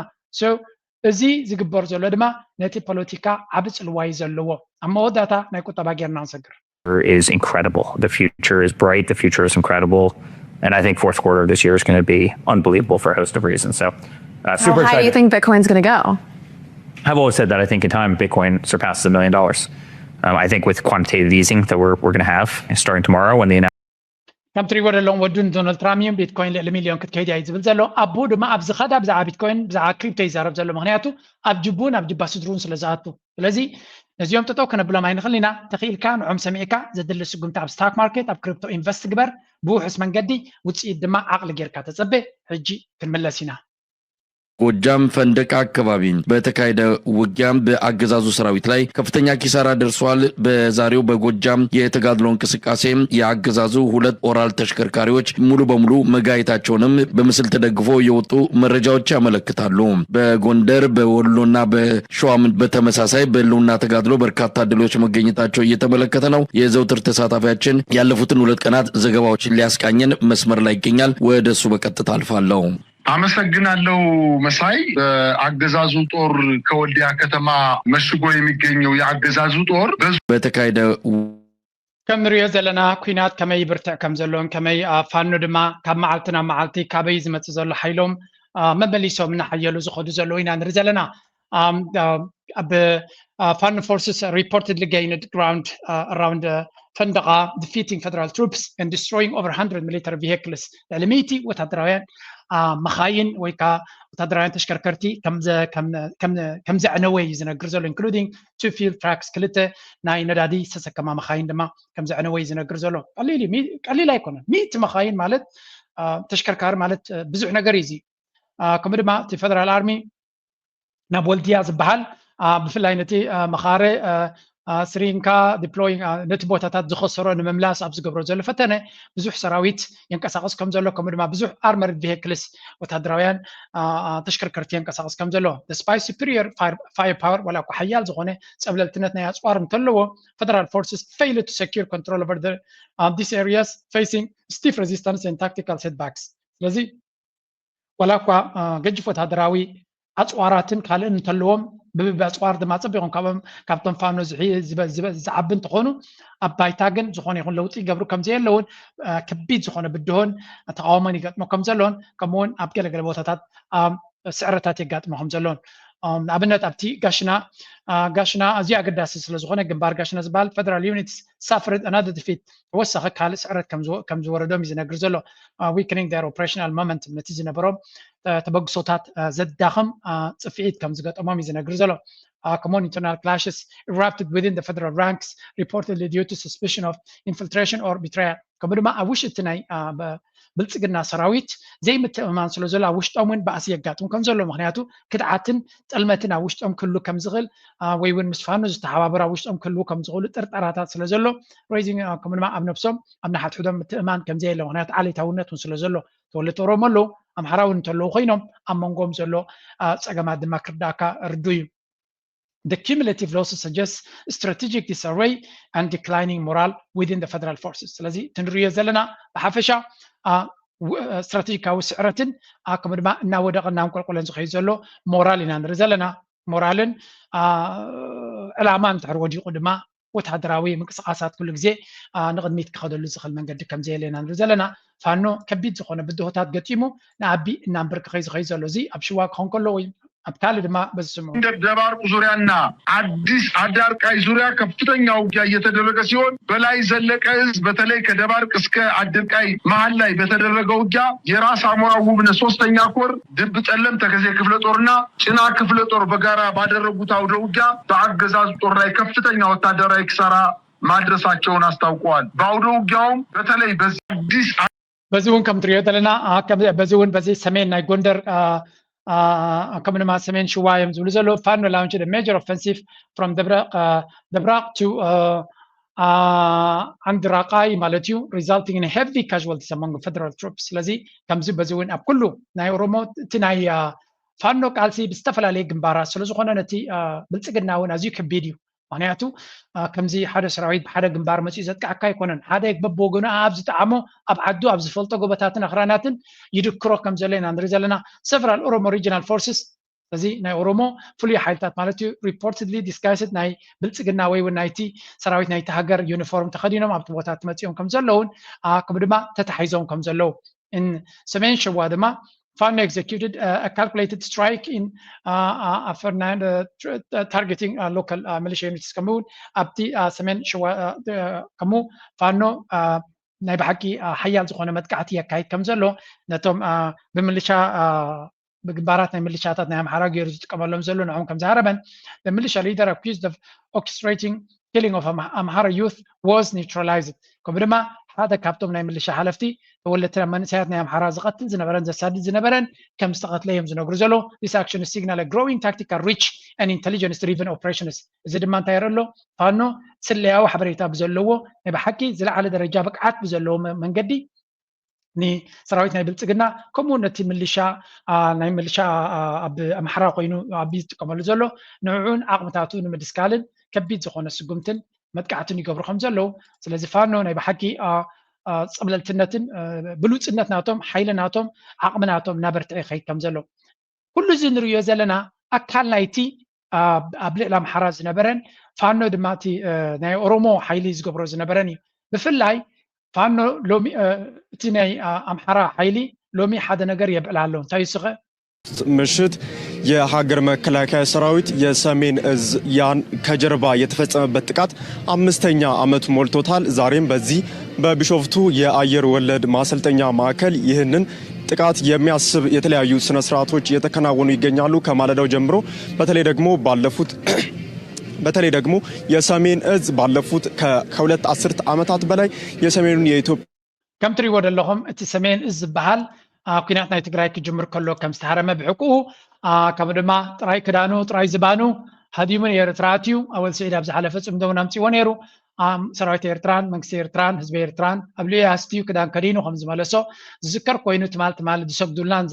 እዚ ዝግበር ዘሎ ድማ ነቲ ፖለቲካ ዓቢ ጽልዋ እዩ ዘለዎ። ኣብ መወዳእታ ናይ ቁጠባ ጌርና ክንሰግር። Is incredible. The future is bright. The future is incredible. And I think fourth quarter of this year is going to be unbelievable for a host of reasons. So, uh, super How high do you excited. think Bitcoin's going to go? I've always said that I think in time Bitcoin surpasses a million dollars. Um, I think with quantitative easing that we're, we're going to have starting tomorrow when the ከም ትሪእዎ ዘለኹም ወዱን ዶናልድ ትራምፕ እዩ ቢትኮይን ልዕሊ ሚልዮን ክትከይድ እያ እዩ ዝብል ዘሎ። ኣቦኡ ድማ ኣብ ዝኸዳ ብዛዕባ ቢትኮይን ብዛዕባ ክሪፕቶ ይዛረብ ዘሎ፣ ምክንያቱ ኣብ ጅቡን ኣብ ጅባ ስድሩን ስለ ዝኣቱ። ስለዚ ነዚኦም ጠጠው ከነብሎም ኣይንኽእል ኢና። ተኽኢልካ ንዖም ሰሚዕካ ዘድሊ ስጉምቲ ኣብ ስታክ ማርኬት ኣብ ክሪፕቶ ኢንቨስት ግበር፣ ብውሑስ መንገዲ ውፅኢት ድማ ዓቕሊ ጌርካ ተፀበ። ሕጂ ክንምለስ ኢና። ጎጃም ፈንደቃ አካባቢ በተካሄደ ውጊያ በአገዛዙ ሰራዊት ላይ ከፍተኛ ኪሳራ ደርሷል። በዛሬው በጎጃም የተጋድሎ እንቅስቃሴ የአገዛዙ ሁለት ኦራል ተሽከርካሪዎች ሙሉ በሙሉ መጋየታቸውንም በምስል ተደግፎ የወጡ መረጃዎች ያመለክታሉ። በጎንደር በወሎና በሸዋም በተመሳሳይ በህልውና ተጋድሎ በርካታ ድሎች መገኘታቸው እየተመለከተ ነው። የዘውትር ተሳታፊያችን ያለፉትን ሁለት ቀናት ዘገባዎችን ሊያስቃኘን መስመር ላይ ይገኛል። ወደ እሱ በቀጥታ አልፋለሁ። አመሰግናለሁ መሳይ። በአገዛዙ ጦር ከወልዲያ ከተማ መሽጎ የሚገኘው የአገዛዙ ጦር በዙ በተካሄደ ከም ንሪኦ ዘለና ኩናት ከመይ ይብርትዕ ከም ዘሎን ከመይ ፋኖ ድማ ካብ መዓልቲ ናብ መዓልቲ ካበይ ዝመፅእ ዘሎ ሓይሎም መመሊሶም እናሓየሉ ዝኸዱ ዘለዉ ኢና ንርኢ ዘለና። ኣብ ፋኖ forces reportedly gained ground around ፈንደቓ, defeating federal troops and destroying over one hundred military vehicles. ልዕሊ ሚእቲ ወታደራውያን መኻይን ወይ ከዓ ወታደራውያን ተሽከርከርቲ ከም ዘዕነወ እዩ ዝነግር ዘሎ, including two fuel trucks, ክልተ ናይ ነዳዲ ዝተሰከማ መኻይን ድማ ከም ዘዕነወ እዩ ዝነግር ዘሎ። ቀሊል ኣይኮነን። ሚእቲ መኻይን ማለት ተሽከርካሪ ማለት ብዙሕ ነገር እዩ። እዚ ከምኡ ድማ እቲ ፈደራል ኣርሚ ናብ ወልድያ ዝበሃል ብፍላይ ነቲ መኻረ ስሪንካ ዲፕሎይ ነቲ ቦታታት ዝኸሰሮ ንምምላስ ኣብ ዝገብሮ ዘሎ ፈተነ ብዙሕ ሰራዊት የንቀሳቐስ ከም ዘሎ ከምኡ ድማ ብዙሕ ኣርመርድ ቪሄክልስ ወታደራውያን ተሽከርከርቲ የንቀሳቐስ ከም ዘሎ despite superior fire power ዋላ እኳ ሓያል ዝኾነ ፀብለልትነት ናይ ኣፅዋር እንተለዎ federal forces failed to secure control over the, uh, these areas facing stiff resistance and tactical setbacks. ስለዚ ዋላ እኳ ገጅፍ ወታደራዊ ኣፅዋራትን ካልእን እንተለዎም ብብቢ ኣፅዋር ድማ ፅቢቖም ካብቶም ፋኖ ዝዓቢ እንትኾኑ ኣብ ባይታ ግን ዝኾነ ይኹን ለውጢ ይገብሩ ከም ዘየለውን ከቢድ ዝኾነ ብድሆን ተቃውሞን ይገጥሞ ከም ዘለውን ከምኡውን ኣብ ገለገለ ቦታታት ስዕረታት የጋጥሞ ከም ዘለውን ንኣብነት ኣብቲ ጋሽና ጋሽና ኣዝዩ ኣገዳሲ ስለዝኾነ ግንባር ጋሽና ዝበሃል federal units suffered another defeat ተወሳኺ ካልእ ስዕረት ከም ዝወረዶም እዩ ዝነግር ዘሎ weakening their operational moment ነቲ ዝነበሮም ተበግሶታት ዘዳኽም ፅፍዒት ከም ዝገጠሞም እዩ ዝነግር ዘሎ ከምኡውን internal clashes erupted within the federal ranks reportedly due to suspicion of infiltration or betrayal ከምኡ ድማ ኣብ ውሽጢ ናይ ብልፅግና ሰራዊት ዘይምትእምማን ስለ ዘሎ ኣብ ውሽጦም እውን ባእሲ የጋጥም ከም ዘሎ ምክንያቱ ክድዓትን ጥልመትን ኣብ ውሽጦም ክህሉ ከም ዝኽእል ወይ እውን ምስ ፋኖ ዝተሓባበሩ ኣብ ውሽጦም ክህልዉ ከም ዝኽእሉ ጥርጠራታት ስለ ዘሎ raising ከምኡ ድማ ኣብ ነብሶም ኣብ ንሓድሕዶም ምትእምማን ከም ዘየለ ምክንያቱ ዓሌታውነት እውን ስለ ዘሎ ተወለድቲ ኦሮሞ ኣለዉ ኣምሓራ እውን እንተለዉ ኮይኖም ኣብ መንጎም ዘሎ ፀገማት ድማ ክርዳእካ ርዱ እዩ the cumulative losses suggest strategic disarray and declining morale within the federal forces ስለዚ ትንሪዮ ዘለና ብሓፈሻ ስትራቴጂካዊ ስዕረትን ከምኡ ድማ እናወደቐ እናንቆልቆለን ዝኸይድ ዘሎ ሞራል ኢና ንርኢ ዘለና ሞራልን ዕላማ እንድሕር ወዲቑ ድማ ወታደራዊ ምንቅስቃሳት ኩሉ ግዜ ንቕድሚት ክኸደሉ ዝኽእል መንገዲ ከም ዘየለ ኢና ንርኢ ዘለና ፋኖ ከቢድ ዝኾነ ብድሆታት ገጢሙ ንኣቢ እናንበርክኸ ዝኸይድ ዘሎ እዚ ኣብ ሽዋ ክኾን ከሎ ወይ ኣብ ካልእ ድማ በዚ ስምዑ ጎንደር ደባርቅ ዙሪያና አዲስ አዳርቃይ ዙሪያ ከፍተኛ ውጊያ እየተደረገ ሲሆን በላይ ዘለቀ እዝ በተለይ ከደባርቅ እስከ አድርቃይ መሀል ላይ በተደረገ ውጊያ የራስ አሞራ ውብነ ሶስተኛ ኮር ድብ ጠለም ተከዜ ክፍለ ጦርና ጭና ክፍለ ጦር በጋራ ባደረጉት አውደ ውጊያ በአገዛዙ ጦር ላይ ከፍተኛ ወታደራዊ ኪሳራ ማድረሳቸውን አስታውቀዋል። በአውደ ውጊያውም በተለይ በዚህ አዲስ በዚ እውን ከም ትሪኦ ዘለና በዚ እውን በዚ ሰሜን ናይ ጎንደር ከምኡ ድማ ሰሜን ሽዋ እዮም ዝብሉ ዘለዉ። Fano launched a major offensive from Debra- ደብራቅ to ኣንድራቃይ ማለት እዩ፣ resulting in heavy casualties among federal troops። ስለዚ ከምዚ በዚ እውን ኣብ ኩሉ ናይ ኦሮሞ እቲ ናይ ፋኖ ቃልሲ ብዝተፈላለየ ግንባራት ስለዝኾነ ነቲ ብልፅግና እውን ኣዝዩ ከቢድ እዩ። ምክንያቱ ከምዚ ሓደ ሰራዊት ብሓደ ግንባር መፅኡ ዘጥቃዕካ ኣይኮነን። ሓደ በብወገኑ ኣብ ዝጠዓሞ ኣብ ዓዱ ኣብ ዝፈልጦ ጎቦታትን ኣኽራናትን ይድክሮ ከም ዘሎ ኢና ንርኢ ዘለና። Several Oromo regional forces እዚ ናይ ኦሮሞ ፍሉይ ሓይልታት ማለት እዩ reportedly disguised ናይ ብልፅግና ወይ እውን ናይቲ ሰራዊት ናይቲ ሃገር ዩኒፎርም ተኸዲኖም ኣብቲ ቦታ ትመፅኦም ከም ዘለውን ከምኡ ድማ ተታሒዞም ከም ዘለዉ ሰሜን ሸዋ ድማ Fano executed a calculated strike in uh, uh, Fernand, uh, targeting uh, local uh, militia units ከምኡ እውን ኣብቲ ሰሜን ሸዋ ከምኡ ፋኖ ናይ ብሓቂ ሓያል ዝኾነ መጥቃዕቲ የካይድ ከም ዘሎ ነቶም ብምልሻ ብግንባራት ናይ ምልሻታት ናይ ኣምሓራ ገይሩ ዝጥቀመሎም ዘሎ ንዕም ከም ዝሃረመን the militia leader accused of orchestrating killing of Amhara youth was neutralized። ከምኡ ድማ ሓደ ካብቶም ናይ ምልሻ ሓለፍቲ ተወለድቲ መንእሰያት ናይ ኣምሓራ ዝቐትል ዝነበረን ዘሳድድ ዝነበረን ከም ዝተቐትለ እዮም ዝነግሩ ዘለዉ። This action is signal a growing tactical reach and intelligence driven operations። እዚ ድማ እንታይ የርኢ ኣሎ? ፋኖ ስለያዊ ሓበሬታ ብዘለዎ ናይ ብሓቂ ዝለዓለ ደረጃ ብቅዓት ብዘለዎ መንገዲ ንሰራዊት ናይ ብልፅግና ከምኡ ነቲ ምልሻ ናይ ምልሻ ኣብ ኣምሓራ ኮይኑ ኣብ ዝጥቀመሉ ዘሎ ንዕኡን ዓቕምታቱ ንምድስካልን ከቢድ ዝኾነ ስጉምትን መጥቃዕትን ይገብሩ ከም ዘለዉ። ስለዚ ፋኖ ናይ ብሓቂ ፀብለልትነትን ብሉፅነት ናቶም ሓይሊ ናቶም ዓቕሚ ናቶም እናበርትዐ ይኸይድ ከም ዘሎ ኩሉ እዚ ንርእዮ ዘለና ኣካል ናይቲ ኣብ ልዕሊ ኣምሓራ ዝነበረን ፋኖ ድማ እቲ ናይ ኦሮሞ ሓይሊ ዝገብሮ ዝነበረን እዩ። ብፍላይ ፋኖ ሎሚ እቲ ናይ ኣምሓራ ሓይሊ ሎሚ ሓደ ነገር የብዕል ኣሎ። እንታይ እሱኸ? ምሽት የሀገር መከላከያ ሰራዊት የሰሜን እዝ ያን ከጀርባ የተፈጸመበት ጥቃት አምስተኛ ዓመት ሞልቶታል። ዛሬም በዚህ በቢሾፍቱ የአየር ወለድ ማሰልጠኛ ማዕከል ይህንን ጥቃት የሚያስብ የተለያዩ ስነ ስርዓቶች እየተከናወኑ ይገኛሉ። ከማለዳው ጀምሮ በተለይ ደግሞ ባለፉት በተለይ ደግሞ የሰሜን እዝ ባለፉት ከሁለት አስርት ዓመታት በላይ የሰሜኑን የኢትዮጵያ ከም ትሪእዎ ዘለኹም እቲ ሰሜን እዝ ዝበሃል ኩናት ናይ ትግራይ ክጅምር ከሎ ከም ዝተሃረመ ብሕቁኡ ከምኡ ድማ ጥራይ ክዳኑ ጥራይ ዝባኑ ሃዲሙ ንኤርትራ ኣትዩ። ኣወል ስዒድ ኣብ ዝሓለፈ ፅምዶ እውን ኣምፅዎ ነይሩ። ሰራዊት ኤርትራን መንግስቲ ኤርትራን ህዝቢ ኤርትራን ኣብ ልኡ ኣስትዩ ክዳን ከዲኑ ከም ዝመለሶ ዝዝከር ኮይኑ ትማል ትማል ዝሰግዱልናን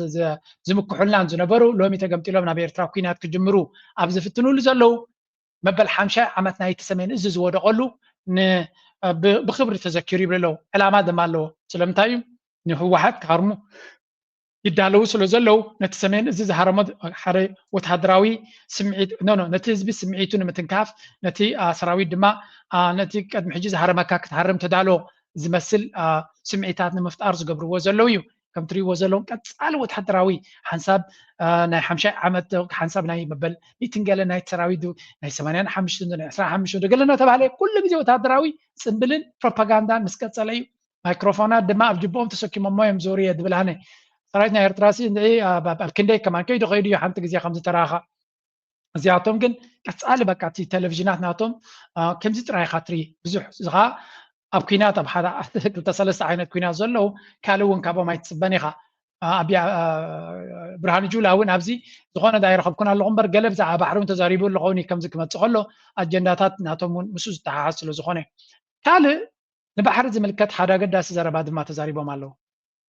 ዝምክሑልናን ዝነበሩ ሎሚ ተገምጢሎም ናብ ኤርትራ ኩናት ክጅምሩ ኣብ ዝፍትኑሉ ዘለዉ መበል ሓምሻይ ዓመት ናይቲ ሰሜን እዚ ዝወደቐሉ ብክብሪ ተዘኪሩ ይብሉ ኣለዉ። ዕላማ ድማ ኣለዎ። ስለምንታይ እዩ ንህወሓት ክሃርሙ ይዳለዉ ስለ ዘለዉ ነቲ ሰሜን እዚ ዝሃረሞ ሓደ ወታደራዊ ስምዒት ኖ ነቲ ህዝቢ ስምዒቱ ንምትንካፍ ነቲ ሰራዊት ድማ ነቲ ቅድሚ ሕጂ ዝሃረመካ ክትሃርም ተዳሎ ዝመስል ስምዒታት ንምፍጣር ዝገብርዎ ዘለዉ እዩ። ከም ትሪእዎ ዘለዎም ቀፃሊ ወታደራዊ ሓንሳብ ናይ ሓምሻይ ዓመት ሓንሳብ ናይ መበል ሚእትን ገለ ናይ ሰራዊት ናይ ሰማንያን ሓሙሽተን ናይ ዕስራን ሓሙሽተን ገለ እናተባሃለ ኩሉ ግዜ ወታደራዊ ፅምብልን ፕሮፓጋንዳን ምስ ቀፀለ እዩ። ማይክሮፎናት ድማ ኣብ ጅብኦም ተሰኪሞሞ እዮም ዞሩ እየ ድብል ኣነ። ሰራዊት ናይ ኤርትራ ሲ ኣብ ክንደይ ከማን ከይዱ ከይዱ እዩ ሓንቲ ግዜ ከም ዝተራኸ እዚኣቶም ግን ቀፃሊ በቃ እቲ ቴሌቪዥናት ናቶም ከምዚ ጥራይ ኢኻ ትርኢ ብዙሕ እዚ ከዓ ኣብ ኩናት ኣብ ሓደ ክልተ ሰለስተ ዓይነት ኩናት ዘለዉ ካልእ እውን ካብኦም ኣይትፅበን ኢኻ ኣብያ ብርሃን ጁላ እውን ኣብዚ ዝኾነ ዳ ይረኸብኩን ኣለኹ እምበር ገለ ብዛዕባ ባሕሪ እውን ተዛሪቡ ኣለኸውን እዩ ከምዚ ክመፅእ ከሎ ኣጀንዳታት ናቶም እውን ምስኡ ዝተሓሓዝ ስለ ዝኾነ ካልእ ንባሕሪ ዝምልከት ሓደ ኣገዳሲ ዘረባ ድማ ተዛሪቦም ኣለዉ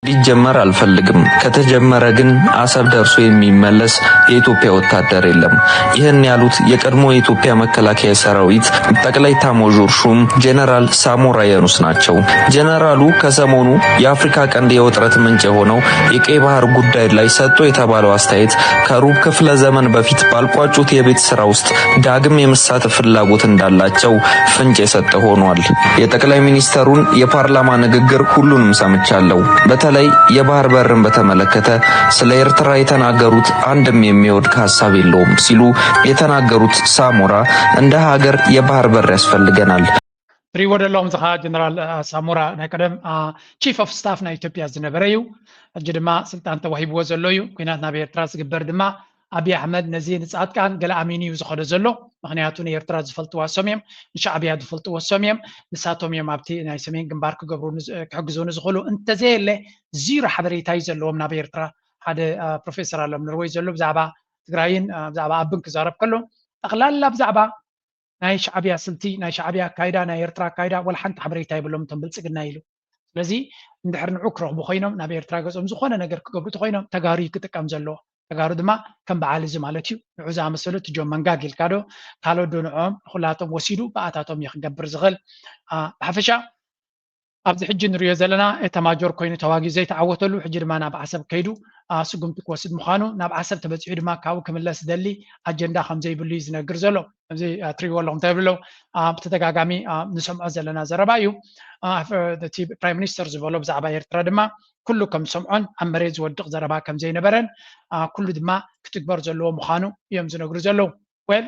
ሊጀመር አልፈልግም ከተጀመረ ግን አሰብ ደርሶ የሚመለስ የኢትዮጵያ ወታደር የለም። ይህን ያሉት የቀድሞ የኢትዮጵያ መከላከያ ሰራዊት ጠቅላይ ኤታማዦር ሹም ጀነራል ሳሞራ የኑስ ናቸው። ጀነራሉ ከሰሞኑ የአፍሪካ ቀንድ የውጥረት ምንጭ የሆነው የቀይ ባህር ጉዳይ ላይ ሰጡ የተባለው አስተያየት ከሩብ ክፍለ ዘመን በፊት ባልቋጩት የቤት ስራ ውስጥ ዳግም የመሳተፍ ፍላጎት እንዳላቸው ፍንጭ የሰጠ ሆኗል። የጠቅላይ ሚኒስተሩን የፓርላማ ንግግር ሁሉንም ሰምቻለሁ። በተለይ የባህር በርን በተመለከተ ስለ ኤርትራ የተናገሩት አንድም የሚወድቅ ሀሳብ የለውም ሲሉ የተናገሩት ሳሞራ እንደ ሀገር የባህር በር ያስፈልገናል። ትሪእዎ ዘለኹም እዚ ከዓ ጀነራል ሳሞራ ናይ ቀደም ቺፍ ኦፍ ስታፍ ናይ ኢትዮጵያ ዝነበረ እዩ። ሕጂ ድማ ስልጣን ተዋሂብዎ ዘሎ እዩ። ኩናት ናብ ኤርትራ ዝግበር ድማ ኣብይ ኣሕመድ ነዚ ንፃድቃን ገለ ኣሚኑ እዩ ዝኸዶ ዘሎ። ምክንያቱ ንኤርትራ ዝፈልጥዋ እሶም እዮም፣ ንሻዕብያ ዝፈልጥዎ እሶም እዮም። ንሳቶም እዮም ኣብቲ ናይ ሰሜን ግንባር ክገብሩ ክሕግዙ ንዝኽእሉ። እንተዘየለ ዚሮ ሓበሬታ እዩ ዘለዎም ናብ ኤርትራ ሓደ ፕሮፌሰር ኣሎ ኣብ ኖርወይ ዘሎ ብዛዕባ ትግራይን ብዛዕባ ኣብን ክዛረብ ከሎ ጠቕላላ ብዛዕባ ናይ ሻዕብያ ስልቲ፣ ናይ ሻዕብያ ኣካይዳ፣ ናይ ኤርትራ ኣካይዳ ወላ ሓንቲ ሓበሬታ የብሎም እቶም ብልፅግና ኢሉ። ስለዚ እንድሕር ንዑ ክረኽቡ ኮይኖም ናብ ኤርትራ ገጾም ዝኾነ ነገር ክገብሩ ተኮይኖም ተጋሩ ክጥቀም ዘለዎ። ተጋሩ ድማ ከም በዓል እዚ ማለት እዩ። ንዑ ዝኣመሰሉ እቲ ጆን መንጋግ ኢልካ ዶ ካልኦት ዶ ንዕኦም ንኩላቶም ወሲዱ ብኣታቶም እዩ ክገብር ዝኽእል። ብሓፈሻ ኣብዚ ሕጂ ንሪኦ ዘለና ኤታማጆር ኮይኑ ተዋጊኡ ዘይተዓወተሉ ሕጂ ድማ ናብ ዓሰብ ከይዱ ስጉምቲ ክወስድ ምዃኑ፣ ናብ ዓሰብ ተበፂሑ ድማ ካብኡ ክምለስ ዝደሊ ኣጀንዳ ከም ዘይብሉ እዩ ዝነግር ዘሎ። እዚ ትሪእዎ ኣለኹም እንታይ ብለው ብተደጋጋሚ ንሰምዖ ዘለና ዘረባ እዩ። እቲ ፕራይም ሚኒስተር ዝበሎ ብዛዕባ ኤርትራ ድማ ኩሉ ከም ዝሰምዖን ኣብ መሬት ዝወድቕ ዘረባ ከም ዘይነበረን ኩሉ ድማ ክትግበር ዘለዎ ምዃኑ እዮም ዝነግሩ ዘለዉ። ወል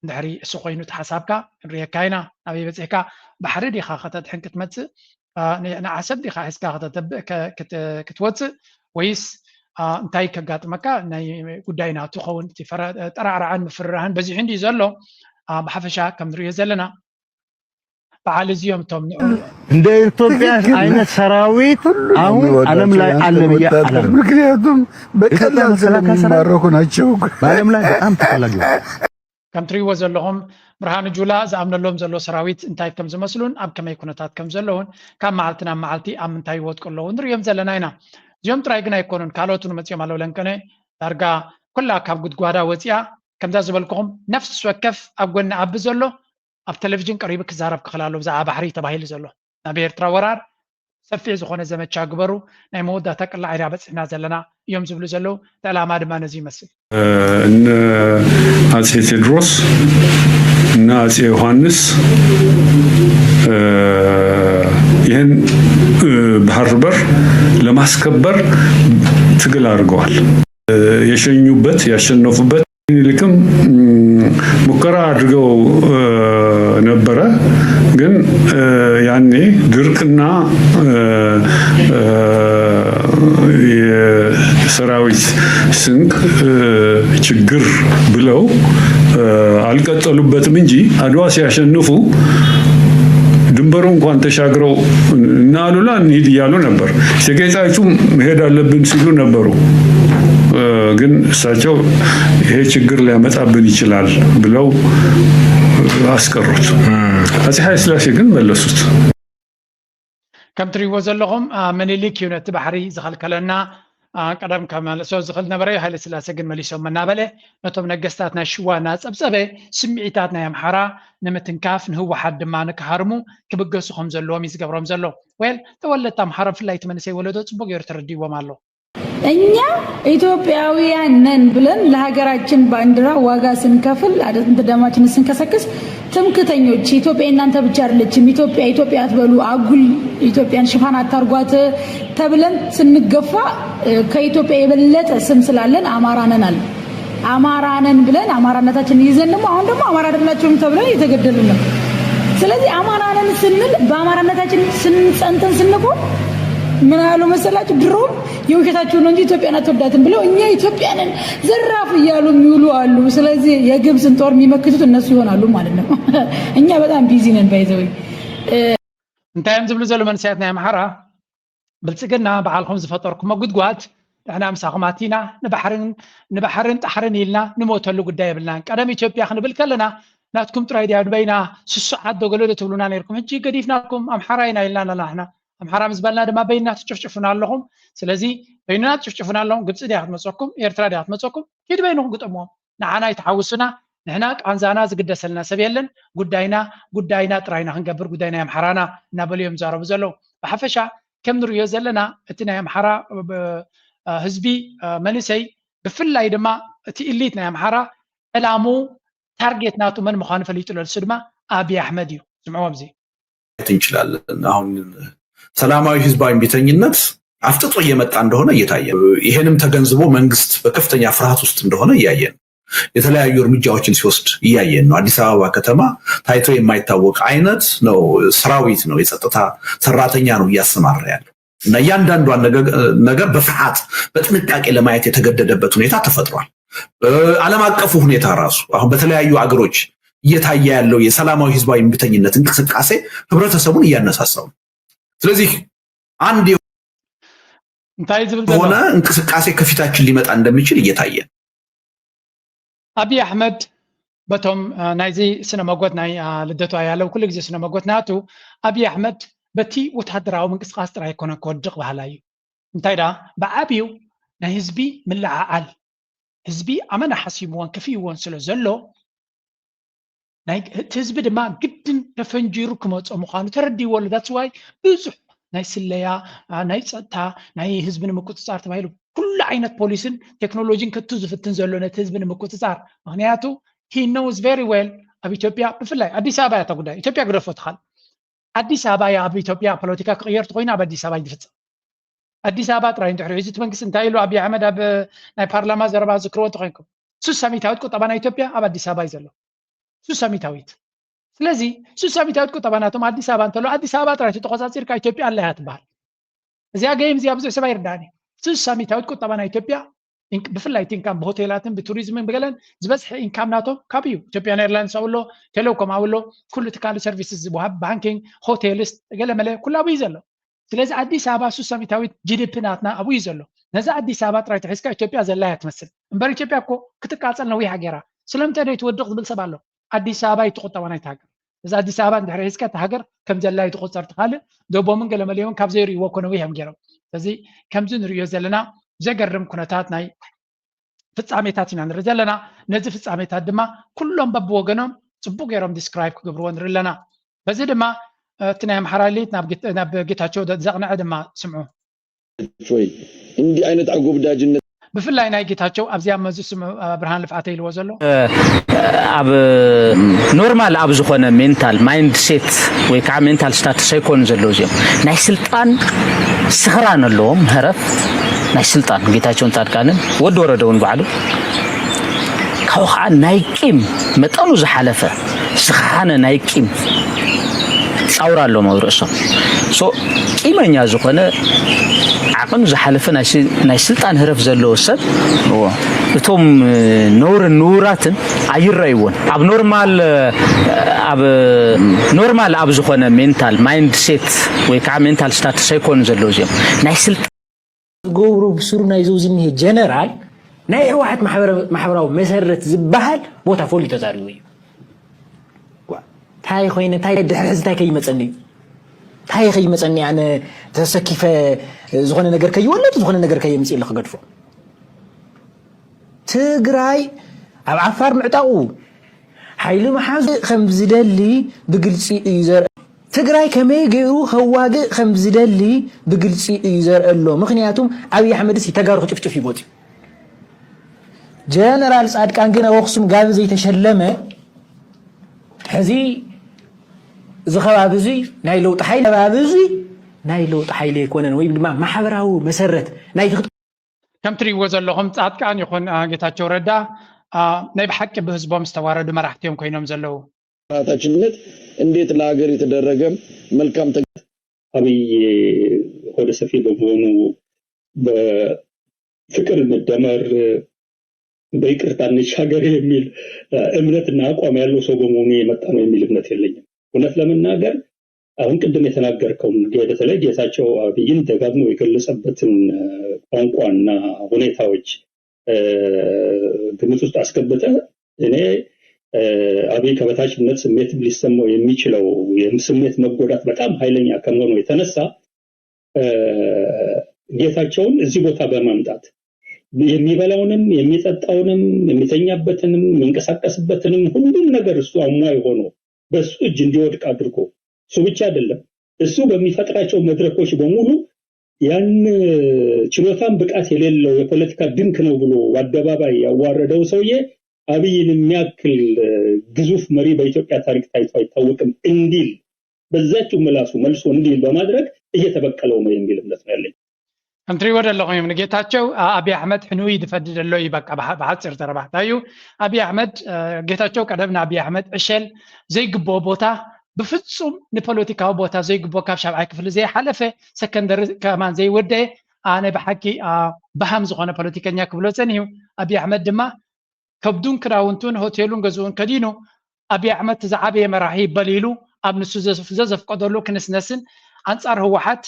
እንድሕሪ እሱ ኮይኑ እቲ ሓሳብካ ክንርእየካ ኢና። ናበይ በፂሕካ ባሕሪ ዲኻ ከተድሕን ክትመፅእ ንዓሰብ ዲኻ ሒዝካ ክትወፅእ ወይስ እንታይ ከጋጥመካ ናይ ጉዳይ ናቱ ኸውን። እቲ ጠራዕራዕን ምፍርራህን በዚሑ እንዲ ዘሎ ብሓፈሻ ከም ንርእዮ ዘለና በዓል እዚኦም እቶም ንዑ እንደ ኢትዮጵያ አይነት ሰራዊት አሁን ዓለም ላይ አለ ብዬ አላምንም። ምክንያቱም በቀላል ስለሚማረኩ ናቸው። በዓለም ላይ በጣም ተፈላጊ ከም ትሪእዎ ዘለኹም ብርሃኑ ጁላ ዝኣምነሎም ዘሎ ሰራዊት እንታይ ከም ዝመስሉን ኣብ ከመይ ኩነታት ከም ዘለውን ካብ መዓልቲ ናብ መዓልቲ ኣብ ምንታይ ይወድቁ ኣለዉ ንሪኦም ዘለና ኢና። እዚኦም ጥራይ ግን ኣይኮኑን፣ ካልኦት እውን መፂኦም ኣለዉ። ለንቀነ ዳርጋ ኩላ ካብ ጉድጓዳ ወፂኣ ከምዛ ዝበልኩኹም ነፍሲ ወከፍ ኣብ ጎኒ ኣቢ ዘሎ ኣብ ቴሌቪዥን ቀሪቡ ክዛረብ ክኽእል ኣለዎ ብዛዕባ ባሕሪ ተባሂሉ ዘሎ። ናብ ኤርትራ ወራር ሰፊሕ ዝኾነ ዘመቻ ግበሩ፣ ናይ መወዳእታ ቅላዕ ኢና በፂሕና ዘለና እዮም ዝብሉ ዘለዉ። እቲ ዕላማ ድማ ነዚ ይመስል። እነ ኣጼ ቴዎድሮስ እና አጼ ዮሐንስ ይህን ባህር በር ለማስከበር ትግል አድርገዋል። የሸኙበት ያሸነፉበት ምኒልክም ሙከራ አድርገው ነበረ። ግን ያኔ ድርቅና የሰራዊት ስንቅ ችግር ብለው አልቀጠሉበትም እንጂ አድዋ ሲያሸንፉ ድንበሩ እንኳን ተሻግረው እና አሉላ እንሂድ እያሉ ነበር። እቴጌ ጣይቱ መሄድ አለብን ሲሉ ነበሩ። ግን እሳቸው ይሄ ችግር ሊያመጣብን ይችላል ብለው አስቀሩት። አጼ ኃይለሥላሴ ግን መለሱት። ከም ትሪእዎ ዘለኹም ምኒልክ እዩ ነቲ ባሕሪ ዝኸልከለና ቀደም ከመልሶ ዝኽእል ነበረ፣ ሃይለ ስላሴ ግን መሊሶም እናበለ ነቶም ነገስታት ናይ ሽዋ እናጸብጸበ ስምዒታት ናይ ኣምሓራ ንምትንካፍ ንህወሓት ድማ ንክሃርሙ ክብገሱ ከም ዘለዎም እዩ ዝገብሮም ዘሎ። ዌል ተወለድቲ ኣምሓራ ብፍላይ እቲ መንእሰይ ወለዶ ጽቡቅ ገይሩ ተረዲእዎም ኣሎ። እኛ ኢትዮጵያውያን ነን ብለን ለሀገራችን ባንዲራ ዋጋ ስንከፍል አጥንት ደማችንን ስንከሰክስ ትምክተኞች ኢትዮጵያ የእናንተ ብቻ አይደለችም፣ ኢትዮጵያ ኢትዮጵያ አትበሉ፣ አጉል ኢትዮጵያን ሽፋን አታርጓት ተብለን ስንገፋ ከኢትዮጵያ የበለጠ ስም ስላለን አማራ ነን አለ። አማራ ነን ብለን አማራነታችን ይዘን ደግሞ አሁን ደግሞ አማራ አይደላችሁም ተብለን እየተገደልን ነው። ስለዚህ አማራ ነን ስንል በአማራነታችን ስንጸንተን ስንቆም ምን አሉ መሰላችሁ? ድሮም የውሸታችሁ ነው እንጂ ኢትዮጵያን አትወዳትም ብለው እኛ ኢትዮጵያ ነን ዘራፍ እያሉ የሚውሉ አሉ። ስለዚህ የግብፅን ጦር የሚመክቱት እነሱ ይሆናሉ ማለት ነው። እኛ በጣም ቢዚ ነን ባይዘወይ እንታይ እዮም ዝብሉ ዘለዉ መንእሰያት ናይ ኣምሓራ? ብልፅግና በዓልኹም ዝፈጠርኩሞ ጉድጓድ ንሕና ምሳኹም ኣቲና ንባሕርን ንባሕርን ጣሕርን ኢልና ንሞተሉ ጉዳይ የብልናን። ቀደም ኢትዮጵያ ክንብል ከለና ናትኩም ጥራይ ድያ ንበይና ስሱዓት ዶ ገለ ዶ ትብሉና ነይርኩም። ሕጂ ገዲፍናልኩም ኣምሓራ ኢና ኢልና ኣለና። ንሕና ኣምሓራ ምስ በልና ድማ በይንና ትጭፍጭፉና ኣለኹም። ስለዚ በይንና ትጭፍጭፉና ኣለኹም። ግብፂ ድያ ክትመፀኩም? ኤርትራ ድያ ክትመፀኩም? ኪድ በይንኹም ግጠምዎም። ንዓና ይትሓውሱና፣ ንሕና ቃንዛና ዝግደሰልና ሰብ የለን፣ ጉዳይና ጉዳይና ጥራይና ክንገብር ጉዳይ ናይ ኣምሓራና እናበሉ እዮም ዝዛረቡ ዘለዉ። ብሓፈሻ ከም ንርእዮ ዘለና እቲ ናይ ኣምሓራ ህዝቢ መንእሰይ ብፍላይ ድማ እቲ ኢሊት ናይ ኣምሓራ ዕላሙ ታርጌት ናቱ መን ምዃኑ ፈሊጡ ኣሎ። እሱ ድማ ኣብይ ኣሕመድ እዩ። ስምዕዎ ኣብዚ እንችላለን። አሁን ሰላማዊ ህዝባዊ እምቢተኝነት አፍጥጦ እየመጣ እንደሆነ እየታየ። ይሄንም ተገንዝቦ መንግስት በከፍተኛ ፍርሃት ውስጥ እንደሆነ እያየን የተለያዩ እርምጃዎችን ሲወስድ እያየን ነው። አዲስ አበባ ከተማ ታይቶ የማይታወቅ አይነት ነው ሰራዊት ነው የጸጥታ ሰራተኛ ነው እያሰማራ ያለው እና እያንዳንዷን ነገር በፍርሃት በጥንቃቄ ለማየት የተገደደበት ሁኔታ ተፈጥሯል። ዓለም አቀፉ ሁኔታ ራሱ አሁን በተለያዩ አገሮች እየታየ ያለው የሰላማዊ ህዝባዊ እምቢተኝነት እንቅስቃሴ ህብረተሰቡን እያነሳሳው ነው። ስለዚህ አንድ እንታይ ዝብል ዘሎ? ሆነ እንቅስቃሴ ከፊታችን ሊመጣ እንደሚችል እየታየ። ኣብይ ኣሕመድ በቶም ናይዚ ስነ መጎት ናይ ልደቱ ኣያለው ኩሉ ግዜ ስነ መጎት ናቱ። ኣብይ ኣሕመድ በቲ ወታደራዊ ምንቅስቃስ ጥራይ ኣይኮነን ክወድቕ ባህላ እዩ። እንታይ ደኣ ብዓብዩ ናይ ህዝቢ ምልዓዓል፣ ህዝቢ ኣመና ሓሲብዎን ከፊእዎን ስለ ዘሎ፣ ናይ እቲ ህዝቢ ድማ ግድን ተፈንጂሩ ክመጾ ምዃኑ ተረዲእዎ ኣሎ። That's why ብዙሕ ናይ ስለያ፣ ናይ ጸጥታ፣ ናይ ህዝቢ ንምቁጽጻር ተባሂሉ ኩሉ ዓይነት ፖሊስን ቴክኖሎጂን ከቱ ዝፍትን ዘሎ ነቲ ህዝቢ ንምቁጽጻር። ምኽንያቱ he knows very well ኣብ ኢትዮጵያ ብፍላይ ኣዲስ ኣበባ እያ እታ ጉዳይ። ኢትዮጵያ ግደፎ ትኻል። ኣዲስ ኣበባ እያ ኣብ ኢትዮጵያ ፖለቲካ ክቕየር ተኾይኑ ኣብ ኣዲስ ኣበባ እዩ ዝፍጸም። ኣዲስ ኣበባ ጥራይ እንድሕሪ ሒዙ እቲ መንግስቲ እንታይ ኢሉ ኣብይ ኣሕመድ ኣብ ናይ ፓርላማ ዘረባ ዝክርዎ እንተኾይንኩም ስሳ ሚታዊት ቁጠባ ናይ ኢትዮጵያ ኣብ ኣዲስ ኣበባ እዩ ዘሎ። ስሳ ሚታዊት። ስለዚ ስሳ ሚታዊት ቁጠባ ናቶም ኣዲስ ኣበባ እንተሎ ኣዲስ ኣበባ ጥራይ ተቆጻጺርካ ኢትዮጵያ ኣላ እያ ትበሃል። እዚኣ ገይም እዚኣ ብዙሕ ሰብ ኣይርዳእን እዩ። ስሳ ሚታዊት ቁጠባ ናይ ኢትዮጵያ ብፍላይ ኢንካም ብሆቴላትን ብቱሪዝምን ብገለን ዝበዝሐ ኢንካም ናቶም ካብ እዩ። ኢትዮጵያን ኤርላይንስ ኣብሎ፣ ቴሌኮም ኣብሎ፣ ኩሉ ትካል ሰርቪስስ ዝወሃብ ባንኪንግ፣ ሆቴልስ ገለመለ ኩሉ ኣብኡ እዩ ዘሎ። ስለዚ ኣዲስ ኣበባ ሱሳ ሚታዊት ጂዲፒ ናትና ኣብኡ እዩ ዘሎ። ነዛ ኣዲስ ኣበባ ጥራይ ተሒዝካ ኢትዮጵያ ዘላ እያ ትመስል እምበር ኢትዮጵያ እኮ ክትቃጸል ነዊሕ ሃገራ ስለምንታይ ደይ ትወድቕ ዝብል ሰብ ኣሎ። ኣዲስ ኣበባ እዩ እቲ ቁጠባ ናይቲ ሃገር። እዛ ኣዲስ ኣበባ እንድሕር ሒዝካ እቲ ሃገር ከም ዘላ እዩ ትቑጸር። ትኻልእ ደቦምን ገለመለ እውን ካብ ዘይርእይዎ እኮ ነዊሕ እዮም ገይሮም። ስለዚ ከምዚ ንርእዮ ዘለና ዘገርም ኩነታት ናይ ፍጻሜታት ኢና ንርኢ ዘለና። ነዚ ፍጻሜታት ድማ ኩሎም በብወገኖም ጽቡቕ ገይሮም ዲስክራይብ ክገብርዎ ንርኢ ኣለና። በዚ ድማ እቲ ናይ ኣምሓራ ሊት ናብ ጌታቸው ዘቕንዐ ድማ ስምዑ። ወይ እንዲህ አይነት አጎብዳጅነት ብፍላይ ናይ ጌታቸው ኣብዚኣ መዚ ስምዑ ብርሃን ልፍዓተ ኢልዎ ዘሎ ኣብ ኖርማል ኣብ ዝኾነ ሜንታል ማይንድ ሴት ወይ ከዓ ሜንታል ስታትስ ኣይኮኑ ዘለዉ እዚኦም ናይ ስልጣን ስኽራን ኣለዎም ህረፍ ናይ ስልጣን ጌታቸውን ፃድቃንን ወዲ ወረደ እውን ባዕሉ ካብኡ ከዓ ናይ ቂም መጠኑ ዝሓለፈ ዝኸሓነ ናይ ቂም ፃውራ ኣለዎም ኣብ ርእሶም ቂመኛ ዝኾነ ዓቕን ዝሓለፈ ናይ ስልጣን ህረፍ ዘለዎ ሰብ እቶም ነውርን ንውራትን ኣይረእይዎን ኣብ ኖርማል ኣብ ኖርማል ኣብ ዝኾነ ሜንታል ማይንድ ሴት ወይ ከዓ ሜንታል ስታትስ ኣይኮኑ ዘለዉ እዚኦም ናይ ስልጣን ገብሩ ብስሩ ናይ ዘውዚ እኒሄ ጀነራል ናይ ህወሓት ማሕበራዊ መሰረት ዝበሃል ቦታ ፈልዩ ተዛሪቡ እዩ። እንታይ ኮይነ እንታይ ድሕሪ ሕዚ እንታይ ከይመፀኒ እዩ እንታይ ከይመፀኒ ኣነ ተሰኪፈ ዝኾነ ነገር ከይወለድ ዝኾነ ነገር ከየምፅእ ኢለ ክገድፎ ትግራይ ኣብ ዓፋር ምዕጣቑ ሓይሊ መሓዝ ከም ዝደሊ ብግልፂ እዩ ዘርእ ትግራይ ከመይ ገይሩ ከዋግእ ከም ዝደሊ ብግልፂ እዩ ዘርእ ኣሎ ምክንያቱም ኣብይ ኣሕመድስ ተጋሩ ክጭፍጭፍ ይቦት እዩ ጀነራል ፃድቃን ግን ኣብ ኣክሱም ጋቢ ዘይተሸለመ ሕዚ እዚ ከባቢ እዚ ናይ ለውጢ ሓይሊ ከባቢ እዚ ናይ ለውጢ ሓይሊ ኣይኮነን ወይ ድማ ማሕበራዊ መሰረት ናይ ከም ትሪእዎ ዘለኹም ፃድቃን ይኹን ጌታቸው ረዳ ናይ ብሓቂ ብህዝቦም ዝተዋረዱ መራሕቲ እዮም ኮይኖም ዘለዉ። ታችነት እንዴት ለሀገር የተደረገ መልካም ተግባር አብይ ሆደ ሰፊ በመሆኑ በፍቅር እንደመር በይቅርታ እንሻገር የሚል እምነትና አቋም ያለው ሰው በመሆኑ የመጣ ነው የሚል እምነት የለኝም። እውነት ለመናገር አሁን ቅድም የተናገርከውን በተለይ ጌታቸው አብይን ደጋግሞ የገለጸበትን ቋንቋና ሁኔታዎች ግምት ውስጥ አስገብተህ እኔ አብይ ከበታችነት ስሜት ሊሰማው የሚችለው ስሜት መጎዳት በጣም ኃይለኛ ከመሆኑ የተነሳ ጌታቸውን እዚህ ቦታ በማምጣት የሚበላውንም የሚጠጣውንም የሚተኛበትንም የሚንቀሳቀስበትንም ሁሉም ነገር እሱ አሟይ ሆኖ በሱ እጅ እንዲወድቅ አድርጎ እሱ ብቻ አይደለም እሱ በሚፈጥራቸው መድረኮች በሙሉ ያን ችሎታም ብቃት የሌለው የፖለቲካ ድንክ ነው ብሎ አደባባይ ያዋረደው ሰውዬ አብይን የሚያክል ግዙፍ መሪ በኢትዮጵያ ታሪክ ታይቶ አይታወቅም እንዲል በዛችው ምላሱ መልሶ እንዲል በማድረግ እየተበቀለው ነው የሚል እምነት ነው ያለኝ። ከም ትሪእዎ ዘለኹም እዮም ንጌታቸው ኣብይ ኣሕመድ ሕኑይ ዝፈዲ ዘሎ እዩ። በቃ ብሓፂር ተረባሕታ እዩ። ኣብይ ኣሕመድ ጌታቸው ቀደም ንኣብይ ኣሕመድ ዕሸል ዘይግብኦ ቦታ ብፍፁም ንፖለቲካዊ ቦታ ዘይግብኦ ካብ ሻብዓይ ክፍሊ ዘይሓለፈ ሰከንደሪ ከማን ዘይወደአ ኣነ ብሓቂ በሃም ዝኾነ ፖለቲከኛ ክብሎ ፀኒሑ ኣብይ ኣሕመድ ድማ ከብዱን ክዳውንቱን ሆቴሉን ገዝኡን ከዲኑ ኣብይ ኣሕመድ ዝዓበየ መራሒ ይበል ኢሉ ኣብ ንሱ ዘዘፍቀደሉ ክንስነስን ኣንፃር ህወሓት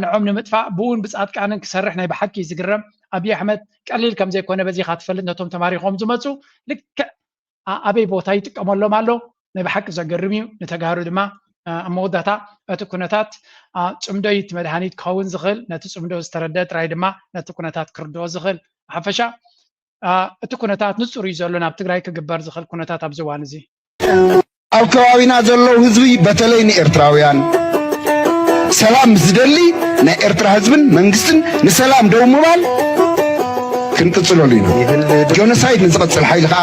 ንዖም ንምጥፋእ ብኡን ብፃድቃንን ክሰርሕ ናይ ብሓቂ ዝግረም። ኣብይ ኣሕመድ ቀሊል ከም ዘይኮነ በዚኻ ትፈልጥ። ነቶም ተማሪኾም ዝመፁ ልክዕ ኣበይ ቦታ ይጥቀመሎም ኣሎ፣ ናይ ብሓቂ ዘገርም እዩ። ንተጋሩ ድማ ኣብ መወዳእታ እቲ ኩነታት ፅምዶ እዩ እቲ መድሃኒት ክኸውን ዝኽእል። ነቲ ፅምዶ ዝተረደ ጥራይ ድማ ነቲ ኩነታት ክርድኦ ዝኽእል። ሓፈሻ እቲ ኩነታት ንፁር እዩ ዘሎ፣ ናብ ትግራይ ክግበር ዝኽእል ኩነታት ኣብዚ እዋን እዚ። ኣብ ከባቢና ዘለዉ ህዝቢ በተለይ ንኤርትራውያን ሰላም ምስ ዝደሊ ናይ ኤርትራ ህዝብን መንግስትን ንሰላም ደው ምባል ክንቅጽለሉ ኢና። ጆኖሳይድ ንዝቐጽል ሓይሊ ከዓ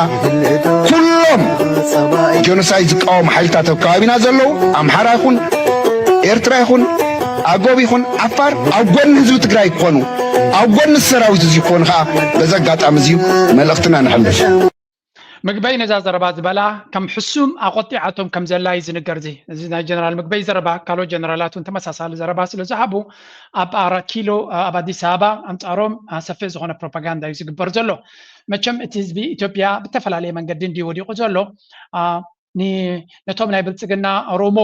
ኩሎም ጆኖሳይድ ዝቃወሙ ሓይልታት ኣብ ከባቢና ዘለዉ ኣምሓራ ይኹን ኤርትራ ይኹን ኣጎብ ይኹን ዓፋር ኣብ ጎኒ ህዝቢ ትግራይ ክኾኑ ኣብ ጎኒ ሰራዊት እዚ ክኾኑ ከዓ በዚ ኣጋጣሚ እዚ መልእኽትና ነሕልፍ። ምግበይ ነዛ ዘረባ ዝበላ ከም ሕሱም ኣቆጢዓቶም ከም ዘላ እዩ ዝንገር። እዚ እዚ ናይ ጀነራል ምግበይ ዘረባ ካልኦት ጀነራላት እውን ተመሳሳሊ ዘረባ ስለ ዝሃቡ ኣብ ኣራት ኪሎ ኣብ ኣዲስ ኣበባ ኣንጻሮም ሰፊሕ ዝኾነ ፕሮፓጋንዳ እዩ ዝግበር ዘሎ። መቸም እቲ ህዝቢ ኢትዮጵያ ብተፈላለየ መንገዲ እንዲ ወዲቑ ዘሎ ነቶም ናይ ብልፅግና ኦሮሞ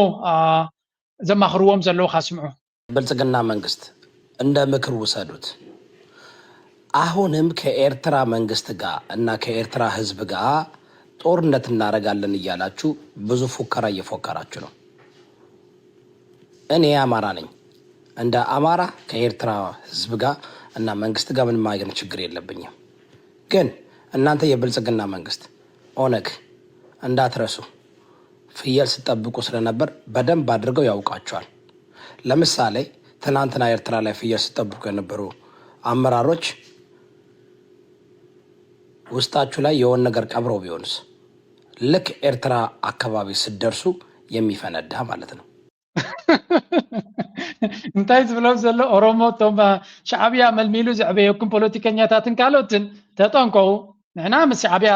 ዘማኽርዎም ዘለዉ ካስምዑ። ብልጽግና መንግስት እንደ ምክር ውሰዱት። አሁንም ከኤርትራ መንግስት ጋር እና ከኤርትራ ህዝብ ጋር ጦርነት እናረጋለን እያላችሁ ብዙ ፉከራ እየፎከራችሁ ነው። እኔ አማራ ነኝ። እንደ አማራ ከኤርትራ ህዝብ ጋር እና መንግስት ጋር ምንም አይነት ችግር የለብኝም። ግን እናንተ የብልጽግና መንግስት ኦነግ እንዳትረሱ ፍየል ስትጠብቁ ስለነበር በደንብ አድርገው ያውቃችኋል። ለምሳሌ ትናንትና ኤርትራ ላይ ፍየል ስትጠብቁ የነበሩ አመራሮች ውስጣችሁ ላይ የሆነ ነገር ቀብረው ቢሆንስ? ልክ ኤርትራ አካባቢ ስትደርሱ የሚፈነዳ ማለት ነው። እንታይ ዝብሎም ዘሎ ኦሮሞ እቶም ሻዕብያ መልሚሉ ዘዕበየኩም ፖለቲከኛታትን ካልኦትን ተጠንቀቑ። ንሕና ምስ ሻዕብያ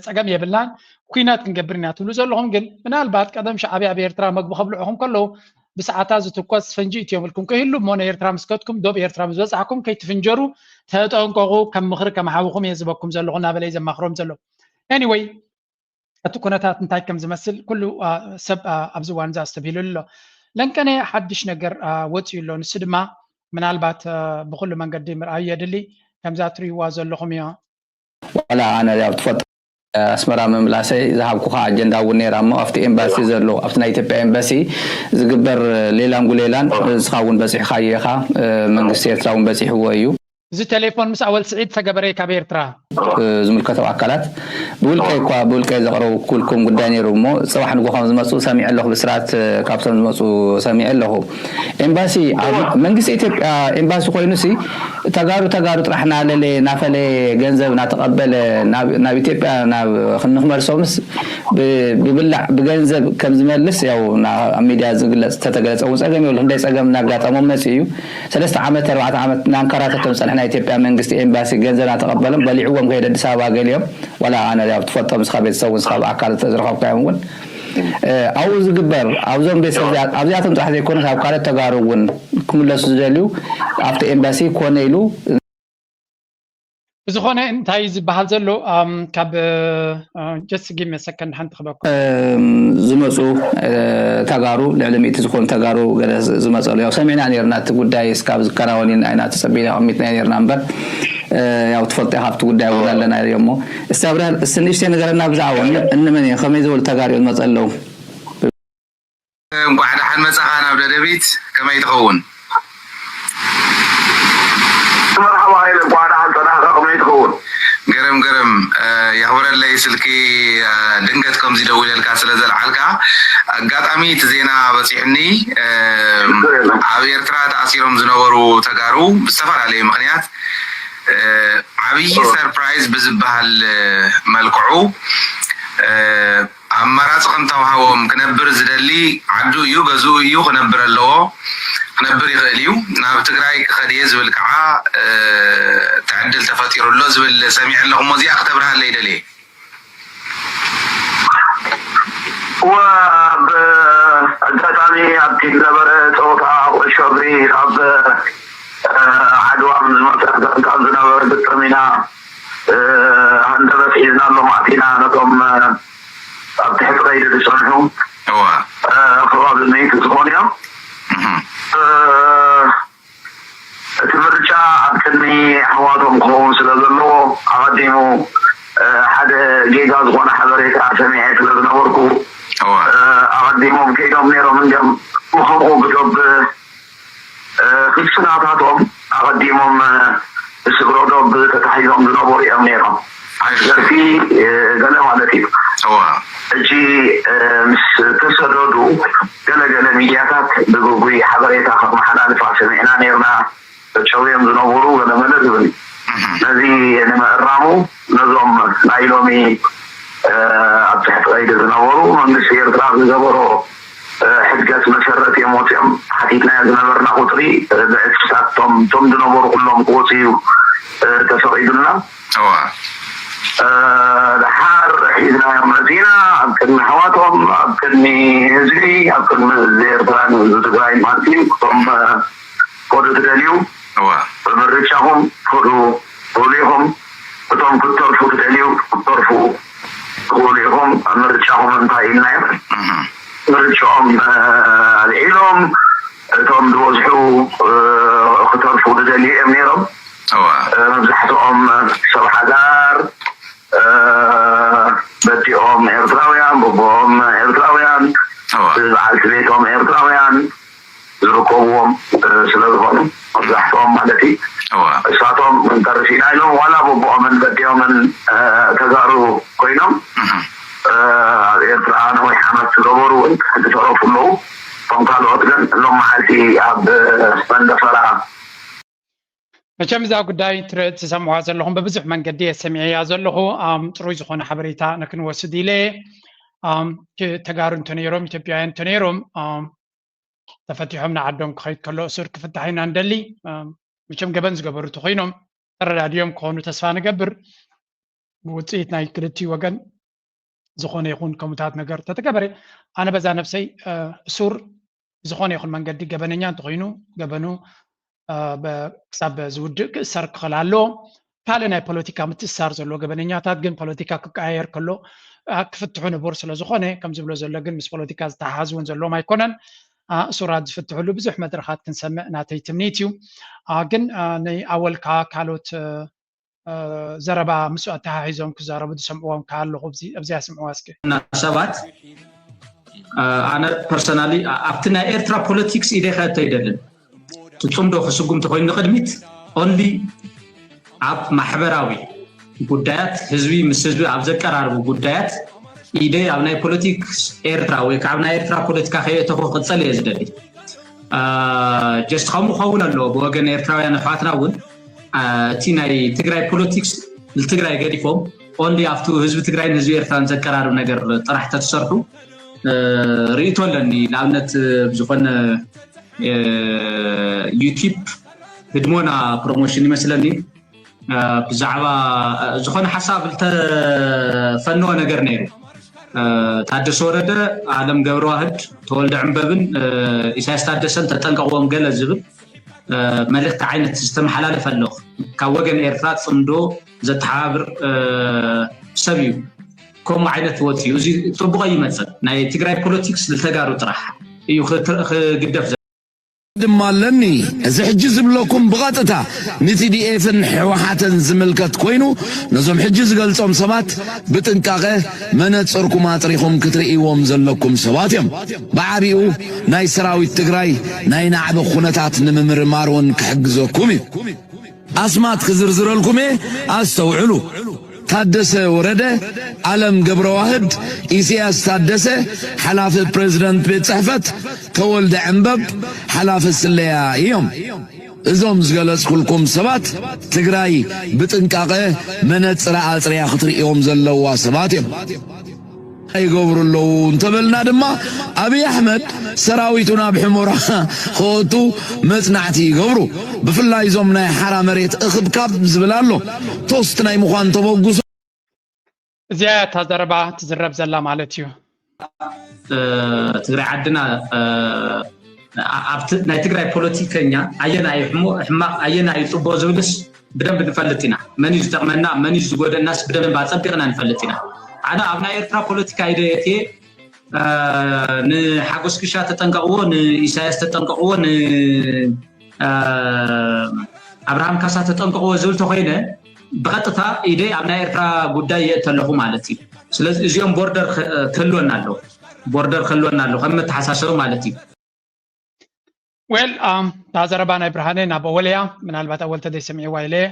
ፀገም የብልናን ኩናት ክንገብር ኢና ትብሉ ዘለኹም ግን ምናልባት ቀደም ሻዕብያ ኣብ ኤርትራ መግቢ ከብልዑኹም ከለዉ ብሰዓታ ዝትኮስ ፈንጂ እትዮም ኢልኩም ከይህሉ እሞ ንኤርትራ ምስ ከድኩም ዶብ ኤርትራ ምስ በፃሕኩም ከይትፍንጀሩ ተጠንቀቑ። ከም ምኽሪ ከም ሓውኹም እየ ዝበኩም ዘለኹ እናበለ እዩ ዘማኽሮም ዘሎ። Anyway እቲ ኩነታት እንታይ ከም ዝመስል ኩሉ ሰብ ኣብዚ እዋን እዚ ኣስተብሂሉ ኣሎ። ለንቀነ ሓድሽ ነገር ወፂኡ ኣሎ። ንሱ ድማ ምናልባት ብኩሉ መንገዲ ምርኣዩ የድሊ። ከምዛ ትሪእዋ ዘለኹም እዮ። ዋላ ኣነ ያው ትፈልጦ ኣስመራ ምምላሰይ ዝሃብኩኻ ኣጀንዳ እውን ነይራ እሞ ኣብቲ ኤምባሲ ዘሎ ኣብቲ ናይ ኢትዮጵያ ኤምባሲ ዝግበር ሌላን ጉሌላን ንስኻ እውን በፂሕኻዮ ኢኻ። መንግስቲ ኤርትራ እውን በፂሕዎ እዩ። እዚ ቴሌፎን ምስ ኣወል ስዒድ ዝተገበረ ካብ ኤርትራ። ዝምልከቶም ኣካላት ብውልቀይ እኳ ብውልቀይ ዘቕረብኩልኩም ጉዳይ ነይሩ እሞ ፅባሕ ንጎ ከም ዝመፁ ሰሚዐ ኣለኹ። ብስራት ካብቶም ዝመፁ ሰሚዐ ኣለኹ። ኤምባሲ መንግስቲ ኢትዮጵያ ኤምባሲ ኮይኑሲ ተጋሩ ተጋሩ ጥራሕ ናለለ ናፈለ ገንዘብ ናተቐበለ ናብ ኢትዮጵያ ናብ ክንክመልሶምስ ብብላዕ ብገንዘብ ከም ዝመልስ ያው ኣብ ሚድያ ዝግለፅ ተተገለፀ እውን ፀገም የብሉ። ክንደይ ፀገም እናጋጠሞም መፂ እዩ። ሰለስተ ዓመት ኣርባዕተ ዓመት እናንከራተቶም ዝፀንሐ ናይ ኢትዮጵያ መንግስቲ ኤምባሲ ገንዘብ እናተቐበሎም በሊዕዎም ከይደ ኣዲስ ኣበባ ገሊኦም ዋላ ኣነ ያው ትፈልጦም ንስኻ ቤተሰብ እውን ንስኻ ብኣካል ዝተዝረኸብካዮም እውን ኣብኡ ዝግበር ኣብዞም ቤተሰብ ኣብዚኣቶም ጥራሕ ዘይኮነ ካብ ካልኦት ተጋሩ እውን ክምለሱ ዝደልዩ ኣብቲ ኤምባሲ ኮነ ኢሉ ብዝኾነ እንታይ ዝበሃል ዘሎ ካብ just give me a second ሓንቲ ክበኩ ዝመፁ ተጋሩ ልዕሊ ሚእቲ ዝኾኑ ተጋሩ ገለ ዝመፀሉ ያው ሰሚዕና ነርና እቲ ጉዳይ እስካብ ዝከናወን ኢና ተፀቢና ቅሚትና ነርና እምበር ያው ትፈልጦ ካብቲ ጉዳይ እውን ኣለና እሞ እስቲ ኣብርሃል እስቲ ንእሽተይ ንገረና ብዛዕባ እንመን እዮም ከመይ ዝበሉ ተጋሩ እዮም ዝመፀ ኣለዉ እንኳዕ ደሓን መጻኻ ናብ ደደቢት። ከመይ ትኸውን? መርሓባ ሃይለ፣ እንኳዕ ደሓን ጸናሕካ። ከመይ ትኸውን? ገረም ገረም የኽብረለይ፣ ስልኪ ድንገት ከምዚ ደዊለልካ ስለ ዘልዓልካ። ኣጋጣሚ እቲ ዜና በጺሑኒ። ኣብ ኤርትራ ተኣሲሮም ዝነበሩ ተጋሩ ብዝተፈላለየ ምኽንያት ዓብዪ ሰርፕራይዝ ብዝበሃል መልክዑ ኣማራፂ ከምተውሃቦም ክነብር ዝደሊ ዓዱ እዩ ገዝኡ እዩ ክነብር ኣለዎ ክነብር ይኽእል እዩ ናብ ትግራይ ክኸድ እየ ዝብል ከዓ ትዕድል ተፈጢሩ ኣሎ ዝብል ሰሚዐ ኣለኹ እሞ እዚኣ ክተብርሃለይ ደልየ ወ ኣጋጣሚ ኣብቲ ዝነበረ ፀወታ ኩዕሾ እግሪ ኣብ ዓድዋ ዝመፀ ጋንታ ዝነበረ ግጥም ኢና ሃንደበት ሒዝናሎም ኣቲና ነቶም ኣብ ትሕቲ ቀይዲ ዝፀንሑ እዋ ከባቢ ሚእቲ ዝኾኑ እዮም እህ ኣሕዋቶም ክኸውን ስለ ዘለዎ ኣቐዲሙ ሓደ ጌጋ ዝኾነ ሓበሬታ ሰሚዐ ስለ ዝነበርኩ ኣቐዲሞም ከይዶም ነይሮም እንዲም ብከምኡ ብዶብ ክስናታቶም ኣቐዲሞም ስግሮ ዶብ ተታሒዞም ዝነበሩ እዮም ነይሮም። ኣሽገርቲ ገለ ማለት እዩ። ሕጂ ምስ ተሰደዱ ገለገለ ሚድያታት ብግጉይ ሓበሬታ ከመሓላልፋ ሰሚዕና ነይርና። ተጨውዮም ዝነበሩ ገለመለ ዝብል እዩ። ነዚ ንምእራሙ ነዞም ናይ ሎሚ ኣብ ትሕቲ ቀይዲ ዝነበሩ መንግስቲ ኤርትራ ዝገበሮ ሕድገት መሰረት እዮም ወፂኦም ሓቲትናዮ ዝነበርና ቁፅሪ ብዕፅፍታት ቶም ቶም ዝነበሩ ኩሎም ክወፅኡ ተፈቒዱልና። ድሓር ሒዝናዮም መፂና ኣብ ቅድሚ ኣሕዋቶም ኣብ ቅድሚ ህዝቢ ኣብ ቅድሚ ህዝቢ ኤርትራን ህዝቢ ትግራይ ማለት እዩ እቶም ከዱ ትደልዩ ብምርጫኹም ከዱ ትኽእሉ ኢኹም። እቶም ክትተርፉ ትደልዩ ክትተርፉ ትኽእሉ ኢኹም። ምርጫኹም እንታይ ኢልናዮም። ምርጫኦም ኣልዒሎም እቶም ዝበዝሑ ክተርፉ ዝደልዩ እዮም ነይሮም። መብዛሕትኦም ሰብ ሓዳር በዲኦም ኤርትራውያን፣ በቦኦም ኤርትራውያን፣ በዓልቲ ቤቶም ኤርትራውያን ዝርከብዎም ስለ ዝኾኑ መብዛሕትኦም ማለት እዩ። እሳቶም እንተርሲና ኢሎም ዋላ በቦኦምን በዲኦምን ተጋሩ ኮይኖም ኣብ ኤርትራ ነዊሕ ዓመት ዝገበሩ እውን ዝተረፉ ኣለዉ። እቶም ካልኦት ግን ሎም መዓልቲ ኣብ መንደፈራ መቸም እዛ ጉዳይ ትሰምዑዋ ዘለኹም ብብዙሕ መንገዲ እየ ሰሚዐያ ዘለኹ። ጽሩይ ዝኾነ ሓበሬታ ንክንወስድ ኢለ እየ። ተጋሩ እንተነይሮም ኢትዮጵያውያን እንተነይሮም ተፈቲሖም ንዓዶም ክኸይድ ከሎ እሱር ክፍታሕ ኢና ንደሊ። መቸም ገበን ዝገበሩ ተኮይኖም ተረዳድዮም ክኾኑ ተስፋ ንገብር። ብውፅኢት ናይ ክልቲኡ ወገን ዝኾነ ይኹን ከምኡታት ነገር ተተገበረ ኣነ በዛ ነብሰይ እሱር ብዝኾነ ይኹን መንገዲ ገበነኛ እንተኾይኑ ገበኑ ክሳብ ዝውድእ ክእሰር ክኽእል ኣለዎ። ካልእ ናይ ፖለቲካ ምትእስሳር ዘለዎ ገበነኛታት ግን ፖለቲካ ክቀያየር ከሎ ክፍትሑ ንቡር ስለ ዝኾነ ከም ዝብሎ ዘሎ ግን ምስ ፖለቲካ ዝተሓሓዝ እውን ዘለዎም ኣይኮነን። እሱራት ዝፍትሕሉ ብዙሕ መድረኻት ክንሰምዕ ናተይ ትምኒት እዩ። ግን ንኣወልካ ካልኦት ዘረባ ምስ ኣተሓሒዞም ክዛረቡ ዝሰምዕዎም ከ ኣለኹ ኣብዚኣ ስምዕዋ እስኪ። ሰባት ኣነ ፐርሰናሊ ኣብቲ ናይ ኤርትራ ፖለቲክስ ኢደይ ከእቶ ኣይደልን። ትጽምዶ ክስጉም ተኮይኑ ንቅድሚት ኦንሊ ኣብ ማሕበራዊ ጉዳያት ህዝቢ ምስ ህዝቢ ኣብ ዘቀራርቡ ጉዳያት ኢደይ ኣብ ናይ ፖለቲክስ ኤርትራ ወይ ከዓ ኣብ ናይ ኤርትራ ፖለቲካ ከየእተኹ ክቅጸል እየ ዝደሊ። ጀስት ከምኡ ክኸውን ኣለዎ ብወገን ኤርትራውያን ኣሕዋትና እውን እቲ ናይ ትግራይ ፖለቲክስ ንትግራይ ገዲፎም ኦንሊ ኣብቱ ህዝቢ ትግራይን ህዝቢ ኤርትራን ዘቀራርብ ነገር ጥራሕ ተትሰርሑ ርእይቶ ኣለኒ። ንኣብነት ብዝኾነ ዩቲብ ህድሞና ፕሮሞሽን ይመስለኒ ብዛዕባ ዝኾነ ሓሳብ ዝተፈነወ ነገር ነይሩ። ታደሰ ወረደ፣ ኣለም ገብረዋህድ፣ ተወልደ ዕንበብን ኢሳያስ ታደሰን ተጠንቀቕዎም ገለ ዝብል መልእክቲ ዓይነት ዝተመሓላለፈ ኣሎ። ካብ ወገን ኤርትራ ፅምዶ ዘተሓባብር ሰብ እዩ። ከምኡ ዓይነት ወፂኡ እዚ ፅቡቕ ኣይመፅን። ናይ ትግራይ ፖለቲክስ ንተጋሩ ጥራሕ እዩ ክግደፍ። ድማ ኣለኒ። እዚ ሕጂ ዝብለኩም ብቐጥታ ንቲዲኤፍን ሕወሓትን ዝምልከት ኮይኑ ነዞም ሕጂ ዝገልጾም ሰባት ብጥንቃቐ መነጽርኩም ኣጥሪኹም ክትርእይዎም ዘለኩም ሰባት እዮም። ብዓቢኡ ናይ ሰራዊት ትግራይ ናይ ናዕቢ ኩነታት ንምምርማር እውን ክሕግዘኩም እዩ። ኣስማት ክዝርዝረልኩም እየ፣ ኣስተውዕሉ። ታደሰ ወረደ፣ ኣለም ገብረዋህድ፣ ኢሳያስ ታደሰ፣ ሓላፊ ፕረዚደንት ቤት ጽሕፈት፣ ተወልደ ዕንበብ፣ ሓላፊ ስለያ እዮም። እዞም ዝገለጽኩልኩም ሰባት ትግራይ ብጥንቃቐ መነጽራ ኣጽርያ ክትርእዮም ዘለዋ ሰባት እዮም። ይገብሩ ኣለዉ እንተበልና ድማ ኣብይ ኣሕመድ ሰራዊቱ ናብ ሕሞራ ክወቱ መጽናዕቲ ይገብሩ። ብፍላይ እዞም ናይ ሓራ መሬት እኽብካብ ዝብል ኣሎ ቶስት ናይ ምዃን ተበግሶ። እዚኣ እታ ዘረባ ትዝረብ ዘላ ማለት እዩ። ትግራይ ዓድና ኣብቲ ናይ ትግራይ ፖለቲከኛ ኣየናይ ሕማቕ ኣየናይ ፅቡቅ ዝብልስ ብደንብ ንፈልጥ ኢና። መን እዩ ዝጠቕመና መን እዩ ዝጎደናስ ብደንብ ኣፀቢቕና ንፈልጥ ኢና። ኣነ ኣብ ናይ ኤርትራ ፖለቲካ ኢደ የትየ ንሓጎስ ክሻ ተጠንቀቕዎ፣ ንኢሳያስ ተጠንቀቕዎ፣ ን ኣብርሃም ካሳ ተጠንቀቕዎ ዝብል ተኮይነ ብቐጥታ ኢደይ ኣብ ናይ ኤርትራ ጉዳይ የእተ ኣለኹ ማለት እዩ። ስለዚ እዚኦም ቦርደር ክህልወና ኣለዎ፣ ቦርደር ክህልወና ኣለዎ ከም መተሓሳሰቢ ማለት እዩ። ዌል እታ ዘረባ ናይ ብርሃነ ናብ ኣወል እያ። ምናልባት ኣወል ተደይ ሰሚዕዋ ኢለ እየ።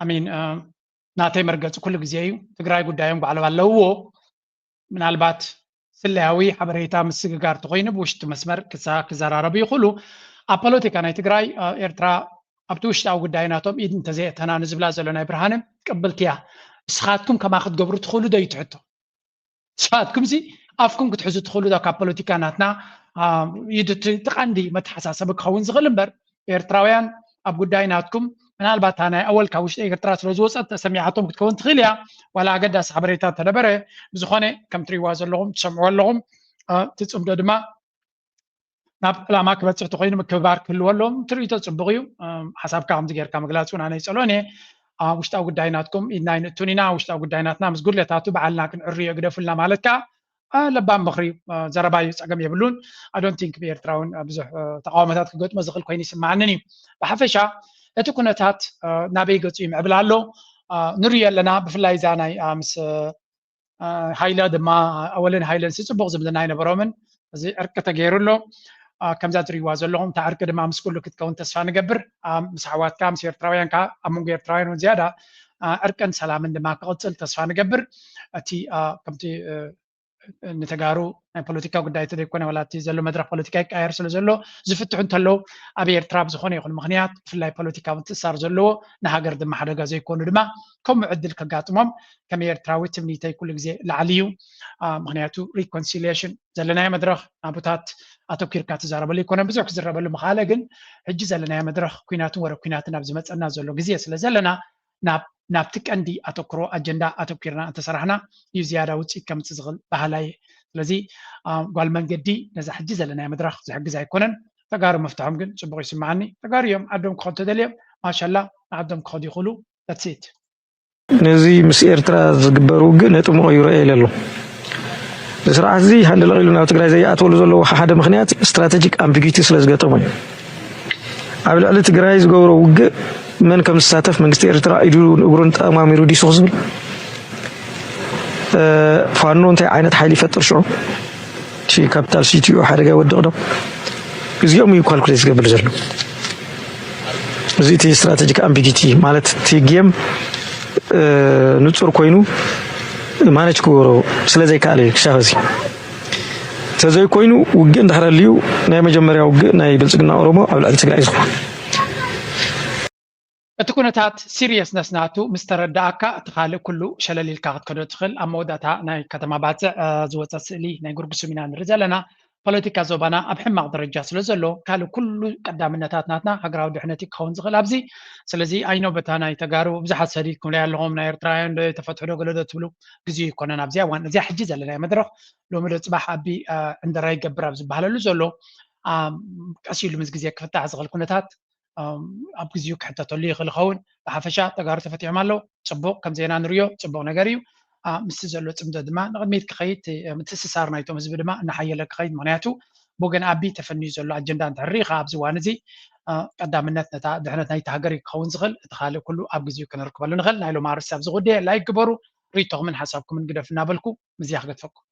ኣሚን ናተይ መርገፂ ኩሉ ግዜ እዩ። ትግራይ ጉዳዮም ባዕሎም ኣለውዎ። ምናልባት ስለያዊ ሓበሬታ ምስግጋር ተኮይኑ ብውሽጢ መስመር ክዘራረቡ ይኽእሉ። ኣብ ፖለቲካ ናይ ትግራይ ኤርትራ ኣብቲ ውሽጣዊ ጉዳይ ናቶም ኢድ እንተዘየእተና ንዝብላ ዘሎ ናይ ብርሃነ ቅብልቲ እያ። ንስኻትኩም ከማ ክትገብሩ ትኽእሉ ዶ እዩ ትሕቶ? ንስኻትኩም ሲ ኣፍኩም ክትሕዙ ትኽእሉ ዶ ካብ ፖለቲካ ናትና? እዩ እቲ ቀንዲ መተሓሳሰቢ ክኸውን ዝኽእል እምበር ኤርትራውያን ኣብ ጉዳይ ናትኩም ምናልባት እታ ናይ ኣወል ካብ ውሽጢ ኤርትራ ስለ ዝወፀት ተሰሚዓቶም ክትከውን ትኽእል እያ። ዋላ ኣገዳሲ ሓበሬታ እንተነበረ ብዝኾነ ከም ትሪእዋ ዘለኹም ትሰምዕዎ ኣለኹም። እቲ ፅምዶ ድማ ናብ ዕላማ ክበፅሕ ተኮይኑ ምክብባር ክህልዎ ኣለዎም። ትርኢቶ ፅቡቅ እዩ። ሓሳብካ ከምዚ ጌርካ ምግላፅ እውን ኣነ ይፀልኦን እየ። ኣብ ውሽጣዊ ጉዳይ ናትኩም ኢድና ኣይንእቱን ኢና። ውሽጣዊ ጉዳይ ናትና ምስ ጉድለታቱ ባዕልና ክንዕርዮ ግደፉልና ማለት ከዓ ለባም ምኽሪ ዘረባ እዩ፣ ፀገም የብሉን። ኣዶን ቲንክ ብኤርትራ እውን ብዙሕ ተቃውሞታት ክገጥሞ ዝኽእል ኮይኑ ይስማዓንን እዩ። ብሓፈሻ እቲ ኩነታት ናበይ ገፁ ይምዕብል ኣሎ ንሪዮ ኣለና። ብፍላይ እዛ ናይ ምስ ሃይለ ድማ ኣወልን ሃይለን ሲ ፅቡቅ ዝምድና ኣይነበሮምን። እዚ ዕርቂ ተገይሩ ኣሎ። ከምዛ ትሪእዋ ዘለኹም እታ ዕርቂ ድማ ምስ ኩሉ ክትከውን ተስፋ ንገብር። ምስ ኣሕዋትካ ምስ ኤርትራውያን ከዓ ኣብ መንጎ ኤርትራውያን እውን ዝያዳ ዕርቅን ሰላምን ድማ ክቕፅል ተስፋ ንገብር። እቲ ከምቲ ንተጋሩ ናይ ፖለቲካ ጉዳይ ተዘይኮነ ዋላ እቲ ዘሎ መድረክ ፖለቲካ ይቀያየር ስለ ዘሎ ዝፍትሑ እንተለዉ ኣብ ኤርትራ ብዝኾነ ይኹን ምክንያት ብፍላይ ፖለቲካዊ ምትእሳር ዘለዎ ንሃገር ድማ ሓደጋ ዘይኮኑ ድማ ከምኡ ዕድል ከጋጥሞም ከም ኤርትራዊ ትምኒተይ ኩሉ ግዜ ላዕሊ እዩ። ምክንያቱ ሪኮንሲሊሽን ዘለናዮ መድረክ ናብታት ኣተኪርካ ትዛረበሉ ይኮነ ብዙሕ ክዝረበሉ ምክኣለ ግን ሕጂ ዘለናዮ መድረክ ኩናትን ወረ ኩናትን ኣብ ዝመፀና ዘሎ ግዜ ስለ ዘለና ናብቲ ቀንዲ ኣተክሮ ኣጀንዳ ኣተኪርና እንተሰራሕና እዩ ዝያዳ ውፅኢት ከምፅእ ዝኽእል ባህላ እየ። ስለዚ ጓል መንገዲ ነዛ ሕጂ ዘለናዮ መድረክ ዝሕግዝ ኣይኮነን። ተጋሩ መፍትሖም ግን ፅቡቅ ይስምዓኒ። ተጋሩ እዮም ዓዶም ክኸዱ ተደልዮም ማሻላ ንዓዶም ክኸዱ ይኽእሉ። That's it። ነዚ ምስ ኤርትራ ዝግበር ውግእ ነጥምኦ ይረአ ኢለ ኣሎ። ንስርዓት እዚ ሃንደለቕ ኢሉ ናብ ትግራይ ዘይኣትወሉ ዘለዎ ሓደ ምክንያት ስትራቴጂክ ኣምቢጊቲ ስለ ዝገጠሞ እዩ። ኣብ ልዕሊ ትግራይ ዝገብሮ ውግእ መን ከም ዝሳተፍ መንግስቲ ኤርትራ ኢዱ እግሩን ጠማሚሩ ዲሱ ዝብል ፋኖ እንታይ ዓይነት ሓይሊ ይፈጥር ሽዑ ካፒታል ሲቲኡ ሓደጋ ይወድቕ ዶ እዚኦም እዩ ካልኩሌት ዝገብር ዘሎ። እዚ እቲ ስትራቴጂክ ኣምቢጊቲ ማለት እቲ ጌም ንፁር ኮይኑ ማነጅ ክገብሮ ስለዘይከኣለ እዩ ክሻፈ እዚ ተዘይኮይኑ ውግእ እንድሕር ኣልዩ ናይ መጀመርያ ውግእ ናይ ብልፅግና ኦሮሞ ኣብ ልዕሊ ትግራይ ዝኾነ እቲ ኩነታት ሲሪየስነስ ናቱ ምስ ተረዳኣካ እቲ ካልእ ኩሉ ሸለል ኢልካ ክትከዶ ትኽእል። ኣብ መወዳእታ ናይ ከተማ ባፅዕ ዝወፀ ስእሊ ናይ ጉርጉሱም ኢና ንርኢ ዘለና። ፖለቲካ ዞባና ኣብ ሕማቕ ደረጃ ስለ ዘሎ ካልእ ኩሉ ቀዳምነታት ናትና ሃገራዊ ድሕነት እዩ ክኸውን ዝኽእል ኣብዚ። ስለዚ ኣይኖ በታ ናይ ተጋሩ ብዙሓት ሰዲድኩም ላይ ኣለኹም ናይ ኤርትራውያን ዶ ተፈትሑ ዶ ገለ ዶ ትብሉ ግዜ ይኮነን ኣብዚ እዋን እዚኣ ሕጂ ዘለናዮ መድረኽ ሎሚ ዶ ፅባሕ ኣቢ ዕንደራ ይገብር ኣብ ዝበሃለሉ ዘሎ ቀስ ኢሉ ምስ ግዜ ክፍታሕ ዝኽእል ኩነታት ኣብ ግዜኡ ክሕተተሉ ይኽእል ይኸውን። ብሓፈሻ ተጋሩ ተፈቲሖም ኣለዉ። ፅቡቕ ከም ዜና ንሪኦ ፅቡቕ ነገር እዩ። ምስቲ ዘሎ ፅምዶ ድማ ንቕድሚት ክኸይድ ምትእስሳር ናይቶም ህዝቢ ድማ እናሓየለ ክኸይድ ምክንያቱ ብወገን ኣቢ ተፈንዩ ዘሎ ኣጀንዳ እንድሕር ርኢኻ ኣብዚ እዋን እዚ ቀዳምነት ነታ ድሕነት ናይቲ ሃገር እዩ ክኸውን ዝኽእል። እቲ ካልእ ኩሉ ኣብ ግዜኡ ክነርክበሉ ንኽእል። ናይ ሎም ኣርእስቲ ኣብዚ ጉዳይ ላይክ ግበሩ። ርኢቶኹምን ሓሳብኩምን ግደፉ እናበልኩ ምስዚኣ ክገድፈኩም።